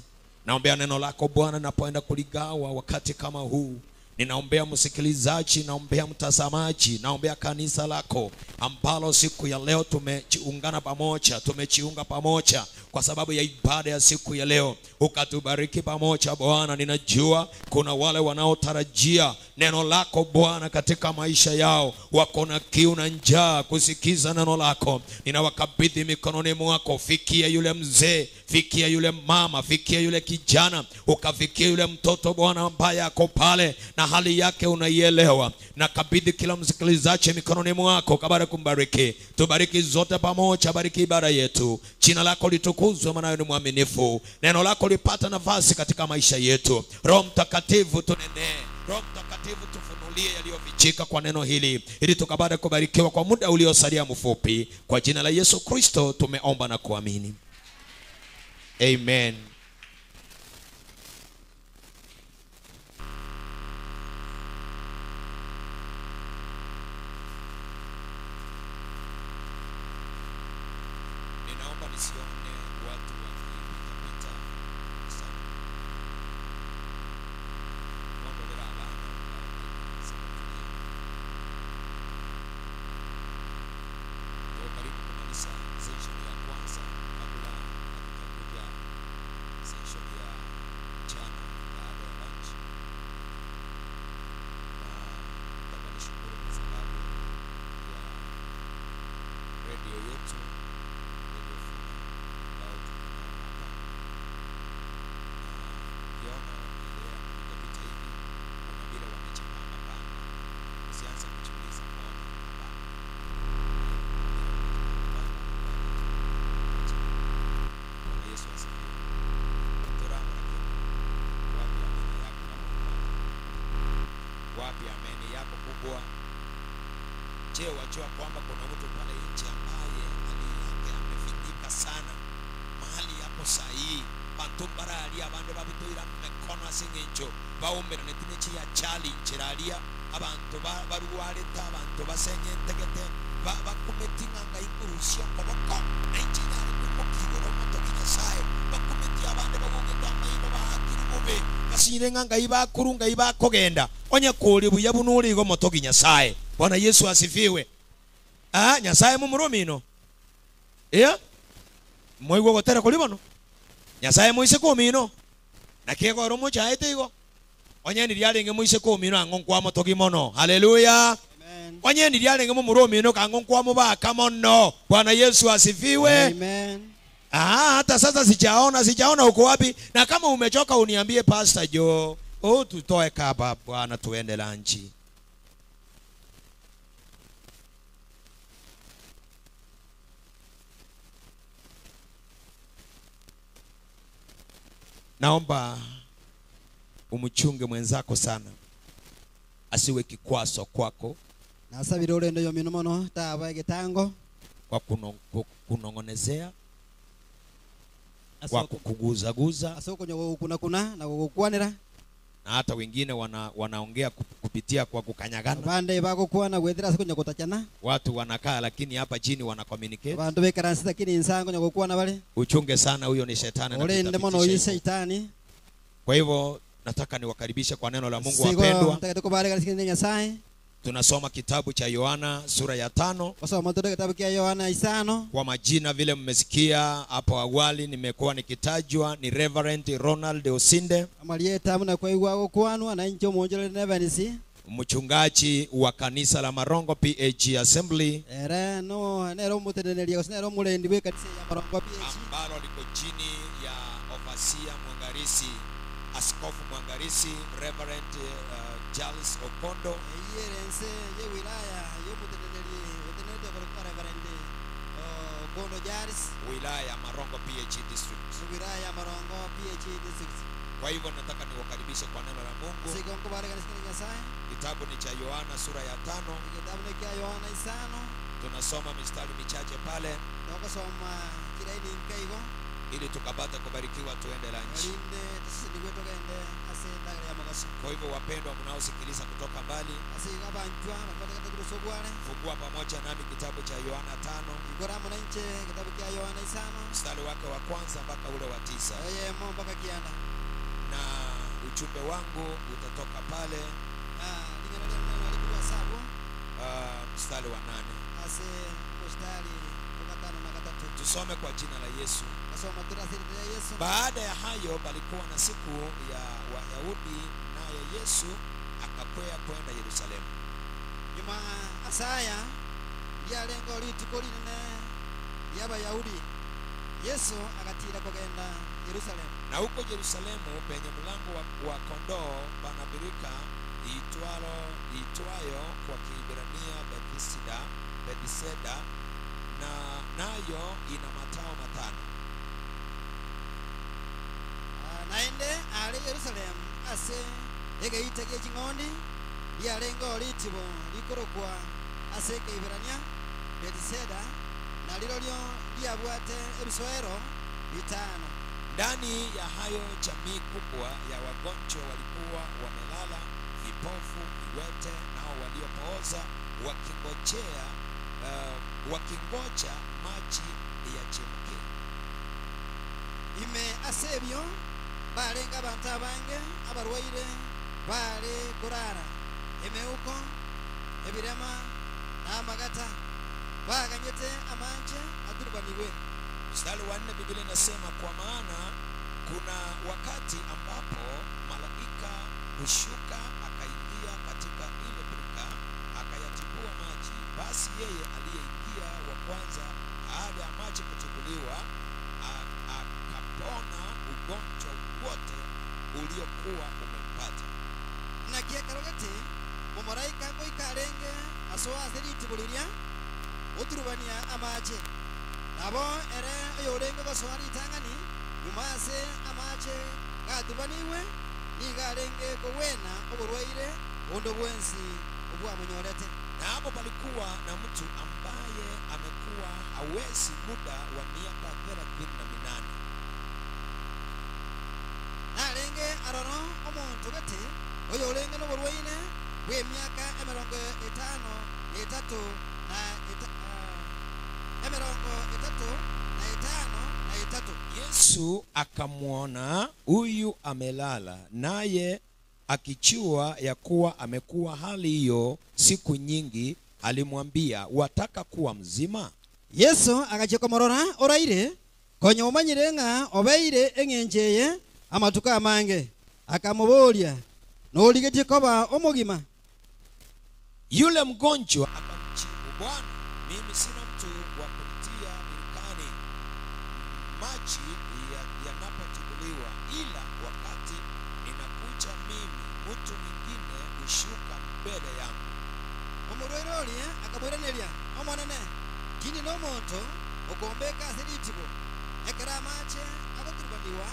Naombea neno lako Bwana napoenda kuligawa wakati kama huu. Ninaombea msikilizaji, naombea mtazamaji, naombea kanisa lako ambalo siku ya leo tumejiungana pamoja, tumejiunga pamoja kwa sababu ya ibada ya siku ya leo. Ukatubariki pamoja Bwana. Ninajua kuna wale wanaotarajia neno lako Bwana katika maisha yao, wako na kiu na njaa kusikiza neno lako. Ninawakabidhi mikononi mwako. Fikia yule mzee, fikia yule mama, fikia yule kijana, ukafikia yule mtoto Bwana ambaye ako pale na hali yake unaielewa. Nakabidhi kila msikilizaji mikononi mwako, kabla kumbariki. Tubariki zote pamoja, bariki ibada yetu. Jina lako litukuzwe, maana ni mwaminifu. Neno lako lipata nafasi katika maisha yetu. Roho Mtakatifu tunenee, Roho Mtakatifu tufunulie yaliyofichika kwa neno hili, ili tukabada kubarikiwa kwa muda uliosalia mfupi. Kwa jina la Yesu Kristo tumeomba na kuamini. Amen. Ninaomba nisione watu wakipita sana. Mwondolera abana kwa karibu kumaliza session ya kwanza kabla hatujakuja session ya mchana baada ya lunch. Na nataka nishukuru kwa sababu ya radio yetu, Radio Funa, ambao tuko nao hapa. Na ukiona wanaendelea kupiga vita hivi, kuna vile wamejipanga panga. Usianze kujiuliza mbona, hapana. Bwana Yesu asifiwe. Toramo lakini wapi ameni yako kama umepata? Wapi ameni yako kubwa? Je, wajua kwamba kuna mtu pale nje ambaye hali yake amefinyika sana, mahali hapo sahihi bantu baralia abande babitoira mikono asingencho baumerane tinechi ya challenge ralia abantu barwareta abantu basenye ntegete bakumetinganga ikurusia koboko na inchi yari kumokigoro motoki Nyasaye bakumeti abande bagogeta amaino bahakiri bobe basire nganga ibakurunga ibakogenda onye kuli buya bunuri igo motoki Nyasaye. Bwana Yesu asifiwe. Nyasaye mumurumino. Yeah? Moigwo gotera kuli bono. Nyasaye moise kumino. Na kiego romo chaete igo. Onye ni ryarenge moise kumino ango kwa motoki mono. Hallelujah. Amen. Onye ni ryarenge mumurumino kango kwa mubaka mono. Bwana Yesu asifiwe. Amen. Hata sasa sijaona uko wapi. Na kama umechoka uniambie Pastor Joe. Oh, tutoe kaba Bwana tuende lunch. Naomba umchunge mwenzako sana, asiwe kikwazo kwako. Nasabire urendo yo mino mono taba egetango kwa kunongonezea, kwa kuguzaguza, asoko kuna kuna na kugukwanira, na hata wengine wanaongea kupitia kwa kukanyagana. Bande bagukwana gwethira asoko nyokotachana. Watu wanakaa lakini hapa chini wana communicate. Bandu bekaransi lakini insango nyokukwana bale. Uchunge sana, huyo ni shetani na urende mono uyu shetani. Kwa hivyo nataka niwakaribishe kwa neno la Mungu wapendwa. Tunasoma kitabu cha Yohana sura ya 5. Kwa majina vile mmesikia hapo awali nimekuwa nikitajwa ni Reverend Ronald Osinde, mchungaji wa kanisa la Marongo PAG Assembly ambalo liko chini ya ofasia Mwangarisi, Askofu Mwangarisi Reverend Charles Okondo. Wilaya ya Marongo PAG District. Kwa hivyo nataka niwakaribishe kwa neno la Mungu. Kitabu ni cha Yohana sura ya 5. Tunasoma mistari michache pale ili tukapata kubarikiwa tuende lunch. Kwa hivyo wapendwa mnaosikiliza kutoka mbali, fungua pamoja nami kitabu cha Yohana 5 mstari wake wa kwanza mpaka ule wa 9. Na ujumbe wangu utatoka pale mstari wa 8. Tusome kwa jina la Yesu. Baada ya hayo palikuwa na siku ya Wayahudi, naye Yesu akakwea kwenda Yerusalemu. Nyuma asaya lyalengo litiko linene ly'Abayahudi, Yesu akatira kugenda Yerusalemu. Na huko Yerusalemu penye mlango wa kondoo pana birika iitwayo kwa Kiebrania Bethesda, na nayo ina matao 5. Naende ali Yerusalemu ase egeita gy'eking'ondi lyalengo litibo likorokwa ase Kiebrania Bethesda, na lirolyo lyabwate ebisoero 5. Ndani ya hayo jamii kubwa ya wagonjwa walikuwa wamelala, vipofu, viwete, nao waliopooza, wakingoja maji yachemke. Ime asebyo balenga abantu abange abarwaire bale kurara emeuko ebirema n'amagata baganyete amanje aturubaniwe. Mstari wa 4 Biblia inasema, kwa maana kuna wakati ambapo malaika hushuka akaingia katika ile birika akayatibua maji. Basi yeye aliyeingia wa kwanza baada ya maji kutibuliwa akapona ugonjwa wote uliokuwa umempata. Na kiakarogete mumaraika goikarenge asoa seritibuliria oturubania amache nabo ere oyorenge gosoa ritang'ani nyuma ase amache gatubaniwe nigarenge kowena oborwaire ondo bwensi obwamunyorete. Na hapo palikuwa na mtu ambaye amekuwa hawezi muda wa miaka 38. Narenge aroro omuntu gete oyorenge noborwaire bwe miaka 53 na 35. Yesu akamwona huyu amelala, naye akijua ya kuwa amekuwa hali hiyo siku nyingi, alimwambia, wataka kuwa mzima? Yesu akachikomorora oraire konya umanyire ng'a obeire eng'encheye amatuko amange, akamuboria, norigetie koba omogima? Yule mgonjwa akamjibu, Bwana, mimi sina mtu wa kunitia birikani maji yanapotibuliwa, ila wakati ninakuja mimi mtu mwingine hushuka mbele yangu. Omurwaire oria akamwiraneria, omonene, tindi nomonto okombeka ase ritibo ekero amache agoturubaniwa,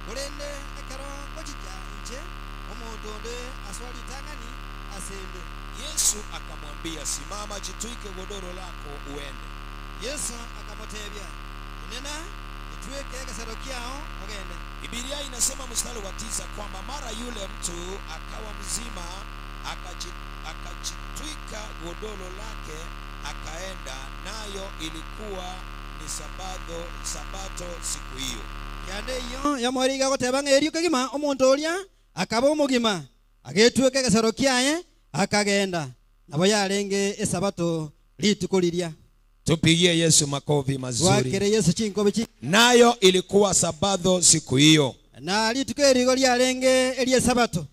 Korende ekero ngochicha inche omonto onde aswalitang'ani asende. Yesu akamwambia, simama, jitwike godoro lako uende. Yesu akamotebia, inena itweke ekesero kiao ogende. Biblia inasema mstari wa 9 kwamba mara yule mtu akawa mzima, akajitwika godoro lake akaenda, nayo ilikuwa ni sabato siku hiyo. Yande iyo yamoriga goteba ng'erio kegima omonto oria akaba omogima agetweka ekesero kiaye akagenda, nabo yarenge esabato rituko riria. Tupigie Yesu makofi mazuri. Wakere Yesu chinkobe chi. Nayo ilikuwa sabato siku hiyo. Na rituko erigo ryarenge erie sabato.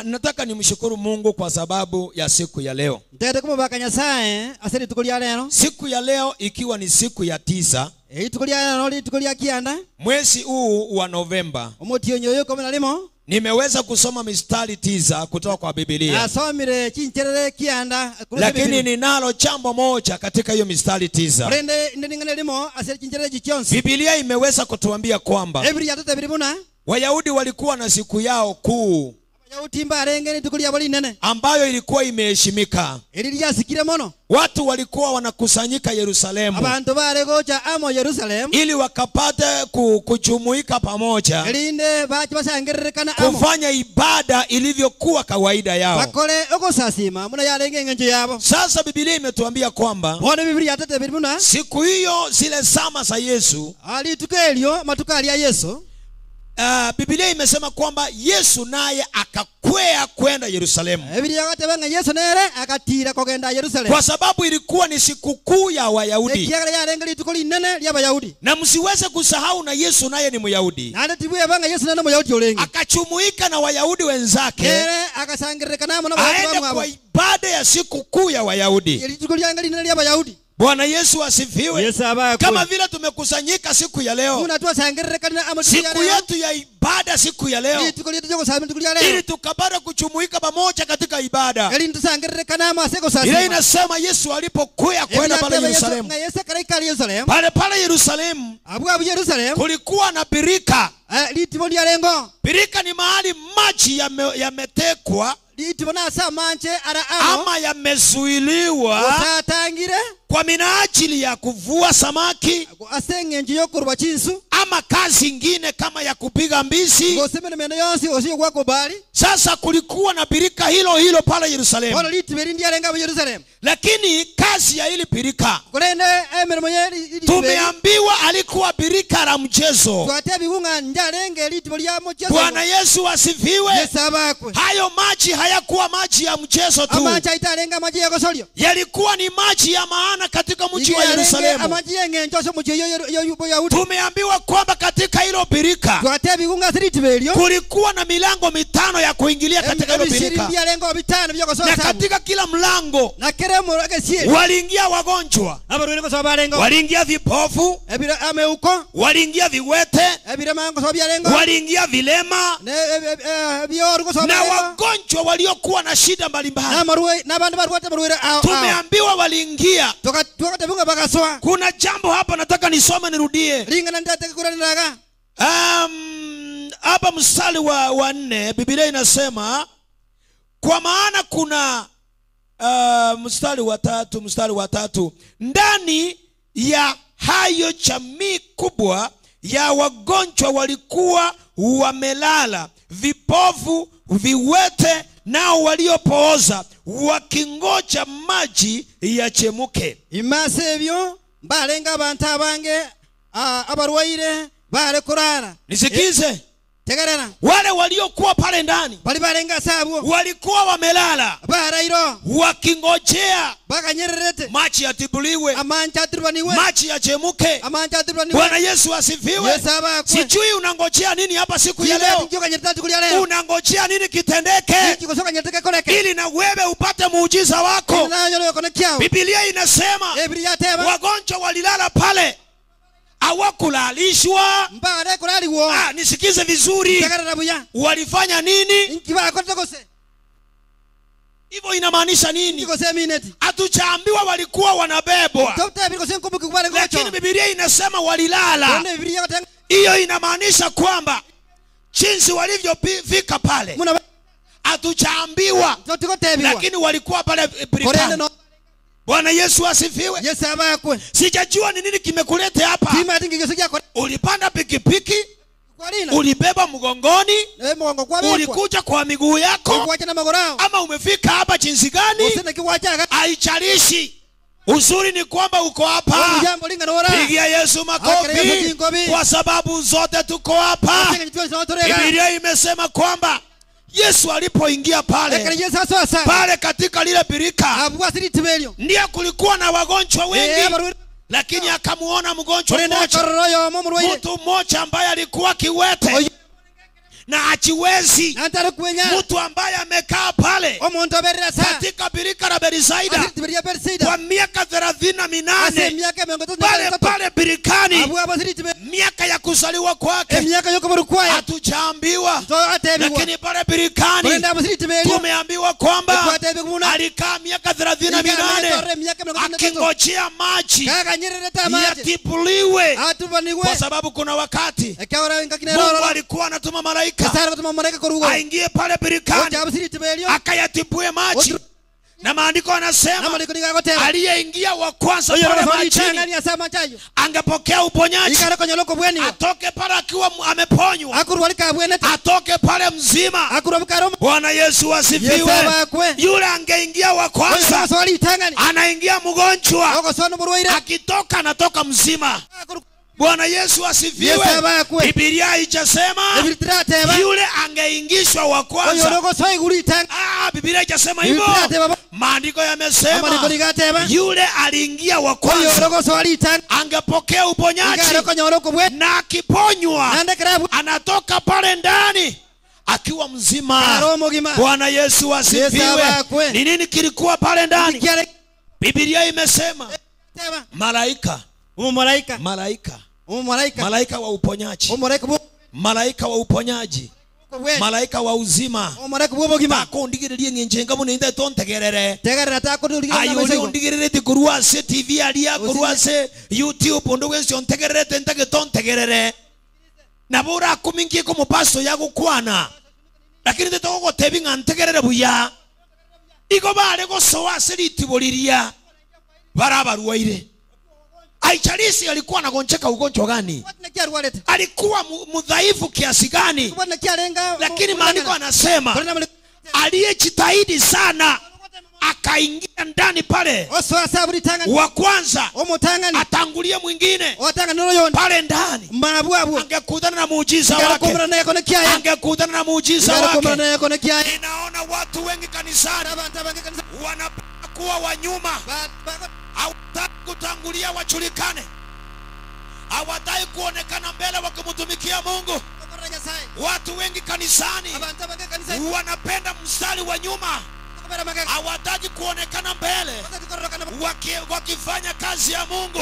Nataka nimshukuru Mungu kwa sababu ya siku ya leo. Ndete kumubaka Nyasaye ase rituko rya lero. Siku ya leo ikiwa ni siku ya 9. Rituko rya lero rituko rya kianda. Mwezi huu wa Novemba. Omotionyo yo 15. Nimeweza kusoma mistari 9 kutoka kwa Biblia. Nasomire chincherere kianda. Lakini ninalo jambo moja katika hiyo mistari 9. Rende ndingane limo ase chincherere chichonse. Biblia imeweza kutuambia kwamba Wayahudi walikuwa na siku yao kuu ambayo ilikuwa imeheshimika. Watu walikuwa wanakusanyika Yerusalemu ili wakapate kujumuika pamoja kufanya ibada ilivyokuwa kawaida yao. Sasa Biblia imetuambia kwamba siku hiyo zile zama za Yesu, Biblia imesema kwamba Yesu naye akakwea kwenda Yerusalemu. Kwa sababu ilikuwa ni sikukuu ya Wayahudi. Na msiweze kusahau na Yesu naye ni Myahudi. Akachumuika na Wayahudi wenzake aende kwa ibada ya sikukuu ya Wayahudi. Bwana Yesu asifiwe. Kama vile tumekusanyika siku ya leo, siku yetu ya ibada, siku ya leo, ili tukapata kuchumuika pamoja katika ibada. Ile inasema Yesu alipokuya kwenda pale Yerusalemu, pale pale Yerusalemu kulikuwa na birika. Birika ni mahali maji yametekwa ama yamezuiliwa kwa minajili ya kuvua samaki ama kazi ingine kama ya kupiga mbizi. Sasa kulikuwa na birika hilo hilo pale Yerusalemu. Lakini kazi ya hili birika, tumeambiwa alikuwa birika la mchezo. Bwana Yesu asifiwe. Hayo maji hayakuwa maji ya mchezo tu, yalikuwa ni maji ya maana katika mji wa Yerusalemu. Tumeambiwa kwamba katika hilo birika kulikuwa na milango 5 ya kuingilia katika hilo birika, na katika kila mlango waliingia wagonjwa, waliingia vipofu, waliingia viwete, waliingia vilema na wagonjwa waliokuwa na shida mbalimbali. Tumeambiwa waliingia. Kuna jambo hapa nataka nisome nirudie. Hapa mstari wa 4 Biblia inasema kwa maana kuna mstari wa 3, ndani ya hayo jamii kubwa ya wagonjwa walikuwa wamelala, vipofu, viwete, nao waliopooza, wakingoja maji yachemuke. Imasebyo mbalenga abantu abange abarwaire bare kurara. Nisikize. Tegerera. Wale waliokuwa pale ndani bali barenga sabo walikuwa wamelala barairo, wakingojea bakanyererete maji yatibuliwe, amanja atirwaniwe, maji yachemuke, amanja atirwaniwe. Bwana Yesu asifiwe. Sijui unangojea nini hapa siku ya leo. Unangojea nini kitendeke ili na wewe upate muujiza wako. Biblia inasema wagonjwa walilala pale, hawakulalishwa. Nisikize vizuri. Walifanya nini? Hivyo inamaanisha nini? Hatujaambiwa walikuwa wanabebwa, lakini Biblia inasema walilala. Hiyo inamaanisha kwamba Jinsi walivyofika pale hatujaambiwa, lakini walikuwa pale birikani. Bwana Yesu asifiwe. Sijajua ni nini kimekuleta hapa. Ulipanda pikipiki, ulibeba mgongoni, ulikuja kwa miguu yako, ama umefika hapa jinsi gani? Haijalishi. Uzuri ni kwamba uko hapa. Pigia Yesu makofi, kwa sababu zote tuko hapa. Biblia imesema kwamba Yesu alipoingia pale, pale katika lile birika, ndiye kulikuwa na wagonjwa wengi, lakini akamuona mgonjwa mmoja, mtu mmoja ambaye alikuwa kiwete na hajiwezi, mtu ambaye amekaa pale katika birika la Bethsaida kwa miaka 38 pale pale birikani, miaka ya kuzaliwa kwake hatujaambiwa, lakini pale birikani tumeambiwa kwamba alikaa miaka 38 akingojea maji yatibuliwe, kwa sababu kuna wakati Mungu alikuwa anatuma malaika aingie pale birikani akayatibue maji. Na maandiko yanasema aliyeingia wa kwanza pale majini angepokea uponyaji, atoke pale akiwa ameponywa, atoke pale mzima. Bwana Yesu asifiwe. Yule angeingia wa kwanza anaingia mgonjwa, akitoka anatoka mzima. Bwana Yesu asifiwe. Biblia haijasema yule angeingishwa wa kwanza. Biblia haijasema hivyo. Maandiko yamesema yule aliingia wa kwanza angepokea uponyaji, na akiponywa anatoka pale ndani akiwa mzima. Bwana Yesu asifiwe. Ni nini kilikuwa pale ndani? Biblia imesema malaika, malaika, malaika wa uponyaji, malaika wa uponyaji, malaika wa uzima. Takondigiririe ngenjenga munende tontegerere. Ayo uri ondigirire tikurwa se TV aria kurwa se YouTube ondo wensi ontegerere tentake tontegerere. Nabora kumingie ko mupasto yagukwana. Lakini tetoko tebi ngantegerere buya. Igo bare gosoa se litiboriria. Barabaruwaire. Haijalishi alikuwa anagonjeka ugonjwa gani, alikuwa mudhaifu kiasi gani, lakini maandiko anasema aliyejitahidi sana akaingia ndani pale wa kwanza atangulie mwingine pale ndani, angekutana na muujiza wake, angekutana na muujiza wake. Ninaona watu wengi kanisani wanakuwa wa nyuma, hawataki kutangulia wajulikane, hawataki kuonekana mbele wakimtumikia Mungu. Watu wengi kanisani wanapenda mstari wa nyuma, hawataki kuonekana mbele wakifanya kazi ya Mungu.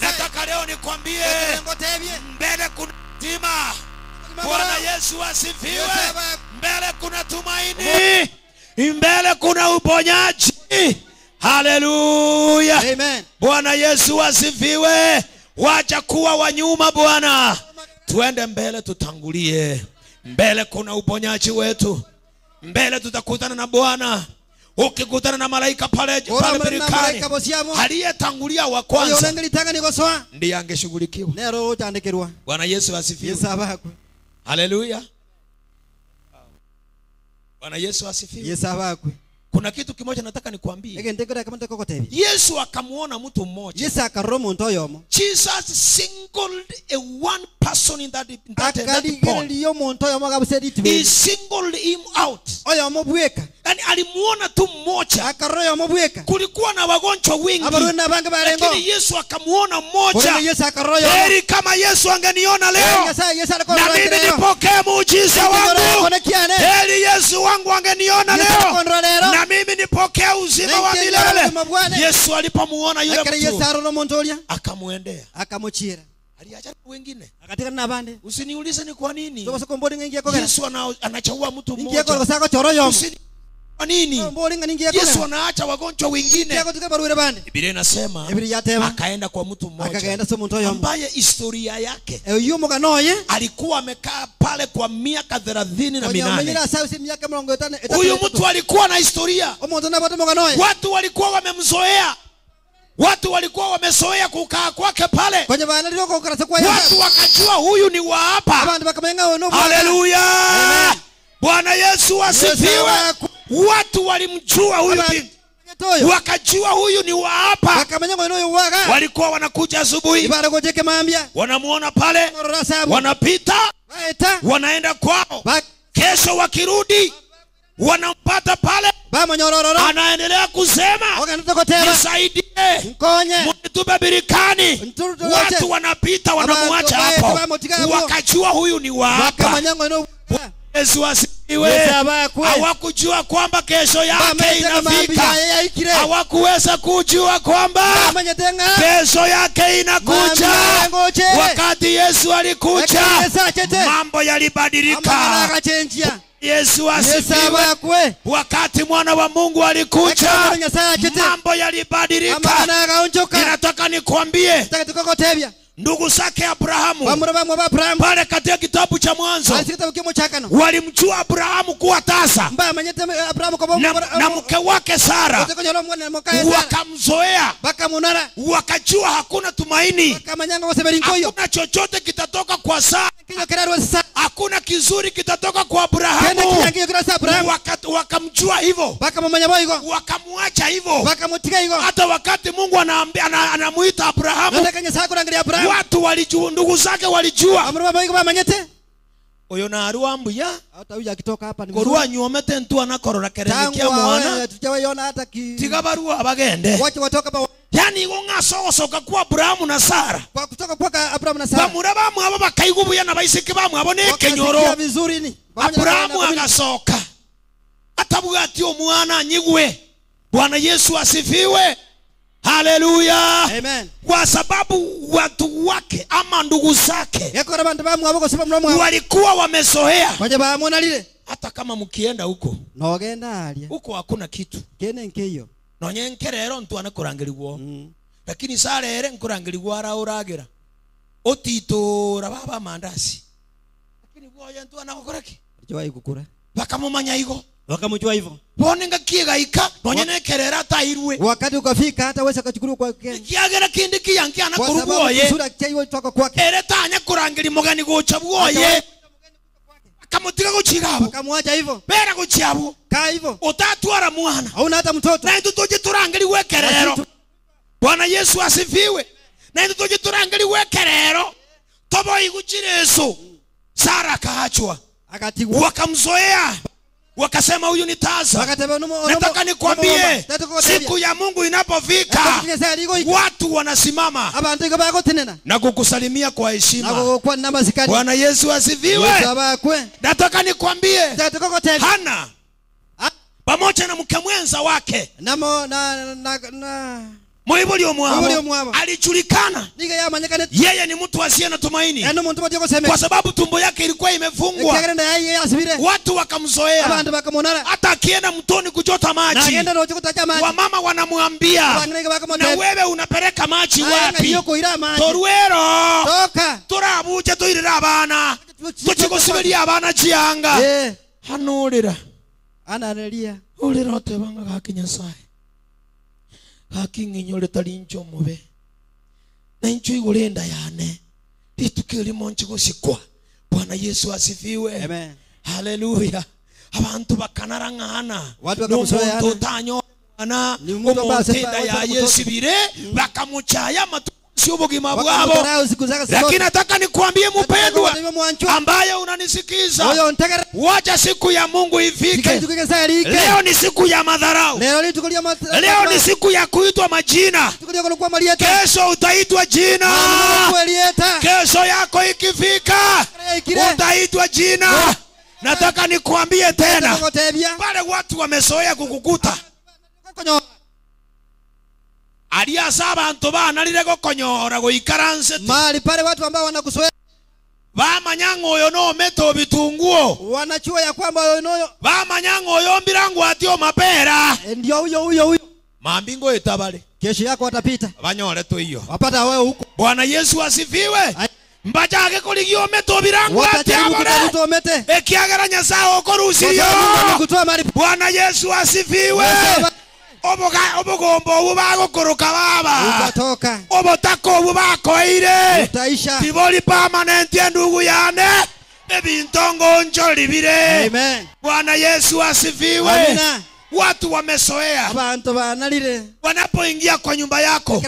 Nataka leo nikwambie, mbele kuna uzima. Bwana Yesu asifiwe. Mbele kuna tumaini, mbele kuna uponyaji. Haleluya. Amen. Bwana Yesu asifiwe. Wacha kuwa wa nyuma Bwana, tuende mbele, tutangulie mbele. Kuna uponyaji wetu mbele, tutakutana na Bwana. Ukikutana na malaika pale pale birikani, aliyetangulia wa kwanza ndiye angeshughulikiwa. Bwana Yesu asifiwe. Haleluya. Bwana Yesu asifiwe. Kuna kitu kimoja nataka nikwambie. Yesu akamuona mtu mmoja. Jesus singled a one person in that pond. He singled him out. Yani alimuona tu mmoja. Kulikuwa na wagonjwa wengi, lakini Yesu akamuona mmoja. Heri kama Yesu angeniona leo na mimi nipokee muujiza wangu. Heri Yesu wangu angeniona leo na mimi nipokee uzima wa milele. Yesu alipomuona yule mtu akamuendea, akamuchira. Aliacha wengine, akatika na bande. Usiniulize ni kwa nini Yesu anachagua mtu mmoja. Kwa nini? Yesu anaacha wagonjwa wengine. Biblia inasema akaenda kwa mtu mmoja ambaye historia yake alikuwa amekaa pale kwa miaka 38. Huyu mtu alikuwa na historia. Watu walikuwa wamemzoea. Watu walikuwa wamezoea kukaa kwake pale. Watu wakajua huyu ni wa hapa. Haleluya. Bwana Yesu asifiwe. Watu walimjua huyu binti. Wakajua huyu ni wa hapa. Walikuwa wanakuja asubuhi, wanamuona pale, wanapita, wanaenda kwao. Kesho wakirudi wanampata pale. Anaendelea kusema nisaidie, mnitupe birikani. Watu wanapita wanamuacha hapo. Wakajua huyu ni wa hapa. Yesu asifiwe. Hawakujua kwamba kesho yake inafika. Hawakuweza kujua kwamba kesho yake inakuja. Wakati Yesu alikuja, mambo yalibadilika. Yesu asifiwe. Wakati mwana wa Mungu alikuja, mambo yalibadilika. Ninataka nikwambie, ndugu zake Abrahamu pale katika kitabu cha Mwanzo walimjua Abrahamu kuwa tasa na mke wake Sara, wakamzoea, wakajua hakuna tumaini, hakuna chochote kitatoka kwa Sara, hakuna kizuri kitatoka kwa Abrahamu. Wakamjua hivyo, wakamwacha hivyo. Hata wakati Mungu anamuita Abrahamu, watu walijua, ndugu zake walijua. Oyo na aruwa mbuya. Hata huyu akitoka hapa ni korwa nyomete ntu anakorora kerekia mwana. Tujawahi hata ki. Tigabarua abagende. Wacha watoka hapa. Yani ngo soka kwa Abrahamu na Sara. Kwa kutoka kwa Abrahamu na Sara. Bamura bamwe abo bakaigubuya na baisiki bamwe abo nekenyoro. Vizuri ni. Abrahamu agasoka. Atabugati omwana nyigwe. Bwana Yesu asifiwe. Haleluya. Amen. Kwa sababu watu wake ama ndugu zake walikuwa wamezoea. Hata kama mkienda huko, huko hakuna kitu. Nonyenkerero ntu anakurangirigwo. Lakini sare ere nkurangirigwo arauragira. Otitora baba mandasi. Lakini boye ntu anakoraki. Jawai kukura. Bakamumanya igo. Wakamjua hivyo. Bonenga kigaika nonyenekerera tairwe. Wakati ukafika hata wewe akachukuliwa kwa Kenya. Kiagera kindi kiyanki anakuruboye. Sura chaiwo toka kwake. Ere tanya kurangiri mugani gocha bwoye. Akamutiga guchigabo. Akamwacha hivyo. Bera guchiabo. Kaa hivyo. Utatwara mwana. Hauna hata mtoto. Na ndio turangiri wekerero. Bwana Yesu asifiwe. Na ndio turangiri wekerero. Tobo iguchireso. Sara kaachwa. Akatigwa. Wakamzoea. Wakasema huyu ni tasa. Nataka nikwambie, siku ya Mungu inapofika, watu wanasimama na kukusalimia kwa heshima. Bwana Yesu asifiwe. Nataka nikwambie, Hana pamoja na mke mwenza wake Mwibuli omwabo alijulikana yeye ni mtu asiye na tumaini, kwa sababu tumbo yake ilikuwa imefungwa. Watu wakamzoea. Hata akienda mtoni kuchota maji, wamama wanamwambia, na wewe unapeleka maji wapi? Toruero turabuche tuirira abana tuchigosiberia abana chianga. Hanurira anarelia urira otebanga gaki Nyasaye hakinginyore talinjo mube na incho igorenda yane litukiri monchi gosikwa. Bwana Yesu asifiwe. Amen. Haleluya. Abantu bakanarangana no tanyo ana omuntu ya Yesu bire bakamuchaya matusi ubugima bwabo. Lakini nataka nikwambie mpendwa ambaye unanisikiza, wacha siku ya Mungu ifike. Leo ni siku ya madharau. Leo ni siku ya kuitwa majina. Kesho utaitwa jina. Kesho yako ikifika utaitwa jina. Nataka nikwambie tena, pale watu wamezoea kukukuta aria saba antu banarire gukonyora guikaranse mali pale watu ambao wanakuzoea Bamanyango yono meto bitunguo. Wanachua ya kwamba yono. Bamanyango yombirangu atio mapera. Ndio huyo huyo huyo. Mambingo etabale. Kesho yako watapita. Banyore tu hiyo. Wapata wewe huko. Bwana Yesu asifiwe. Mbachage kuligio meto birangu atio mete. Ekiagera Nyasaye okorusiyo. Bwana Yesu asifiwe. Obogombo ubagokoroka baba. Utatoka. Obotako ubakoire. Utaisha. Tiboli permanent ndugu yane. Ebintongo njoli bire. Amen. Bwana Yesu asifiwe. Amina. Watu wamesoea. Abantu banalire. Wanapoingia kwa nyumba yako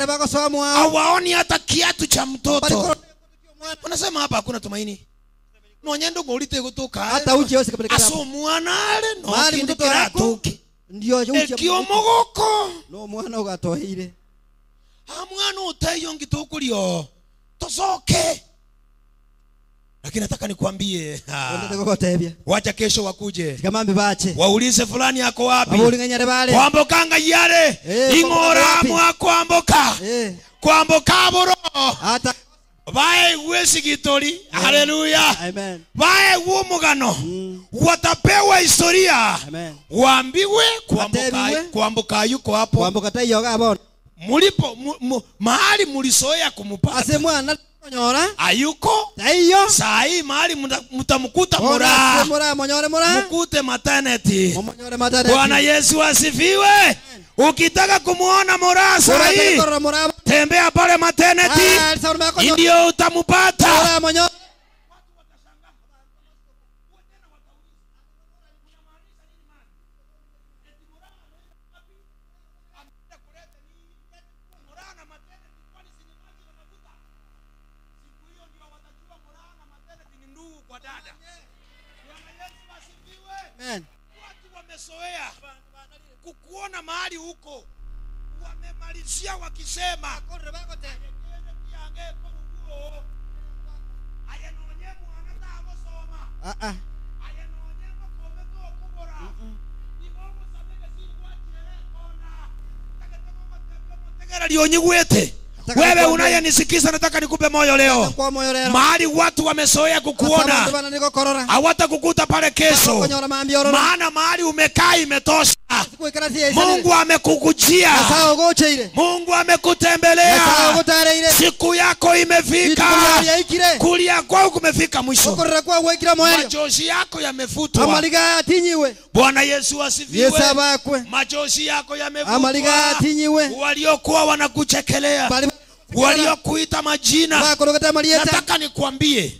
hawaoni hata kiatu cha mtoto. Unasema hapa hakuna tumaini. Nonyendo ngolite kutoka. Hata uchi yose kapeleka. Aso mwana ale no mtoto wako. Ndio uchi. Ekiomogoko. No mwana ugatohire. Ha mwana utayo ngitukulio. Tosoke. Lakini nataka nikwambie, wacha kesho wakuje. Tikamambi bache. Waulize fulani yako wapi. Kwamboka yare. Ingora mwakwamboka. Kwamboka boro. Hata bae uwesi gitori. Haleluya. Amen. Bae uomugano. Watapewa historia. Amen. Waambiwe kwamboka yuko hapo. Kwamboka tayo gabo. Mulipo mahali mulisoea kumupata. Asemwa nyora. Ayuko. Taiyo. Sai mahali mtamkuta mora. Mora monyore mora. Mkute maternity. Monyore maternity. Bwana Yesu asifiwe. Ukitaka kumuona mora sai, tembea pale maternity. Ndio utamupata. Mora monyore. Watu wamesoea kukuona mahali huko, wamemalizia wakisema Wewe unayenisikiza, nataka nikupe moyo leo. Mahali watu wamezoea kukuona hawatakukuta pale kesho, maana mahali umekaa imetosha. Mungu amekukujia, Mungu amekutembelea. Siku yako imefika, kulia kwako kumefika mwisho, machozi yako yamefutwa. Bwana Yesu asifiwe. Machozi yako yamefutwa. Waliokuwa wanakuchekelea, waliokuita majina, nataka nikwambie,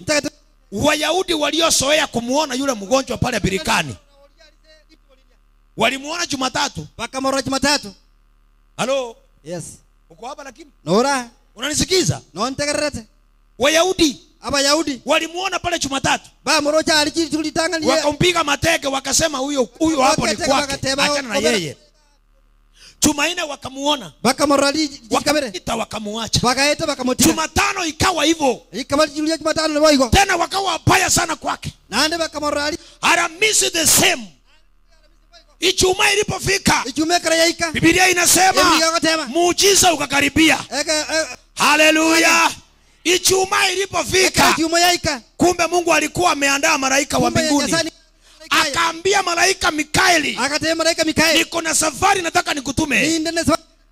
Wayahudi waliozoea kumuona yule mgonjwa pale birikani walimuona Jumatatu. Wakamwona Jumatatu. Halo? Yes. Uko hapa lakini? Nora. Unanisikiza? No ntegerete. Wayahudi. Abayahudi walimuona pale Jumatatu. Ba morocha alichitulitanga. Wakampiga mateke wakasema huyo huyo hapo ni kwake. Achana na yeye. Jumanne wakamuona. Bakamorali jikabere. Wakaita wakamuacha. Wakaeta bakamutia. Jumatano ikawa hivyo. Ikawa julia Jumatano na hivyo. Tena wakawa wabaya sana kwake. Naende bakamorali. Alhamisi the same. Ijumaa ilipofika, Ijumaa karayaika, Biblia inasema muujiza ukakaribia. Haleluya. Ijumaa ilipofika, kumbe Mungu alikuwa ameandaa malaika wa mbinguni. Akaambia malaika Mikaeli, akatema malaika Mikaeli, niko na safari nataka nikutume.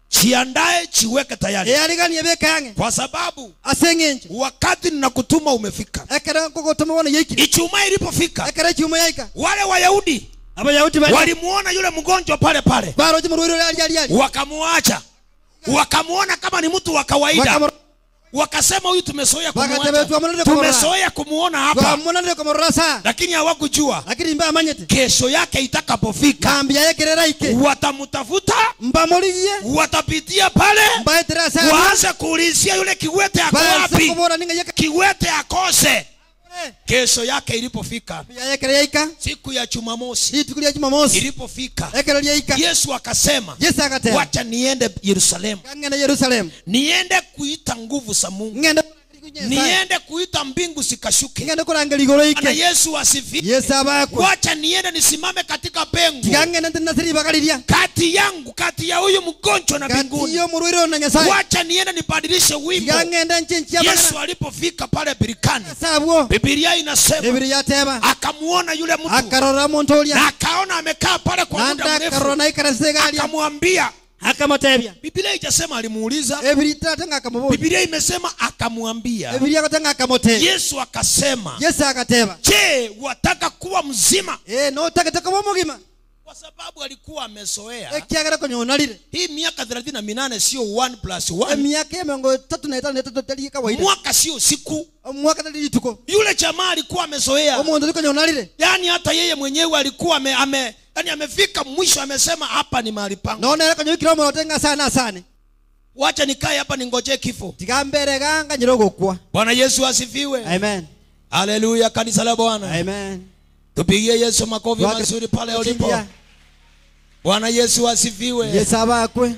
Jiandae, jiweke tayari. Kwa sababu wakati ninakutuma umefika. Ijumaa ilipofika, wale Wayahudi walimuona yule mgonjwa pale pale, wakamuacha, wakamuona kama ni mtu wa kawaida, wakasema huyu tumezoea kumuona, tumezoea kumuona hapa, lakini hawakujua kesho yake itakapofika watamtafuta, watapitia pale, waanze kuulizia yule kiwete ako wapi, kiwete akose. Kesho yake ilipofika, siku ya Jumamosi ilipofika, Yesu akasema, wacha niende Yerusalemu, niende kuita nguvu za Mungu, Niende kuita mbingu sikashuke. Bwana Yesu asifiwe. Wacha niende nisimame katika pengo. Kati yangu, kati ya huyu mgonjwa na mbinguni. Wacha niende nibadilishe wimbo. Yesu alipofika pale birikani, Biblia inasema akamuona yule mtu na akaona amekaa pale kwa muda mrefu. Akamwambia, akamotebia. Biblia haijasema alimuuliza. Biblia imesema akamwambia. Yesu akasema. Yesu akateba. Je, wataka kuwa mzima? No utaka kuwa mzima. Kwa sababu alikuwa amezoea. Hii miaka 38 sio 1 + 1. Miaka 35 kawaida. Mwaka sio siku. Mwaka tuko. Yule jamaa alikuwa amezoea. Yaani hata yeye mwenyewe alikuwa yaani amefika mwisho, amesema hapa ni mahali pangu. Naona sana sana. Wacha nikae hapa ningoje kifo. Bwana Yesu asifiwe. Amen. Haleluya, kanisa la Bwana. Amen. Tupigie Yesu makofi mazuri pale ulipo. Bwana Yesu asifiwe. Yesu abakwe.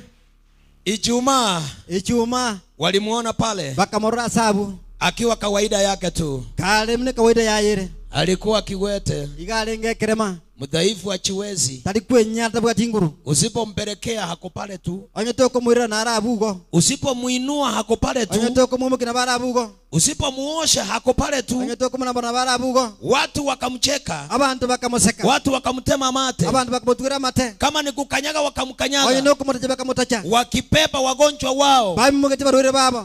Ijumaa walimuona pale. Bakamorora sabu. Akiwa kawaida yake tu. Kale mne kawaida ya yere. Alikuwa kiwete. Igalenge kerema. Mdhaifu achiwezi. Usipompelekea hako pale tu. Usipomuinua hako pale tu. Usipomuosha hako pale tu. Watu wakamcheka. Watu wakamtema mate. Kama ni kukanyaga wakamkanyaga. Wakipepa wagonjwa wao.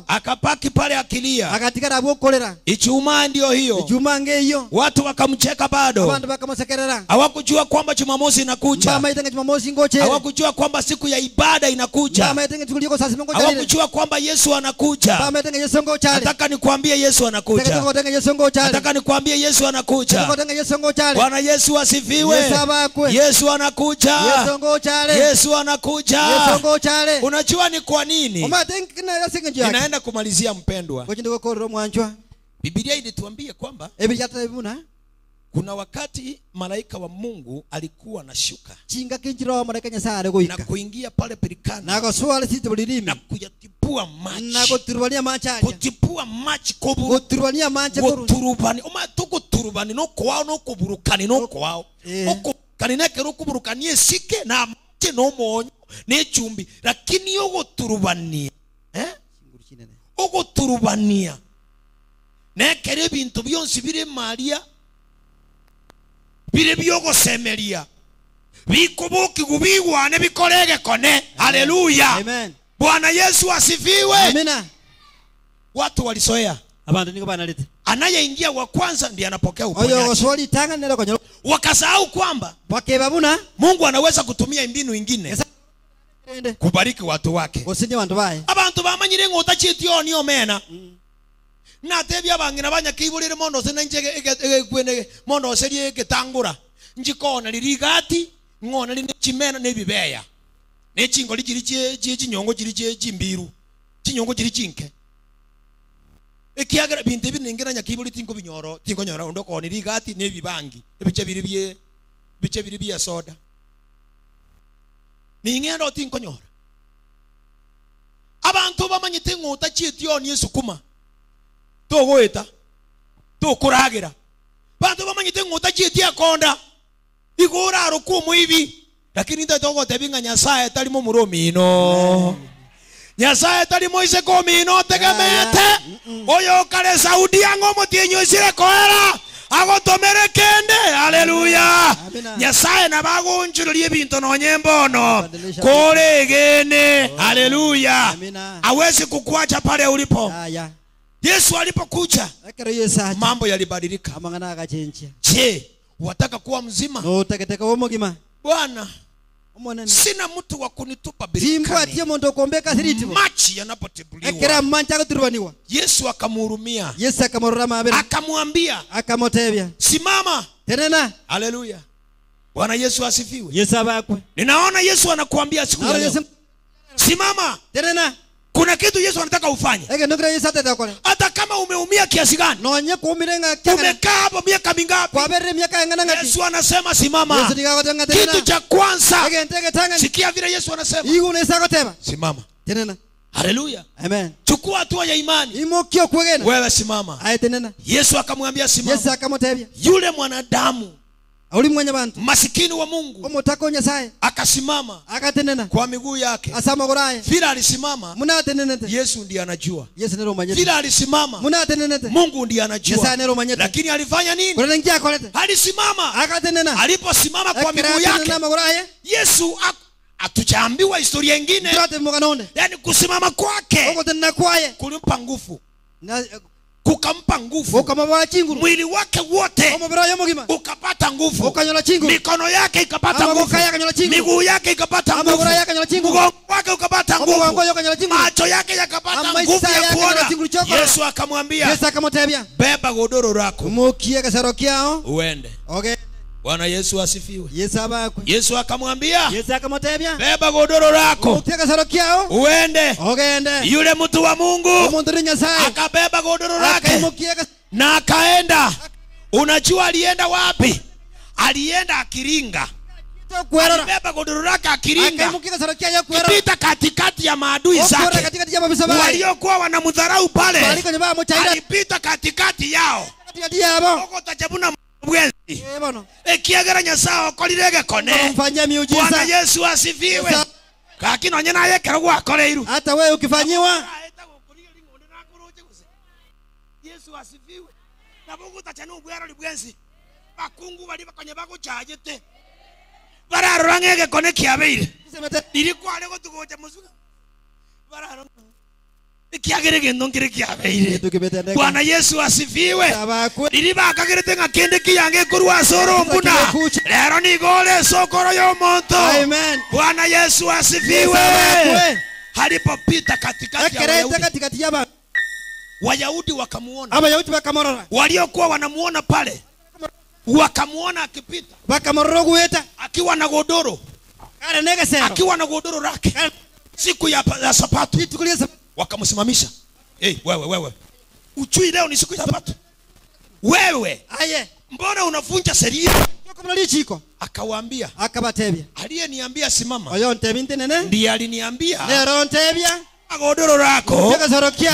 Akapaki pale akilia. Ijumaa ndio hiyo. Watu wakamcheka bado. Hawakujua kwamba Jumamosi inakuja. Hawakujua kwamba siku ya ibada inakuja. Hawakujua kwamba Yesu anakuja. Nataka nikwambie Yesu anakuja. Nataka nikwambie Yesu anakuja. Bwana Yesu asifiwe. Yesu anakuja. Yesu anakuja. Unajua ni kwa nini? Ninaenda kumalizia mpendwa. Biblia ilituambia kwamba kuna wakati malaika wa Mungu alikuwa anashuka na kuingia pale pirikani na kuyatipua maji, kutipua maji, kuturubani tukuturubani no kwao no kuburukani no kwao okanineke rukuburukanie sike na maji no monyo ne chumbi, lakini ogoturubania ogoturubania nekere bintu byonsi bire Maria bire byogosemeria bikubuki gubigwane bikorege kone. Haleluya. Amen. Bwana Yesu asifiwe. Amina. Watu walisoea. Abantu niko banalete. Anayeingia wa kwanza ndiye anapokea uponyaji. Wakasahau kwamba Mungu anaweza kutumia mbinu nyingine kubariki watu wake. Abantu bamanyire ngota chitio ni omena. Natebia bangina banyakibulire mondo se nenje ekwene mondo se getangura njikona lirigati ngona line chimena nebibeya nechingo lichiri che chinyongo chiri che chimbiru chinyongo chiri chinke ekiagera bintu binengera nyakibuli tingo binyoro tingo nyora ondoko ni rigati nebibangi ebiche biri bye biche biri bya soda ningendo tingo nyora abantu bamanyite ngota chitio ni sukuma togoeta tokuragira bantu bamanyite ngota chitia konda igora rukumu ibi, lakini ndatogotebinga Nyasaye talimo muromino Nyasaye talimo iseko mino tegemete oyo kale Saudi yango mutinyo isire koera agotomere kende. Haleluya. Nyasaye nabagunjururie bintu nonye mbono koregene. Haleluya. Awezi kukuacha pale ulipo. Yesu alipokuja mambo yalibadilika. Je, wataka kuwa mzima? Bwana, sina mtu wa kunitupa birikani. Maji yanapotibuliwa, Yesu akamhurumia. Akamwambia, simama. Haleluya. Bwana Yesu asifiwe. Ninaona Yesu anakuambia siku ya leo, simama. Kuna kitu Yesu anataka ufanye. Hata kama umeumia kiasi gani, umekaa hapo miaka mingapi, Yesu anasema simama. Kitu cha kwanza, sikia vile Yesu anasema, simama. Haleluya. Amen. Chukua hatua ya imani. Imokio kwegena. Wewe simama. Aetenena. Yesu akamwambia simama. Yesu akamotebia. Yule mwanadamu uli mwenye bantu masikini wa Mungu omutako Nyasaye akasimama akatenena kwa miguu yake asama goraye. Vile alisimama munatenenete. Yesu ndiye anajua. Yesu nero manyete. Vile alisimama munatenenete. Mungu ndiye anajua. Nyasaye nero manyete. Lakini alifanya nini? Kurengia kolete. Alisimama akatenena. Aliposimama kwa miguu yake Yesu atuchaambiwa historia nyingine. Yaani kusimama kwake kulimpa nguvu. Kukampa nguvu. Mwili wake wote ukapata nguvu. Mikono yake ikapata nguvu. Miguu yake ikapata nguvu. Mgongo wake ukapata nguvu. Macho yake yakapata nguvu ya kuona. Yesu akamwambia, beba godoro lako uende. Okay. Bwana Yesu asifiwe. Yesu abakwe. Yesu akamwambia, Yesu akamotebia, beba godoro lako uende. Ogende. Yule mtu wa Mungu akabeba godoro lake na akaenda. Unajua alienda wapi? Alienda akiringa. Alibeba godoro lake akiringa. Kipita katikati ya maadui zake waliokuwa wanamdharau pale. Alipita katikati yao. Okotajabuna bwenzi. Ekiagera Nyasaye okorire gekone. Bwana Yesu asifiwe. Kakino nyina yekero gwakoreiru. Hata wewe ukifanyiwa. Yesu asifiwe. Nabugutacha n'ubwero bwenzi. Bakungu bali bakonye baguchajete. Bararora ng'egekone kiabeire. Niriko ale gotugocha musuga. Bararora ikiagere gendo ngire kiabeire. Bwana Yesu asifiwe. Niriba akagirete ngakende kiyange kurwa soro mbuna. Lero nigole sokoro yo monto. Amen. Bwana Yesu asifiwe. Alipopita katikati ya Wayahudi, Wayahudi wakamuona. Abayahudi bakamorora. Waliokuwa wanamuona pale wakamuona akipita. Bakamorora gueta akiwa na godoro. Akiwa na godoro lake. Siku ya Sabato wakamsimamisha. Hey, wewe. Uchui leo ni siku ya Sabato. Wewe. Aye. Mbona unavunja sheria? Akawaambia. Akabatebia. Aliyeniambia simama. Oyo ntebinte nene. Ndiye aliniambia. Lero ntebia. Godoro lako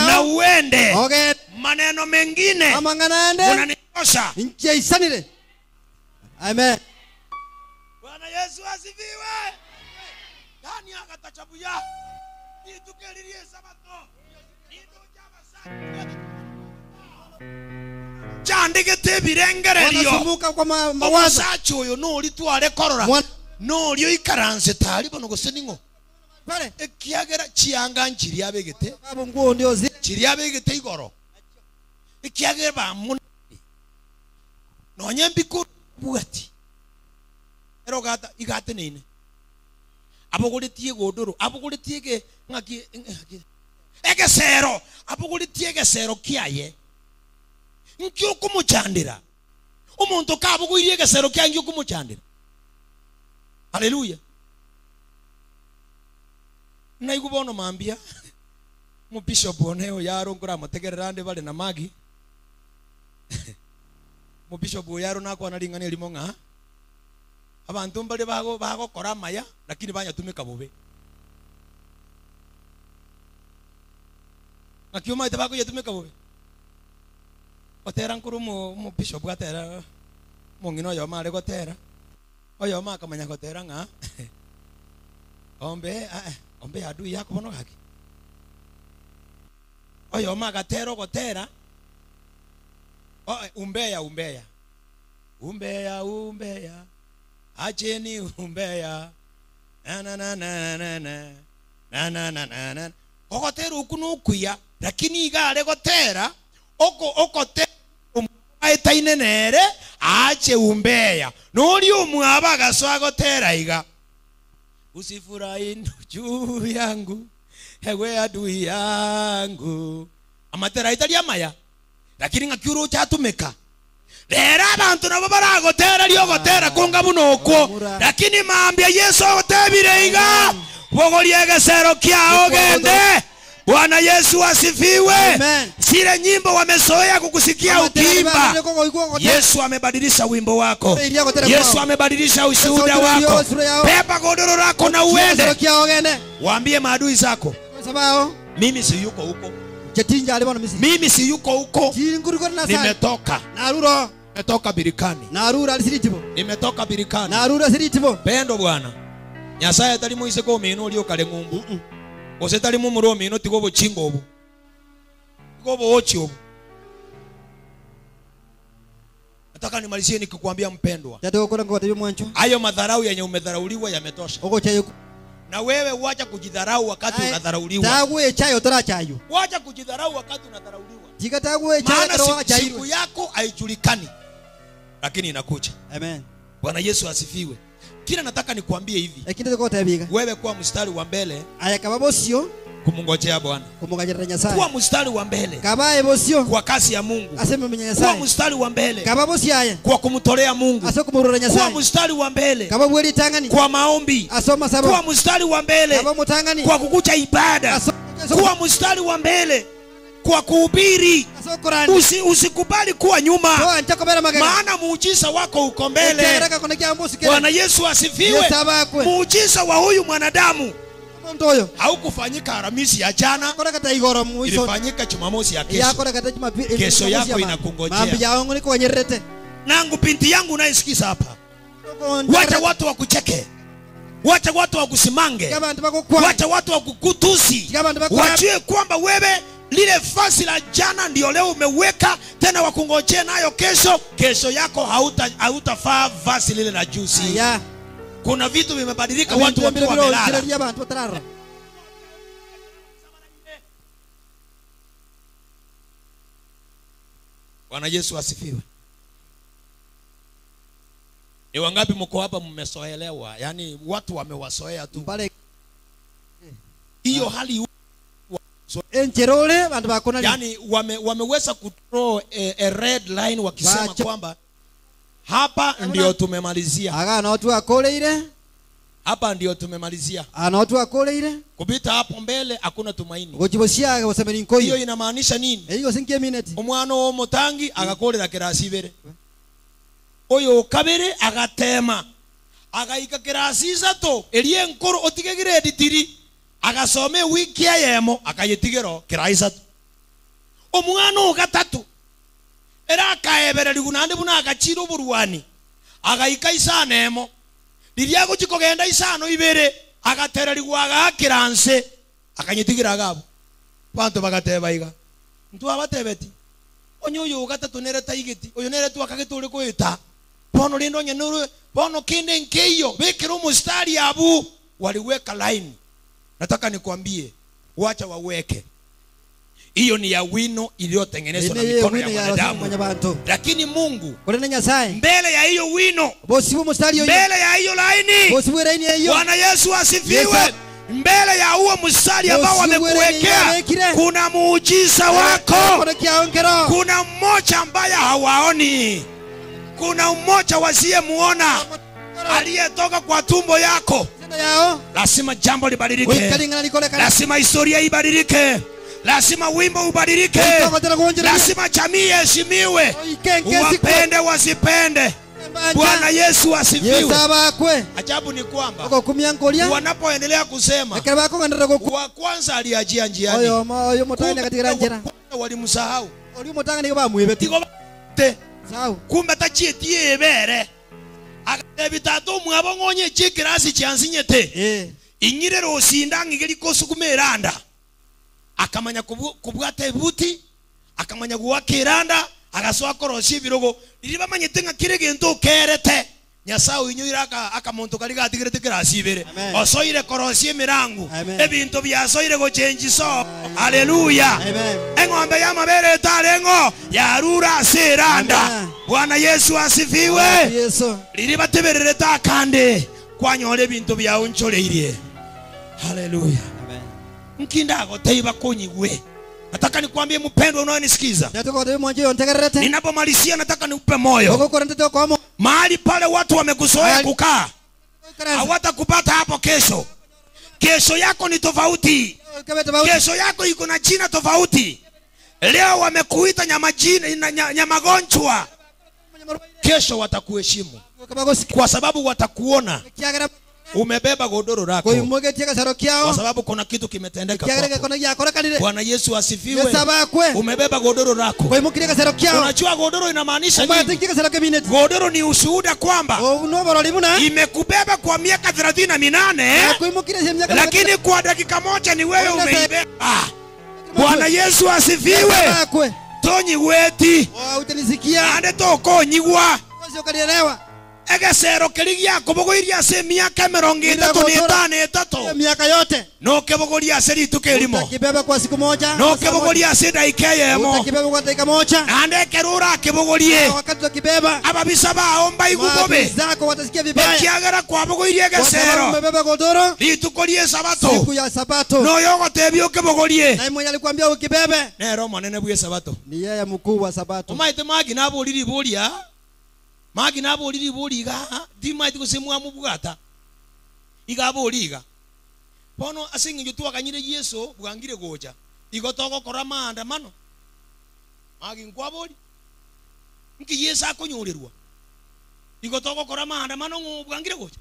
na uende. Okay. Maneno mengine unaniosha. Nje isanire. Amen. Bwana Yesu asifiwe. Dani akatachabuya. Nitukelirie Sabato. Chandikete birengererio. Wanasumbuka kwa mawazo. Omusacha oyo nori tware korora. Nori oikaranse tari bono gose ningo. Pale ekiagera chianga nchiri abegete. Babo nguo ndio zi. Chiri abegete igoro. Ekiagera ba mun. Nonye mbiko bwati. Ero gata igate nene. Abogoretie godoro, abogoretie ge ngaki egesero, abogoretie egesero kiaye. Nkyo kumuchandira. Omuntu kabogoirie egesero kiaye nkyo kumuchandira. Haleluya. Naigubono mambia. Mu bishop oneo yaro ngura mutegerera ande bale na magi. Mu bishop yaro nakwana ringani limo ng'a. Abantu mbale bago bagokora maya lakini banyatumika bobe. Nakiuma ite bago yatumika bobe. Otera nkuru mu bishop gatera mungino yo mare gotera. Oyo makamanya gotera ng'a. Ombe ombe adui yako bono gaki. Oyo magatero gotera. Umbeya umbeya. Umbeya umbeya. Acheni umbeya. Na na na na na na. Na na na na na. Ogotera okunukuya lakini igare gotera oko okote umbaetaine nere ache umbeya. Nori umwaba gaswa gotera iga. Usifurahi juu yangu ewe adui yangu. Amatera itali amaya. Lakini ngakiuru chatumeka. Rera abantu nabo baragotera ryogotera kunga bunoko. Lakini maambia Yesu agotebire iga. Bogoria egesero kiao gende. Bwana Yesu asifiwe. Zile nyimbo wamezoea kukusikia ukiimba, Yesu amebadilisha wimbo wako. Yesu amebadilisha ushuhuda wako. Beba godoro lako na uende. Waambie maadui zako, Mimi si yuko huko. Mimi si yuko huko. Nimetoka. Nimetoka birikani. Nimetoka birikani. Pendo Bwana. Nyasaye tali muise ko mino lio kale ngumbu. Ose tali mumuro mino tigobo chingo obu. Tigobo ochi obu. Nataka nimalizie nikikwambia mpendwa. Hayo madharau yenye umedharauliwa yametosha. Na wewe wacha kujidharau wakati unadharauliwa. Wacha kujidharau wakati unadharauliwa. Maana siku yako haijulikani, lakini inakuja. Amen. Bwana Yesu asifiwe. Kila nataka nikwambie hivi. Wewe kuwa mstari wa mbele kumngojea Bwana. Kuwa mstari wa mbele kwa kazi ya Mungu. Kuwa mstari wa mbele kwa kumtolea Mungu. Kuwa mstari wa mbele kwa maombi. Kuwa mstari wa mbele kwa kukucha ibada. Kuwa mstari wa mbele kwa kuhubiri. Usikubali kuwa nyuma, maana muujiza wako uko mbele. Bwana Yesu asifiwe. Muujiza wa huyu mwanadamu haukufanyika Alhamisi ya jana, ilifanyika Jumamosi ya kesho. Kesho yako inakungojea. Nangu binti yangu unayesikiza hapa, wacha watu wakucheke, wacha watu wakusimange, wacha watu wakukutusi, wajue kwamba wewe lile fasi la jana ndio leo umeweka tena, wakungojea nayo kesho. Kesho yako hautafaa vasi lile la juzi. Kuna vitu vimebadilika, watu wakiwa wamelala. Bwana Yesu asifiwe. Ni wangapi mko hapa mmesoelewa? Yaani watu wamewasoea tu. Hiyo hali yaani wameweza kudraw a red line wakisema kwamba hapa ndio tumemalizia. Hapa ndio tumemalizia. Kupita hapo mbele hakuna tumaini. Hiyo inamaanisha nini? Omwana wo mutangi agakorera kirasi ibere. Oyo kabere agatema. Agaika kirasi isato erie nkoro otige grade 3. Agasome wiki yemo akayetigero kirasi isato. Omwana wo gatatu era akaebereri gunande buna agachira oborwani. Agaika isano emo. Riria gochikogenda isano ibere agatererigwa agakiranse akanyitigira agabo. Bantu bagateba iga. Ntu abatebeti. Onye oyo gatatu nere taigeti, oyo nere tu akagetore koeta. Bono rindo onye nuru, bono kinde nkeyo, bekera mustari abu waliweka line. Nataka nikwambie, wacha waweke. Hiyo ni ya wino iliyotengenezwa na mikono ya mwanadamu. Lakini Mungu mbele ya hiyo wino, mbele ya hiyo laini, Bwana Yesu asifiwe. Mbele ya huo mstari ambao wamekuwekea kuna muujiza wako. Kuna mmoja ambaye hawaoni. Kuna mmoja wasiyemuona aliyetoka kwa tumbo yako. Lazima jambo libadilike. Lazima historia ibadilike. Lazima wimbo ubadilike. Lazima jamii iheshimiwe. Wapende wasipende. Bwana Yesu asifiwe. Ajabu ni kwamba wanapoendelea kusema, wa kwanza aliachia njiani, walimsahau. Kumbe tachietie ebere akabitatu mwabongonye chikirasi chansinyete inyire rosinda ngigeri kosukumeranda akamanya kubwata ebuti akamanya guwakiranda agasoa korosi birogo ribamanyete nga kire gento kerete Nyasaye inyoira akamuntu kali gatigirete kirasi ibere osoire korosi emirangu ebintu byasoire gochenji so. Haleluya. Eng'ombe ya mabere tarengo yarura seranda. Bwana Yesu asifiwe. Riribateberere takande kwanyore ebintu byaunchoreirie. Haleluya. Nkinda goteiba kunyigwe. Nataka nikwambie mpendwa unayenisikiza. Ninapomalizia nataka nikupe moyo. Mahali pale watu wamekuzoea kukaa, hawatakupata hapo kesho. Kesho yako ni tofauti. Kesho yako iko na jina tofauti. Leo wamekuita nyamagonjwa. Kesho watakuheshimu. Kwa sababu watakuona Umebeba godoro lako kwa sababu kuna kitu kimetendeka kwako. Bwana Yesu asifiwe. Umebeba godoro lako. Unajua godoro inamaanisha nini? Godoro ni ushuhuda kwamba imekubeba kwa miaka 38, lakini kwa dakika moja ni wewe umeibeba. Bwana Yesu asifiwe. Tonyi weti ande tokonyigwa egesero keri giakobogoiria ase miaka 33 miaka yote no kebogoria ase rituko erimo utakibeba kwa siku moja no kebogoria ase dakika yemo utakibeba kwa dakika moja nande kerura kebogorie wakati utakibeba ababisa bao mbaigubobe zako watasikia vibaya kiagera kwabogoirie egesero umebeba godoro rituko rie sabato siku ya sabato no yogotebia ukebogorie na mwenye alikwambia ukibebe nero monene bwe sabato ni yeye mkuu wa sabato umaite magi naboliri bolia magi naboliri boliga dimaite kusemwa mubwata iga boliga bono asinginjo twakanyire Yesu bwangire gocha igo togokora maandamano magi nkwaboli nki Yesu akonyurirwa igo togokora maandamano bwangire gocha.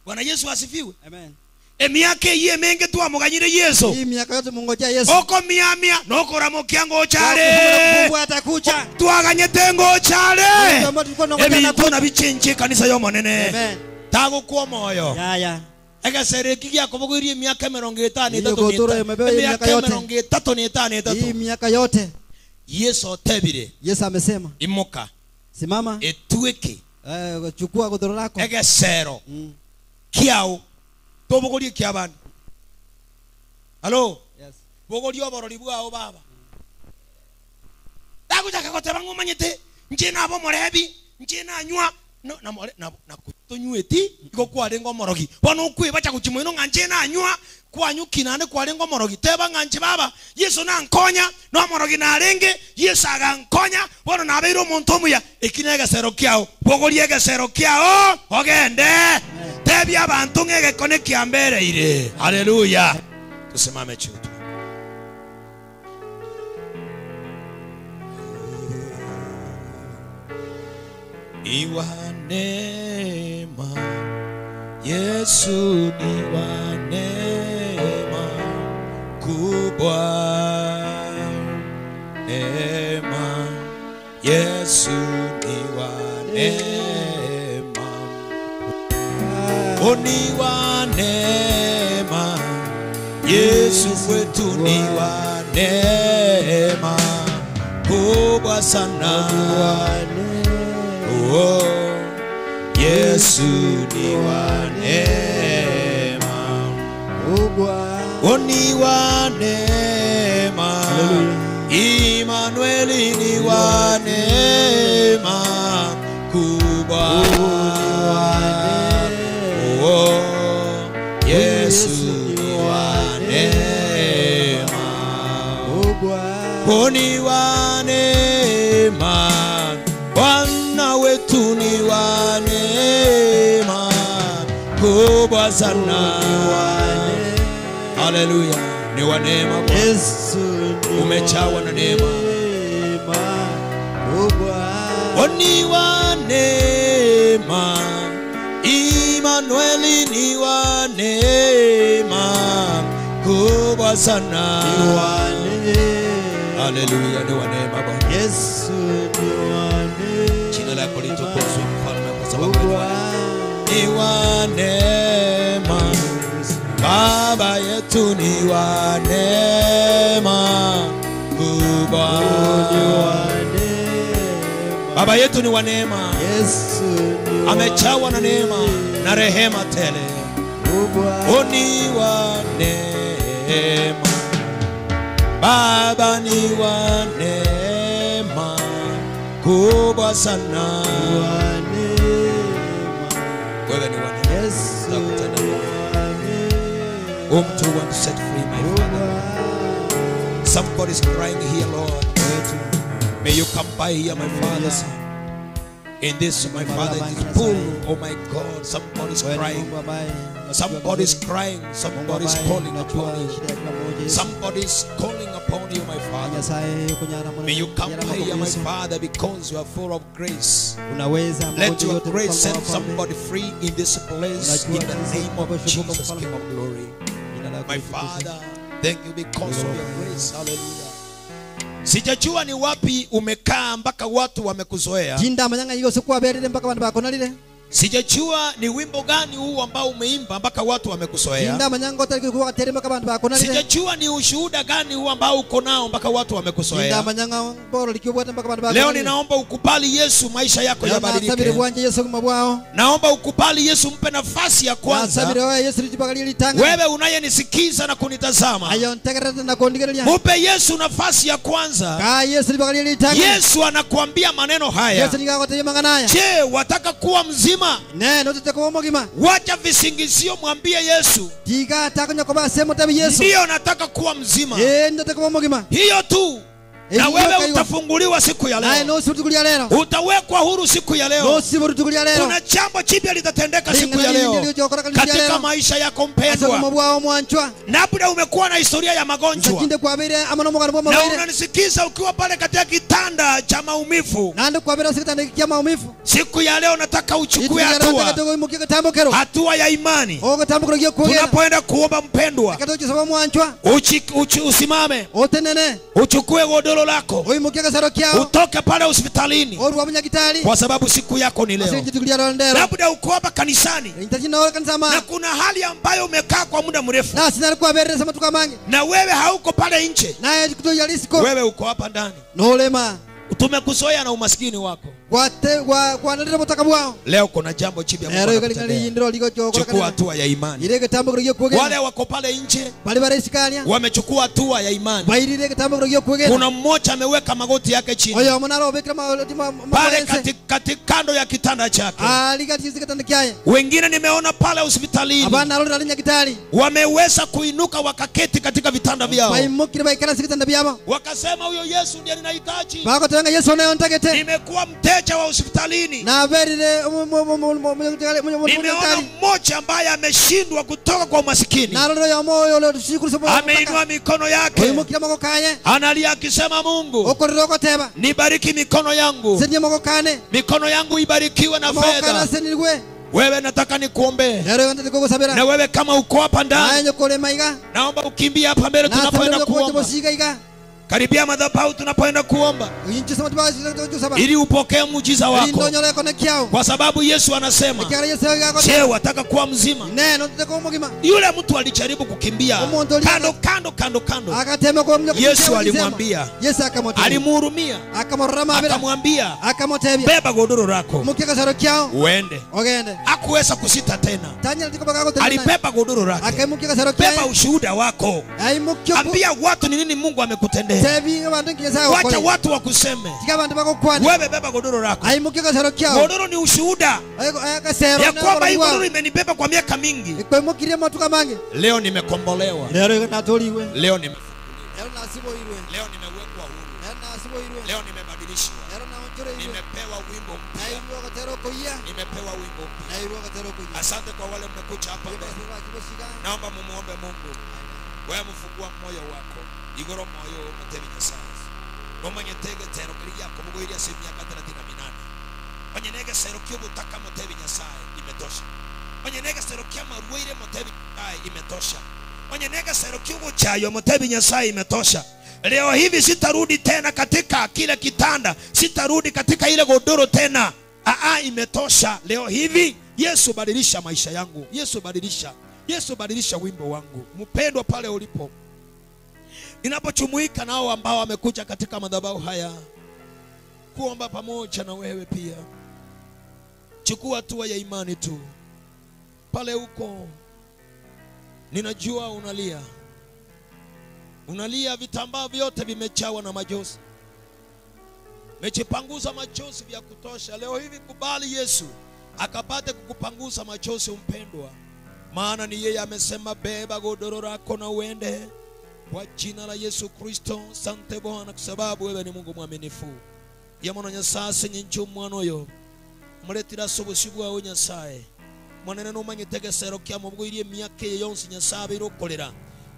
Bwana Yesu asifiwe. Amen. Emiaka iye menge twamuganyire Yesu. Hii miaka yote mungojea Yesu. Oko miamia nokora mukiango chale. Mungu atakuja. Twaganyete ngo chale. Ebintu na bichinche kanisa yo monene. Amen. Tagukwa moyo. Ya ya. Egesere kiki akobogoirie miaka 53. Miaka yote. 35. Hii miaka yote. Yesu otebire. Yesu amesema. Imuka. Simama. Etueke. Chukua godoro lako. Egesero. Kiao. Tobogorie kia bandu. Halo? Yes. Bogorie oborori bwao baba. Taguchaka goteba ng'omanyete nche nabo morebi, nche nanywa no na more na kutonyweti igo kwarenga omorogi. Bono okwebacha gochimoino ng'a nche nanywa kwanyuki nande kwarenga omorogi. Teba ng'a nche baba, Yesu nankonya, no omorogi narenge, Yesu agankonya, bono nabeire omonto omuya. Eki ne egesero kiao, bogorie egesero kiao, ogende. Tebia abantu ng'egekone kiambereire. Haleluya. Tusimame chini. Iwa neema, Yesu ni wa neema kubwa. Neema, Yesu ni wa neema. O ni wa neema, Yesu kwetu ni wa neema kubwa sana. Oh, Yesu ni wa neema. O ni wa neema, Immanueli ni wa neema kubwa. Oh, Yesu ni wa neema. O ni wa neema, Bwana wetu ni wa neema kubwa sana. Haleluya. Ni wa neema Bwana. Umejawa na neema. O ni wa neema, Immanueli ni wa neema kubwa sana. Haleluya, ni wa neema Bwana. Yesu ni wa neema. Jina lako litukuzwe mfalme kwa sababu ni wa neema. Baba yetu ni wa neema kubwa. Baba yetu ni wa neema. Amejawa na neema na rehema tele. O ni wa neema, Baba ni wa neema kubwa sana. Wewe ni wa neema. Whom to want to set free, my Father. Somebody is crying here, Lord. May you come by here, my Father. In this, my Father, in this pool, oh my God, somebody's crying. Somebody's crying. Somebody's calling upon you. Somebody's calling upon you, my Father. May you come here, my Father, because you are full of grace. Let your grace set somebody free in this place, in the name of Jesus, King of glory. My Father, thank you because of your grace. Hallelujah. Sijajua ni wapi umekaa mpaka watu wamekuzoea. Sijajua ni wimbo gani huu ambao umeimba mpaka watu wamekuzoea. Sijajua ni ushuhuda gani huu ambao uko nao mpaka watu wamekuzoea. Leo ninaomba ukubali Yesu, maisha yako yabadilike. Naomba ukubali Yesu, mpe nafasi ya kwanza. Wewe unayenisikiza na kunitazama, mpe Yesu nafasi ya kwanza. Yesu anakuambia maneno haya. Je, wataka kuwa mzima? Wacha visingizio, mwambie Yesu, ndio nataka kuwa mzima. Hiyo tu. Na wewe utafunguliwa siku ya leo. Utawekwa huru siku ya leo. Kuna jambo jipya litatendeka siku ya leo katika maisha yako mpendwa. Labda umekuwa na historia ya magonjwa na unanisikiza ukiwa pale katika kitanda cha maumivu. Siku ya leo nataka uchukue hatua, hatua ya imani. Tunapoenda kuomba mpendwa, usimame, uchukue godoro lako, utoke pale hospitalini, kwa sababu siku yako ni leo. Labda uko hapa kanisani na kuna hali ambayo umekaa kwa muda mrefu, na wewe hauko pale nje, wewe uko hapa ndani. Tumekuzoea na umaskini wako. Leo kuna jambo jipya Mungu anakutendea. Chukua hatua ya imani. Wale wako pale nje wamechukua hatua ya imani. Kuna mmoja ameweka magoti yake chini pale katika kando ya kitanda chake. Wengine nimeona pale hospitalini wameweza kuinuka wakaketi katika vitanda vyao, wakasema huyo Yesu ndiye ninahitaji. Nimekuwa mteja wa hospitalini. Nimeona mmoja ambaye ameshindwa kutoka kwa umasikini, ameinua mikono yake, analia akisema, Mungu nibariki mikono yangu, mikono yangu ibarikiwe na fedha. Wewe nataka nikuombee. Na wewe kama uko hapa ndani, naomba ukimbie hapa mbele tunapoenda kuomba. Karibia madhabahu tunapoenda kuomba, ili upokee muujiza wako. Kwa sababu Yesu anasema, je, wataka kuwa mzima? Yule mtu alijaribu kukimbia kando kando kando kando. Yesu alimwambia, alimhurumia, akamwambia, beba godoro lako uende. Hakuweza kusita tena, alibeba godoro lake. Beba ushuhuda wako, ambia watu ni nini Mungu amekutendea. Wacha watu wakuseme. Wewe beba godoro lako. Godoro ni ushuhuda ya kwamba hii godoro imenibeba kwa miaka mingi. Leo nimekombolewa. Leo nimefunguliwa. Leo nimewekwa huru. Leo nimebadilishwa. Nimepewa wimbo mpya. Nimepewa wimbo mpya. Asante kwa wale mmekuja hapa mbele. Naomba mumuombe Mungu. Wewe mfungua moyo wako. Igoro moyo mutebi Nyasaye. Nomanyetege tero kiriya kumugoiria si miaka 38. Onyenege sero kyobutaka mutebi Nyasaye imetosha. Onyenege sero kyamaruire mutebi Nyasaye imetosha. Onyenege sero kyobuchayo mutebi Nyasaye imetosha. Leo hivi sitarudi tena katika kile kitanda, sitarudi katika ile godoro tena. Imetosha. Leo hivi Yesu badilisha maisha yangu. Yesu badilisha. Yesu badilisha wimbo wangu. Mpendwa pale ulipo, ninapochumuika nao ambao wamekuja katika madhabahu haya kuomba pamoja na wewe pia, chukua hatua ya imani tu. Pale uko, ninajua unalia. Unalia, vitambaa vyote vimechawa na machozi. Mechipanguza machozi vya kutosha. Leo hivi kubali Yesu akapate kukupanguza machozi mpendwa. Maana ni yeye amesema, beba godoro lako na uende. Kwa jina la Yesu Kristo, sante Bwana kwa sababu wewe ni Mungu mwaminifu. Yamono Nyasaye nyinchu mwana oyo. Muretira sobushibwa o Nyasaye. Mwanene no manyitegesero kya mubwirie myake yonse Nyasaye irokorera.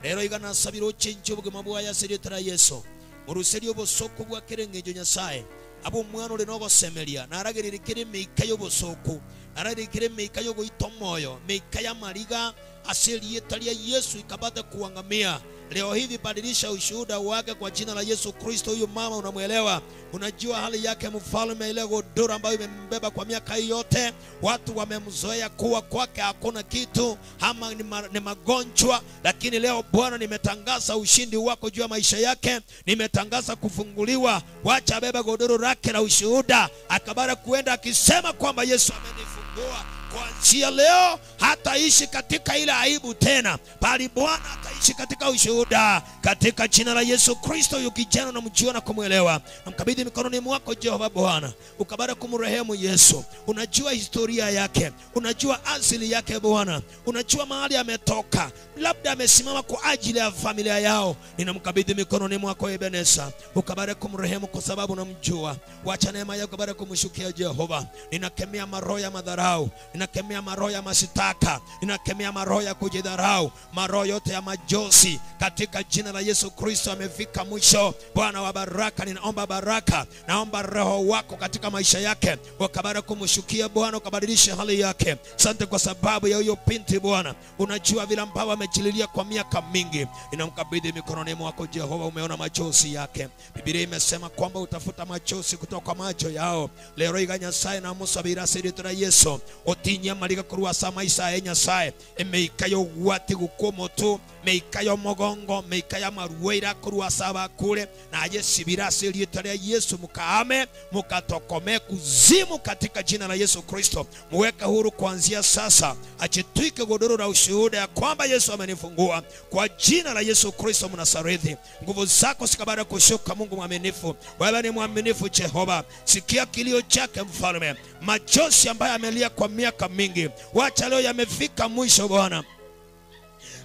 Rero igana sabiro chincho bugema bwa yasiritara Yesu. Muruserio bosoko bwa kerengejo Nyasaye. Abo mwana uri no gosemeria naragirire meika y'obosoko naragirire meika yo goitomoyo meika ya mariga asili etalia Yesu ikabata kuangamia. Leo hivi badilisha ushuhuda wake kwa jina la Yesu Kristo. Huyu mama unamuelewa, unajua hali yake mfalme, ile godoro ambayo imembeba kwa miaka hii yote, watu wamemzoea kuwa kwake hakuna kitu ama ni magonjwa, lakini leo Bwana nimetangaza ushindi wako juu ya maisha yake, nimetangaza kufunguliwa. Wacha abebe godoro lake la ushuhuda, akabara kuenda akisema kwamba Yesu amenifungua. Kuanzia leo hataishi katika ile aibu tena, bali Bwana ataishi katika ushuhuda katika jina la Yesu Kristo. Huyu kijana unamjua na kumuelewa, namkabidhi mikononi mwako Jehova Bwana, ukabara kumrehemu Yesu. Unajua historia yake, unajua asili yake Bwana, unajua mahali ametoka, labda amesimama kwa ajili ya familia yao. Ninamkabidhi mikononi mwako Ebenesa, ukabara kumrehemu kwa sababu unamjua. Wacha neema yako ukabara kumshukia Jehova. Ninakemea maroho ya madharau, ninakemea maroho ya masitaka, ninakemea maroho ya kujidharau, maroho yote ya majosi katika jina la Yesu Kristo amefika mwisho. Bwana wa baraka, ninaomba baraka, naomba roho wako katika maisha yake, ukabara kumshukia Bwana, ukabadilisha hali yake. Asante kwa sababu ya huyo binti Bwana, unajua vile ambavyo amejililia kwa miaka mingi. Ninamkabidhi mikononi mwako Jehova, umeona machozi yake. Biblia imesema kwamba utafuta machozi kutoka macho yao. Leo iga Nyasaye na Musa bila siritura Yesu otinya mariga kurwasa maisha ya Nyasaye emeikayo gwati gukomoto meikayo mogongo meikaya maruweira kurwasa bakure na yesibira siritura Yesu, mukaame mukatokome kuzimu katika jina la Yesu Kristo. Muweke huru kuanzia sasa, achitwike godoro la ushuhuda ya kwamba Yesu amenifungua kwa jina la Yesu Kristo Mnasarithi. Nguvu zako zikabada kushuka. Mungu mwaminifu, wewe ni mwaminifu Jehova. Sikia kilio chake mfalme, machozi ambayo amelia kwa miaka mingi, wacha leo yamefika mwisho Bwana,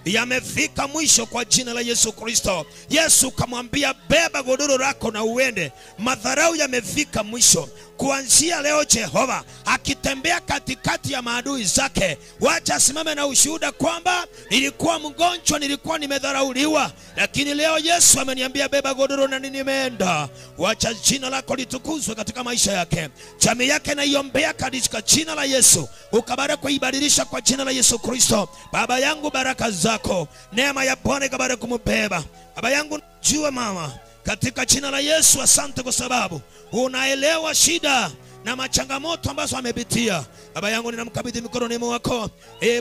yamefika mwisho kwa jina la Yesu Kristo. Yesu kamwambia beba godoro lako na uende. Madharau yamefika mwisho kuanzia leo Jehova. Akitembea katikati ya maadui zake, wacha asimame na ushuhuda kwamba nilikuwa mgonjwa, nilikuwa nimedharauliwa, lakini leo Yesu ameniambia beba godoro na nimeenda. Wacha jina lako litukuzwe katika maisha yake, jamii yake naiombea katika jina la Yesu, ukabara kuibadilisha kwa jina la Yesu Kristo. Baba yangu, baraka zako, neema ya Bwana ikabara kumbeba baba yangu. Jua mama, katika jina la Yesu, asante kwa sababu unaelewa shida na machangamoto ambazo amepitia. Baba yangu, ninamkabidhi mikononi mwako.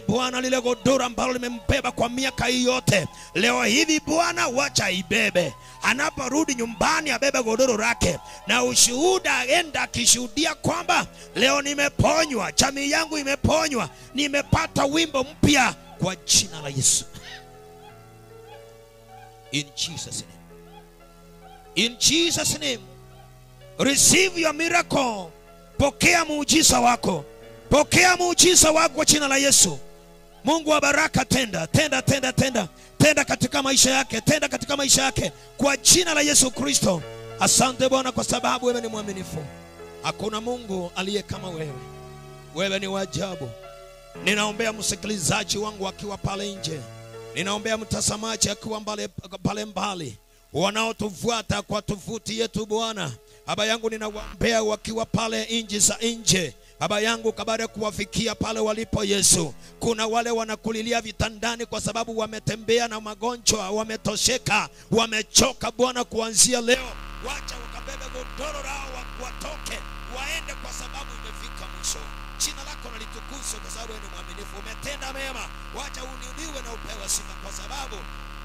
Bwana, lile godoro ambalo limembeba kwa miaka hii yote, leo hivi Bwana wacha ibebe. Anaporudi nyumbani abebe godoro lake na ushuhuda, aenda akishuhudia kwamba leo nimeponywa, jamii yangu imeponywa, nimepata wimbo mpya kwa jina la Yesu. In Jesus name. In Jesus name. Receive your miracle. Pokea muujiza wako. Pokea muujiza wako kwa jina la Yesu. Mungu wa baraka, tenda, tenda, tenda, tenda. Tenda katika maisha yake, tenda katika maisha yake kwa jina la Yesu Kristo. Asante Bwana kwa sababu wewe ni mwaminifu. Hakuna Mungu aliye kama wewe. Wewe ni wa ajabu. Ninaombea msikilizaji wangu akiwa pale nje. Ninaombea mtazamaji akiwa pale mbali, wanaotufuata kwa tovuti yetu Bwana. Baba yangu, ninawaombea wakiwa pale nje za nje. Baba yangu, kabare kuwafikia pale walipo Yesu. Kuna wale wanakulilia vitandani kwa sababu wametembea na magonjwa, wametosheka, wamechoka Bwana. Kuanzia leo wacha wakabebe godoro lao, watoke waende, kwa sababu imefika mwisho. Jina lako na litukuzwe kwa sababu wewe ni mwaminifu, umetenda mema. Wacha uniuliwe na upewe sifa kwa sababu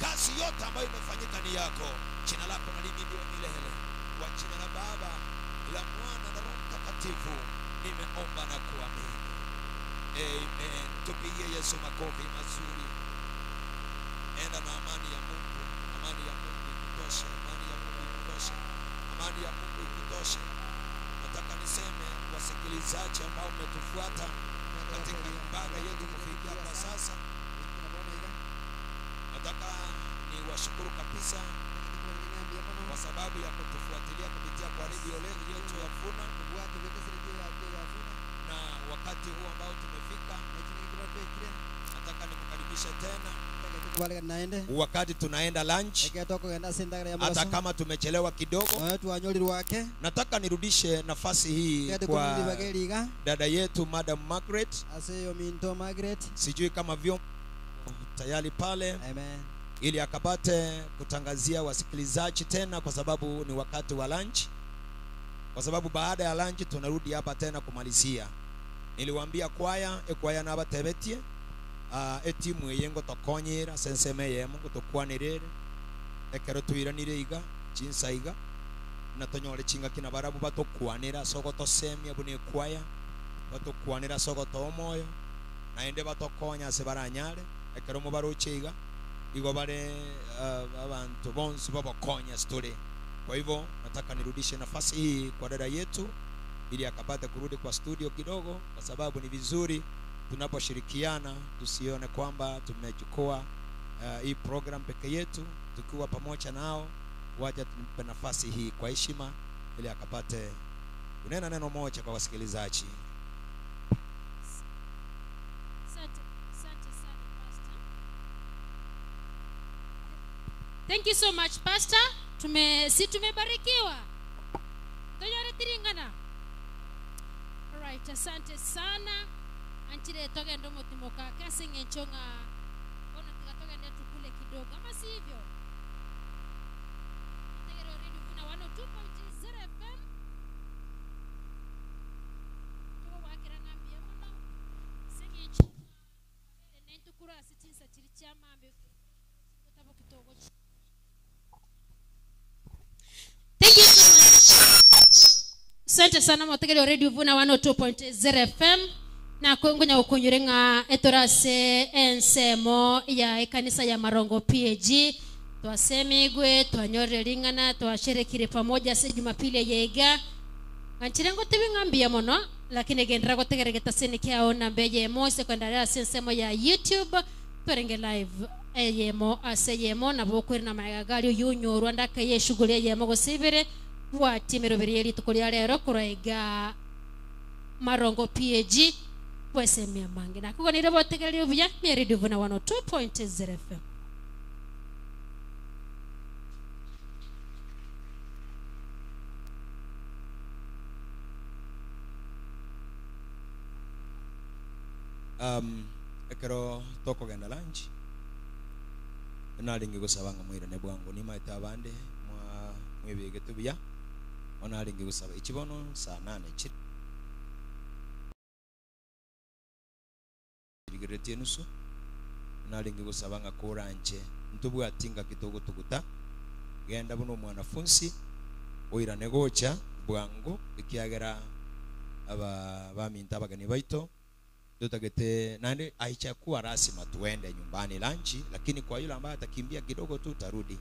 kazi yote ambayo imefanyika ni yako. Jina lako na lihimidiwe milele. Kwa jina la Baba, la Mwana na Roho Mtakatifu nimeomba na kuamini. Amen. Tupigie Yesu makofi mazuri. Enda na amani ya Mungu. Amani ya Mungu ikutoshe. Amani ya Mungu ikutoshe. Amani ya Mungu ikutoshe. Nataka niseme wasikilizaji ambao mmetufuata katika ibada yetu kufikia kwa sasa, nataka niwashukuru kabisa kwa sababu ya kutufuatilia kupitia kwa redio yetu ya Vuna. Na wakati huu ambao tumefika, nataka nikukaribishe tena. Wakati tunaenda lunch, hata kama tumechelewa kidogo, nataka nirudishe nafasi hii kwa dada yetu Madam Margaret. Sijui kama vyombo tayari pale. Amen. Ili akapate kutangazia wasikilizaji tena, kwa sababu ni wakati wa lunch. Kwa sababu baada ya lunch tunarudi hapa tena kumalizia. Niliwaambia kwaya, ekwaya na abatebetie etimu eyengo tokonyera senseme yemo gotokwanirere ekero tuiranire iga chinsa iga na tonyore chinga kina barabu batokwanira soko tosemia bune kwaya batokwanira soko tomoyo naende batokonya se baranyare ekero mubaroche iga igo bare abantu bonsi babakonya story. Kwa hivyo nataka nirudishe nafasi hii kwa dada yetu ili akapate kurudi kwa studio kidogo, kwa sababu ni vizuri tunaposhirikiana tusione kwamba tumechukua hii program peke yetu. Tukiwa pamoja nao, wacha tumpe nafasi hii kwa heshima ili akapate kunena neno moja kwa wasikilizaji. Asante sana Pastor. Thank you so much Pastor. Tumebarikiwa. Tonyore tiringana. All right, asante sana. Anchire togendo mutimoka kasi ngenchonga ona tikatogende tukule kidogo ama si hivyo. Tegero Radio Vuna 102.0 FM. Tuko wakira ngambia muno singenchonga nentukura sitinsa chiri chama mbe kutabo kidogo. Thank you so much. Asante sana mwategero Radio Vuna 102.0 FM. Na kongonya ukunyurenga etorase ensemo ya ekanisa ya Marongo PAG twasemigwe twanyore ringana twasherekire pamoja se Jumapili yega nganchirengo tibingambia mono lakini gendera gotegeregeta senikia ona mbeje mose kwendalea sensemo ya YouTube twerenge live eyemo ase yemo nabo kwirina magagali yunyorwa ndakaye shughuli yemo gosibire bwatimero biri tukulia lero kuraiga Marongo PAG wesemia mange na kuko nire botegerio buya mi Radio Vuna 102.0 FM. Ekero tokogenda lunch naringi gusabanga mwirane bwangu nimaite abande mwa mwibege tubuya onaringi gusaba ikibono saa 8 chiri rigereti nusu naringi gusabanga kuranje ntubwa atinga kitogo tuguta genda buno mwanafunzi oirane gocha bwangu ikiagera aba baminta abageni baito tutagete nandi aichakuwa rasima tuende nyumbani lunch, lakini kwa yule ambaye atakimbia kidogo tu tarudi.